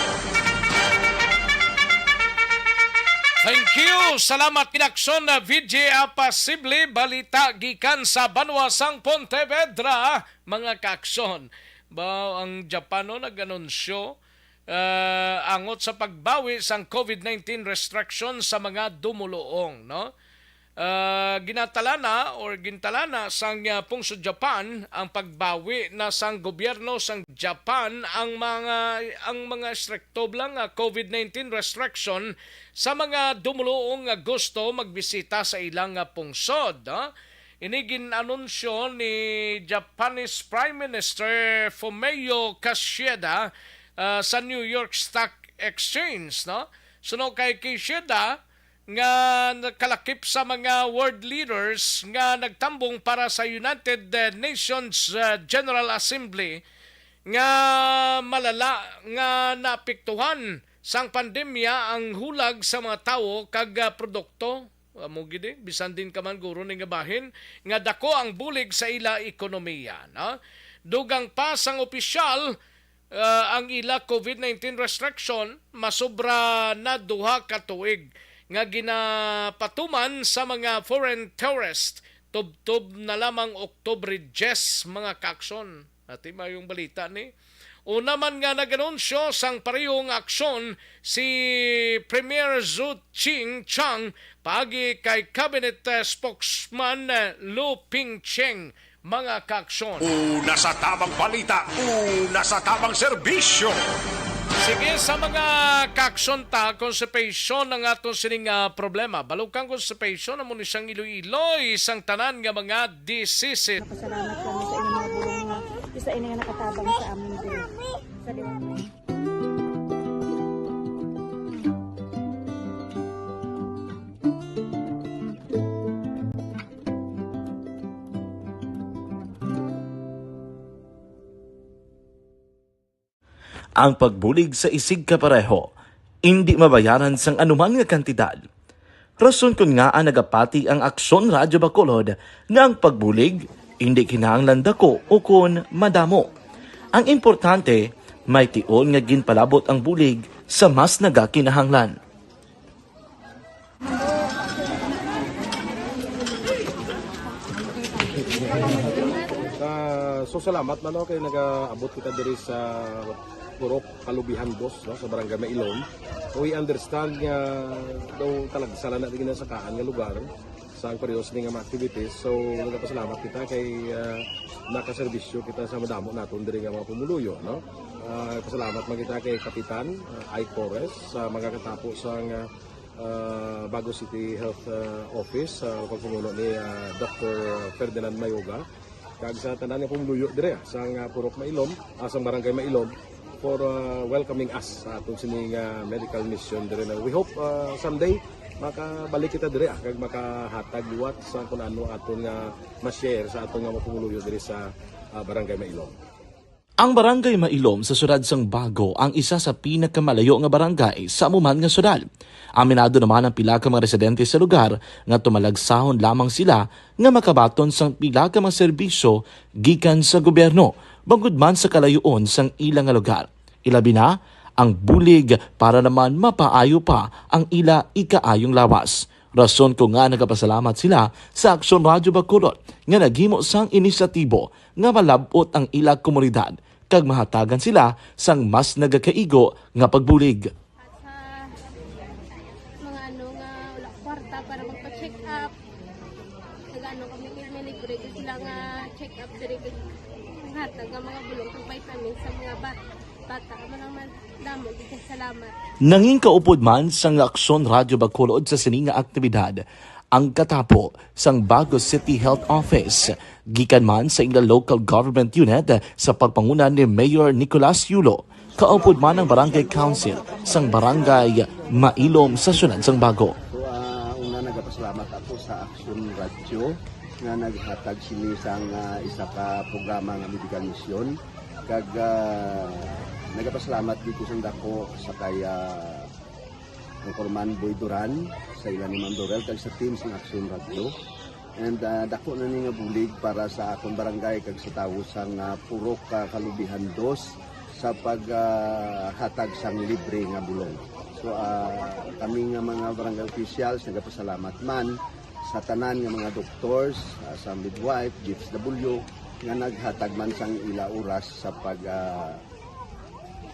Thank you. Salamat gid, Aksyon, na V J Apasible. Balita gikan sa banwa sang Pontevedra, mga kaaksyon. Ba, ang Japan, no, nag-anunsyo, ah, angot sa pagbawi sang COVID nineteen restriction sa mga dumuluong, no? Ah, ginatalana or gintalana sang, ah, pungsod Japan ang pagbawi na sang gobyerno sang Japan ang mga, ang mga estrikto lang nga COVID nineteen restriction sa mga dumuluong nga gusto magbisita sa ilang, ah, pungsod, ah. Ini gin-anunsyo ni Japanese Prime Minister Fumio Kishida, ah, sa New York Stock Exchange, no? Suno kay Kishida, nga nakalakip sa mga world leaders nga nagtambong para sa United, eh, Nations, eh, General Assembly, nga malala nga naapektuhan sang pandemya ang hulag sa mga tawo kag, ah, produkto. Amo gid, eh, bisan din ka man guro ni nga bahin nga dako ang bulig sa ila ekonomiya, no? Dugang pa sang opisyal, ah, ang ila COVID nineteen restriction, masubra na duha ka tuig nga ginapatuman sa mga foreign tourist. Tubtob na lamang Oktubre diyes, mga kaaksyon. Ati mayong balita ni. Una man nga nag-anunsyo sang parehong aksyon si Premier Zhu Ching Chang paagi kay Cabinet, eh, Spokesman, eh, Lu Pingcheng, mga kaaksyon. Una sa tamang balita, una sa tamang serbisyo. Sige, sa mga kaaksyon ta, constipation ang aton sining, ah, problema. Balukang constipation amo ni siyang iloy-iloy sang tanan nga mga diseases. Pasalamat kami sa inyong mga bulong nga isa ini nga nakatabang sa amin diri. Sa liwanag. Ang pagbulig sa isigkapareho indi mabayaran sang anuman nga kantidad. Rason kon ngaa nagapati ang Aksyon Radyo Bacolod nga ang pagbulig indi kinahanglan dako ukon madamo. Ang importante, may tion nga ginpalabot ang bulig sa mas nagakinahanglan. Ah, so salamat man, no, kay nagaabot kita diri sa Purok Kalubihan Dos, no, sa Barangay Mailom. We understand nga daw talagsa lang na di ginasakaan nga lugar sa ang pareho sini nga mga activities. So nagapasalamat kita kay, ah, nakaserbisyo kita sa madamo naton diri nga mga pumuluyo, no. Ah, pasalamat man kita kay Kapitan, ah, Ike Torres sa mga katapo sa nga, ah, Bago City Health, ah, Office, sa pagpamuno ni, ah, Doctor Ferdinand Mayoga, kag sa tanan nga pumuluyo dire, ah, sang, ah, Purok Mailom, ah, sang Barangay Mailom, for, ah, welcoming us sa aton sini nga medical mission dire na we hope, ah, someday makabalik kita dire, ah, kag makahatag liwat sa kun ano aton nga ma-share sa aton nga mga pumuluyo dire sa, ah, Barangay Mailom. Ang Barangay Mailom sa siyudad sang Bago ang isa sa pinakamalayo nga barangay sa amo man nga siyudad. Aminado naman ang pila ka mga residente sa lugar nga tumalagsahon lamang sila nga makabaton sang pila ka mga serbisyo gikan sa gobyerno, bangod man sa kalayoon sang ila nga lugar. Ilabi na ang bulig para naman mapaayo pa ang ila ikaayong lawas. Rason kon ngaa nagapasalamat sila sa Aksyon Radyo Bacolod nga naghimo sang inisyatibo nga malab-ot ang ila komunidad kag mahatagan sila sang mas nagakaigo nga pagbulig. At sa mga ano nga wala kwarta para magpa-check up, nag-ano kami, may libre ko sila nga check up diri, kag hatag nga mga bulong kag vitamins sa mga bat-, bata. Amo lang man, damo gid kay salamat. Nangin kaupod man sang Aksyon Radyo Bacolod sa sini nga aktibidad ang katapo sang Bago City Health Office, gikan man sa ila local government unit sa pagpanguna ni Mayor Nicolas Yulo. Kaupod man ang Barangay Council sang Barangay Mailom sa siyudad sang Bago. So, ah, una, nagapasalamat ako sa Aksyon Radyo nga naghatag sini sang, ah, isa ka programa nga medical mission. Kag, ah, nagapasalamat dito sa dako sa kay, ah, Anchorman Boy Duran, sa ila ni Ma'am Dorel, kag sa team sang Aksyon Radyo. And, ah, dako na ni nga bulig para sa akon barangay kag sa tawo sang, ah, Purok, ah, Kalubihan Dos sa pag, ah, hatag sang libre nga bulong. So, ah, kami nga mga barangay officials nagapasalamat man sa tanan nga mga doctors, ah, sa midwife, D S W, nga naghatag man sang ila oras sa pag, ah,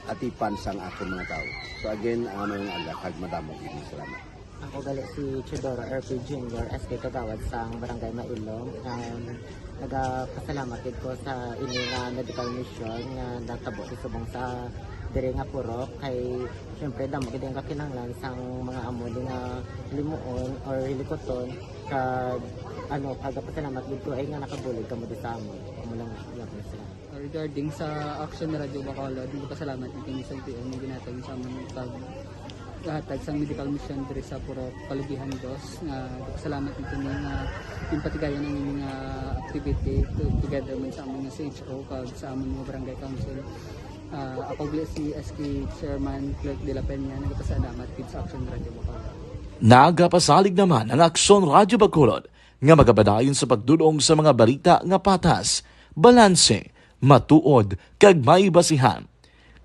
atipan sang akon mga tawo. So again, ah, maayong aga kag madamo gid nga salamat. Ako gali si Teodoro R P Junior, S K Kagawad sang Barangay Mailom. Um, nagapasalamat gid ko sa ini nga medical mission nga natabo sa subong sa diri nga purok. Kay, syempre, damo gid ang kakinahanglan sang mga amo ni nga limuon or hilikuton. Kag, ano, nagapasalamat gid ko ay nga nakabulig kamo di sa amon. Amo lang, yun, salamat. Regarding sa Action Radio Bacolod, nagpasalamat gid kami sa L T O nga ginhatag sa amon pag-, hatag sang medical mission diri sa Purok Kalubihan Dos. Nga nagpasalamat gid kami nga ginpatigayon ang inyong, ah, activity to-, together man sa amon nga C H O kag sa amon nga barangay council. Ah, ako gali si S K Chairman Clerk de la Peña, nagpasalamat gid sa Action Radio Bacolod. Nagapasalig naman ang Aksyon Radio Bacolod nga magapadayon sa pagdul-ong sa mga balita nga patas, balanse, matuod, kag may basihan.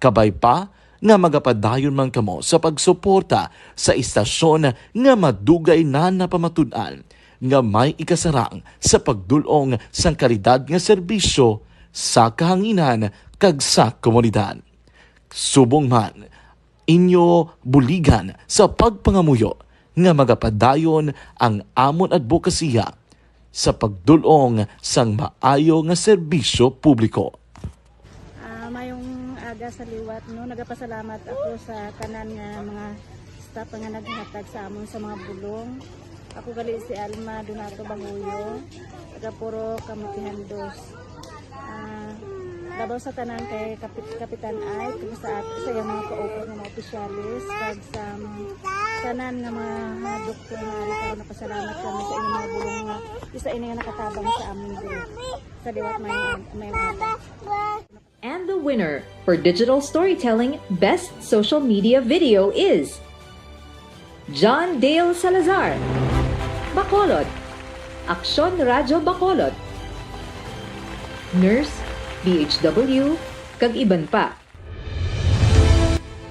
Kabay pa nga magapadayon man kamo sa pagsuporta sa istasyon nga madugay na napamatud-an nga may ikasarang sa pagdul-ong sang kalidad nga serbisyo sa kahanginan kag sa komunidad. Subong man, inyo buligan sa pagpangamuyo nga magapadayon ang amon adbokasiya sa pagdul-ong sang maayo nga serbisyo publiko. Ah, mayong aga sa liwat, no? Nagapasalamat ako sa tanan nga mga staff nga naghatag sa amon sa mga bulong. Ako gali si Alma Donato Banguyo, taga Purok Kamutihan Dos. Ah, labaw sa tanan kay Kapit-, Kapitan Ike, kag sa at-, sa iyang mga kaupod nga mga opisyalis, kag sa mga tanan nga mga, mga doktor nga ari karon, napasalamat kami sa inyong mga bulong nga isa ini nga nakatabang sa amon diri. Sa liwat may, may mga And the winner for digital storytelling best social media video is John Dale Salazar, Bacolod, Aksyon Radyo Bacolod, Nurse, B H W, kag iban pa.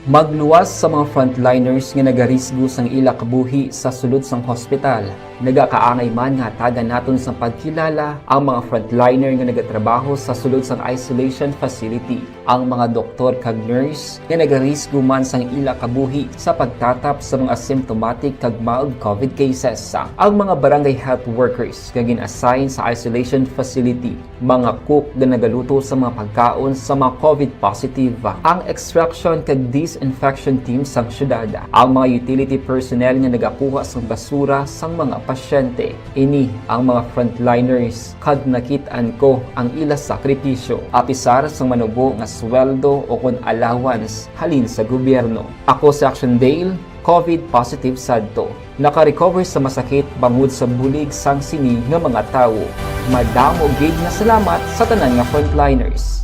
Magluwas sa mga frontliners nga nagarisgo sang ila kabuhi sa sulod sang hospital. Nagakaangay man nga hatagan naton sang pagkilala ang mga frontliner nga nagatrabaho sa sulod sang isolation facility, ang mga doktor kag nurse nga nagarisgo man sang ila kabuhi sa pagtatap sa mga symptomatic kag mild covid cases, ang mga barangay health workers nga gin-assign sa isolation facility, mga cook nga nagaluto sa mga pagkaon sa mga covid positive, ang extraction kag disinfection team sang syudad, ang mga utility personnel nga nagakuha sang basura sang mga pasyente. Ini ang mga frontliners, kag nakit-an ko ang ila sakripisyo, apisar sang manubo nga sweldo o kon allowance halin sa gobyerno. Ako si Action Dale, covid positive sadto. Naka-recover sa masakit bangod sa bulig sang sini nga mga tawo. Madamo gid nga salamat sa tanan nga frontliners.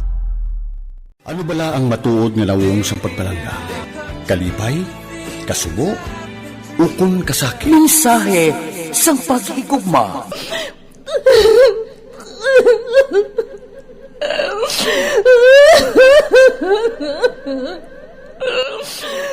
Ano bala ang matuod nga nawong sang pagpalangga? Kalipay? Kasubo? Ukon kasakit? Mensahe sang paghigugma.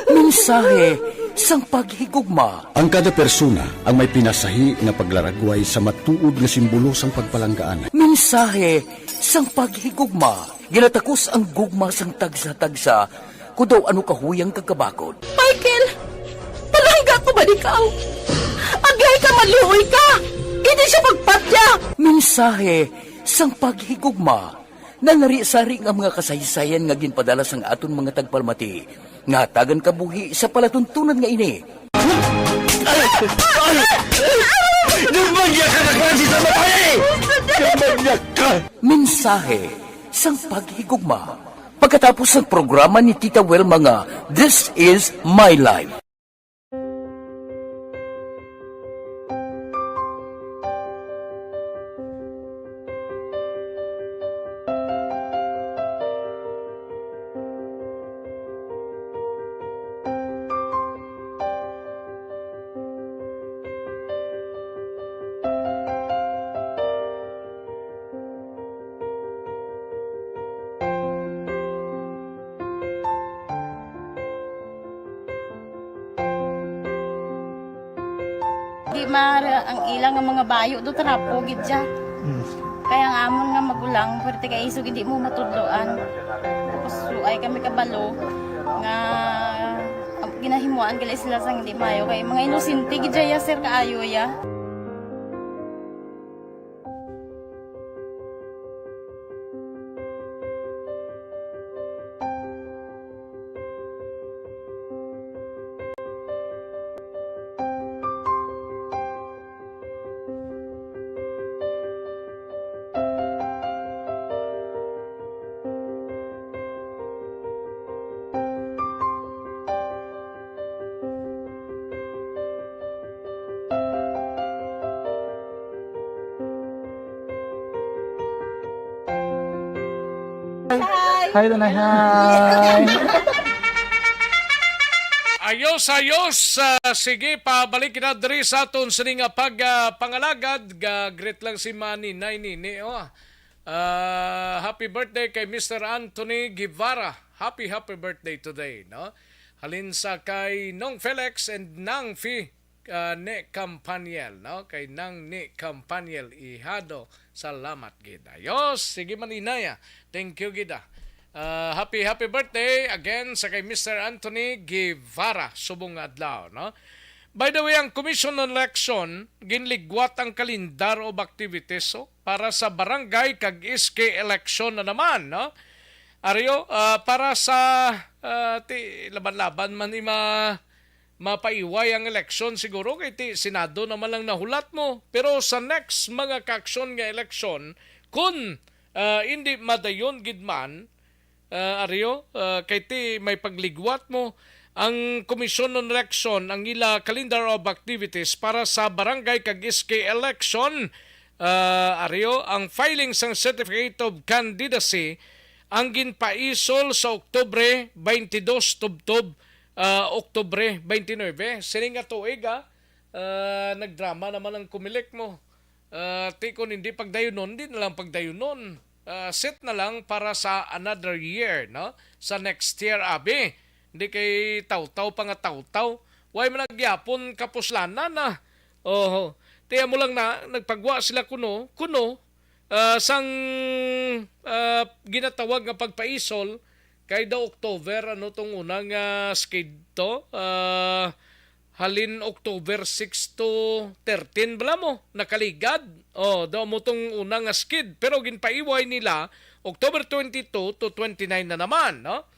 Mensahe sang paghigugma. Ang kada persona ang may pinasahi nga paglaragway sa matuod nga simbolo sang pagpalanggaan. Mensahe sang paghigugma. Ginatakos ang gugma sang tagsa-tagsa, kon daw ano kahuyang kag kabakod. Michael, palangga ko ba ikaw? Agay ka, maluoy ka! Hindi siya magpatya! Mensahe sang paghigugma. Nanari-sari nga mga kasaysayan nga ginpadala sang aton mga tagpalamati nga hatagan kabuhi sa palatuntunan nga ini. Ay! Ay! Ay! Demonyak ka na klase sa babae! Demonyak ka! Mensahe sang paghigugma. Pagkatapos sang programa ni Tita Wilma nga This Is My Life. Di mara ang ila nga mga bayo do, trapo gid siya. Mm. Kaya ang amon nga magulang, pwerte kay iso gid di mo matudloan. Tapos luay kami kabalo nga, ah, ginahimuan gali sila sang di maayo kay mga inosente gid siya, sir, kaayo ya. Hi! Hi, Tanay. Hi! Ayos, ayos. Ah, sige, pabalik na diri sa aton sini nga pag, ah, pangalagad. Ga-greet lang si Manny, Nay Nini, oh. Ah, happy birthday kay Mister Anthony Guevara. Happy, happy birthday today, no? Halin sa kay Nong Felix and Nang Fi, ah, ni Campaniel, no? Kay Nang ni Campaniel Ihado, salamat gid. Ayos, sige man, Inaya. Thank you gid, ah. Ah, happy, happy birthday again sa kay Mister Anthony Guevara subong nga adlaw, no? By the way, ang Commission on Election ginligwat ang kalendar of activities, oh, para sa barangay kag S K election na naman, no? Aryo, ah, para sa, ah, ti laban-laban man ni ma mapaiway ang eleksyon siguro kay ti Senado naman lang nahulat mo. Pero sa next mga kaaksyon nga eleksyon, kun, ah, indi madayon gid man, ah, Aryo, ah, kay ti may pagligwat mo ang Commission on Election ang ila calendar of activities para sa barangay kag S K election. Ah, Aryo, ang filing sang Certificate of Candidacy ang ginpaisol sa Oktubre twenty-two tubtob ah, Oktubre twenty-nine. Sini nga tuig, ah, ah, nagdrama naman ang Comelec mo. Ah, ti kon hindi pagdayunon, di na lang pagdayunon. Ah, set na lang para sa another year, no? Sa next year, abi. Hindi kay tawtaw pa nga tawtaw. Way man nagyapon kapuslanan, ah. Oho. Tiya mo lang na, nagpagwa sila kuno, kuno, ah, sang, ah, ginatawag nga pagpaisol, kay daw October, ano tong unang, ah, skid to? Ah, halin October six to thirteen bala mo, nakaligad. Oh, daw mo tong unang, ah, skid. Pero ginpaiway nila October twenty-two to twenty-nine na naman, no?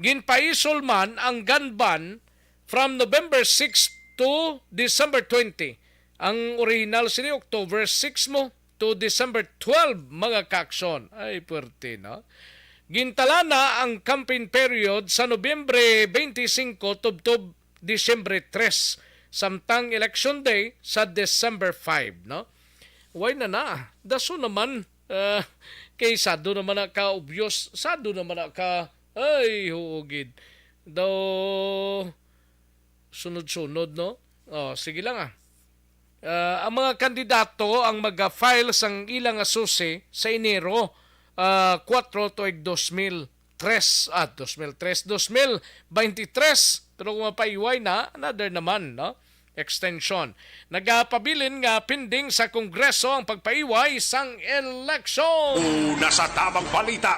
Ginpaisol man ang gun ban from November six to December twenty. Ang original sini October six mo to December twelve, mga kaaksyon. Ay, puwerte, no? Gintala na ang campaign period sa Nobyembre twenty-five tubtob Disyembre tres, samtang election day sa December five, no? Way na na. Daso naman, ah, kay sado naman na ka obvious, sado naman na ka, ay, huugid. Daw, sunod-sunod, no? Oh, sige lang, ah. Ah, ang mga kandidato ang mag-file sang ilang asusi sa Enero, ah, kuwatro tuig dos mil tres, ah, dos mil tres, dos mil beintitres. Pero kung mapaiway na, another naman, no? Extension. Nagapabilin nga pending sa Kongreso ang pagpaiway sang eleksyon. Una sa tamang balita,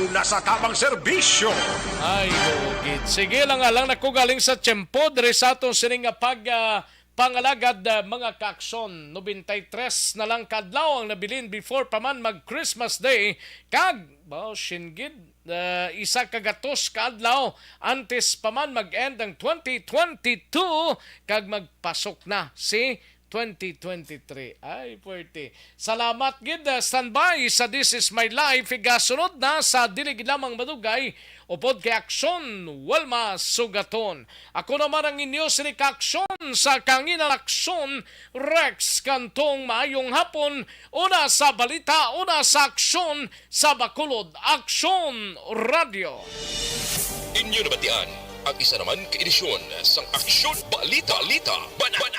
una sa tamang serbisyo. Ay, gugid. Sige lang, alang nako galing sa tiyempo diri sa aton sining nga pag, ah, pangalagad, ah, mga kaaksyon. Nobenta y tres na lang ka adlaw ang nabilin before pa man mag Christmas Day, kag, ba, singgid, ah, isa ka gatos ka adlaw antes pa man mag-end ang twenty twenty-two kag magpasok na si twenty twenty-three. Ay, puwerte. Salamat gid, ah, standby sa This Is My Life. Igasunod na sa dili gid lamang madugay, upod kay Aksyon, Walma Sugaton. Ako naman ang inyo sini ka Aksyon sa kanginan Aksyon, Rex Cantong. Maayong hapon. Una sa balita, una sa aksyon, sa Bacolod Aksyon Radio. Inyo nabatian ang isa naman ka edisyon sang Aksyon Balita. Balita. Ban-, ban-,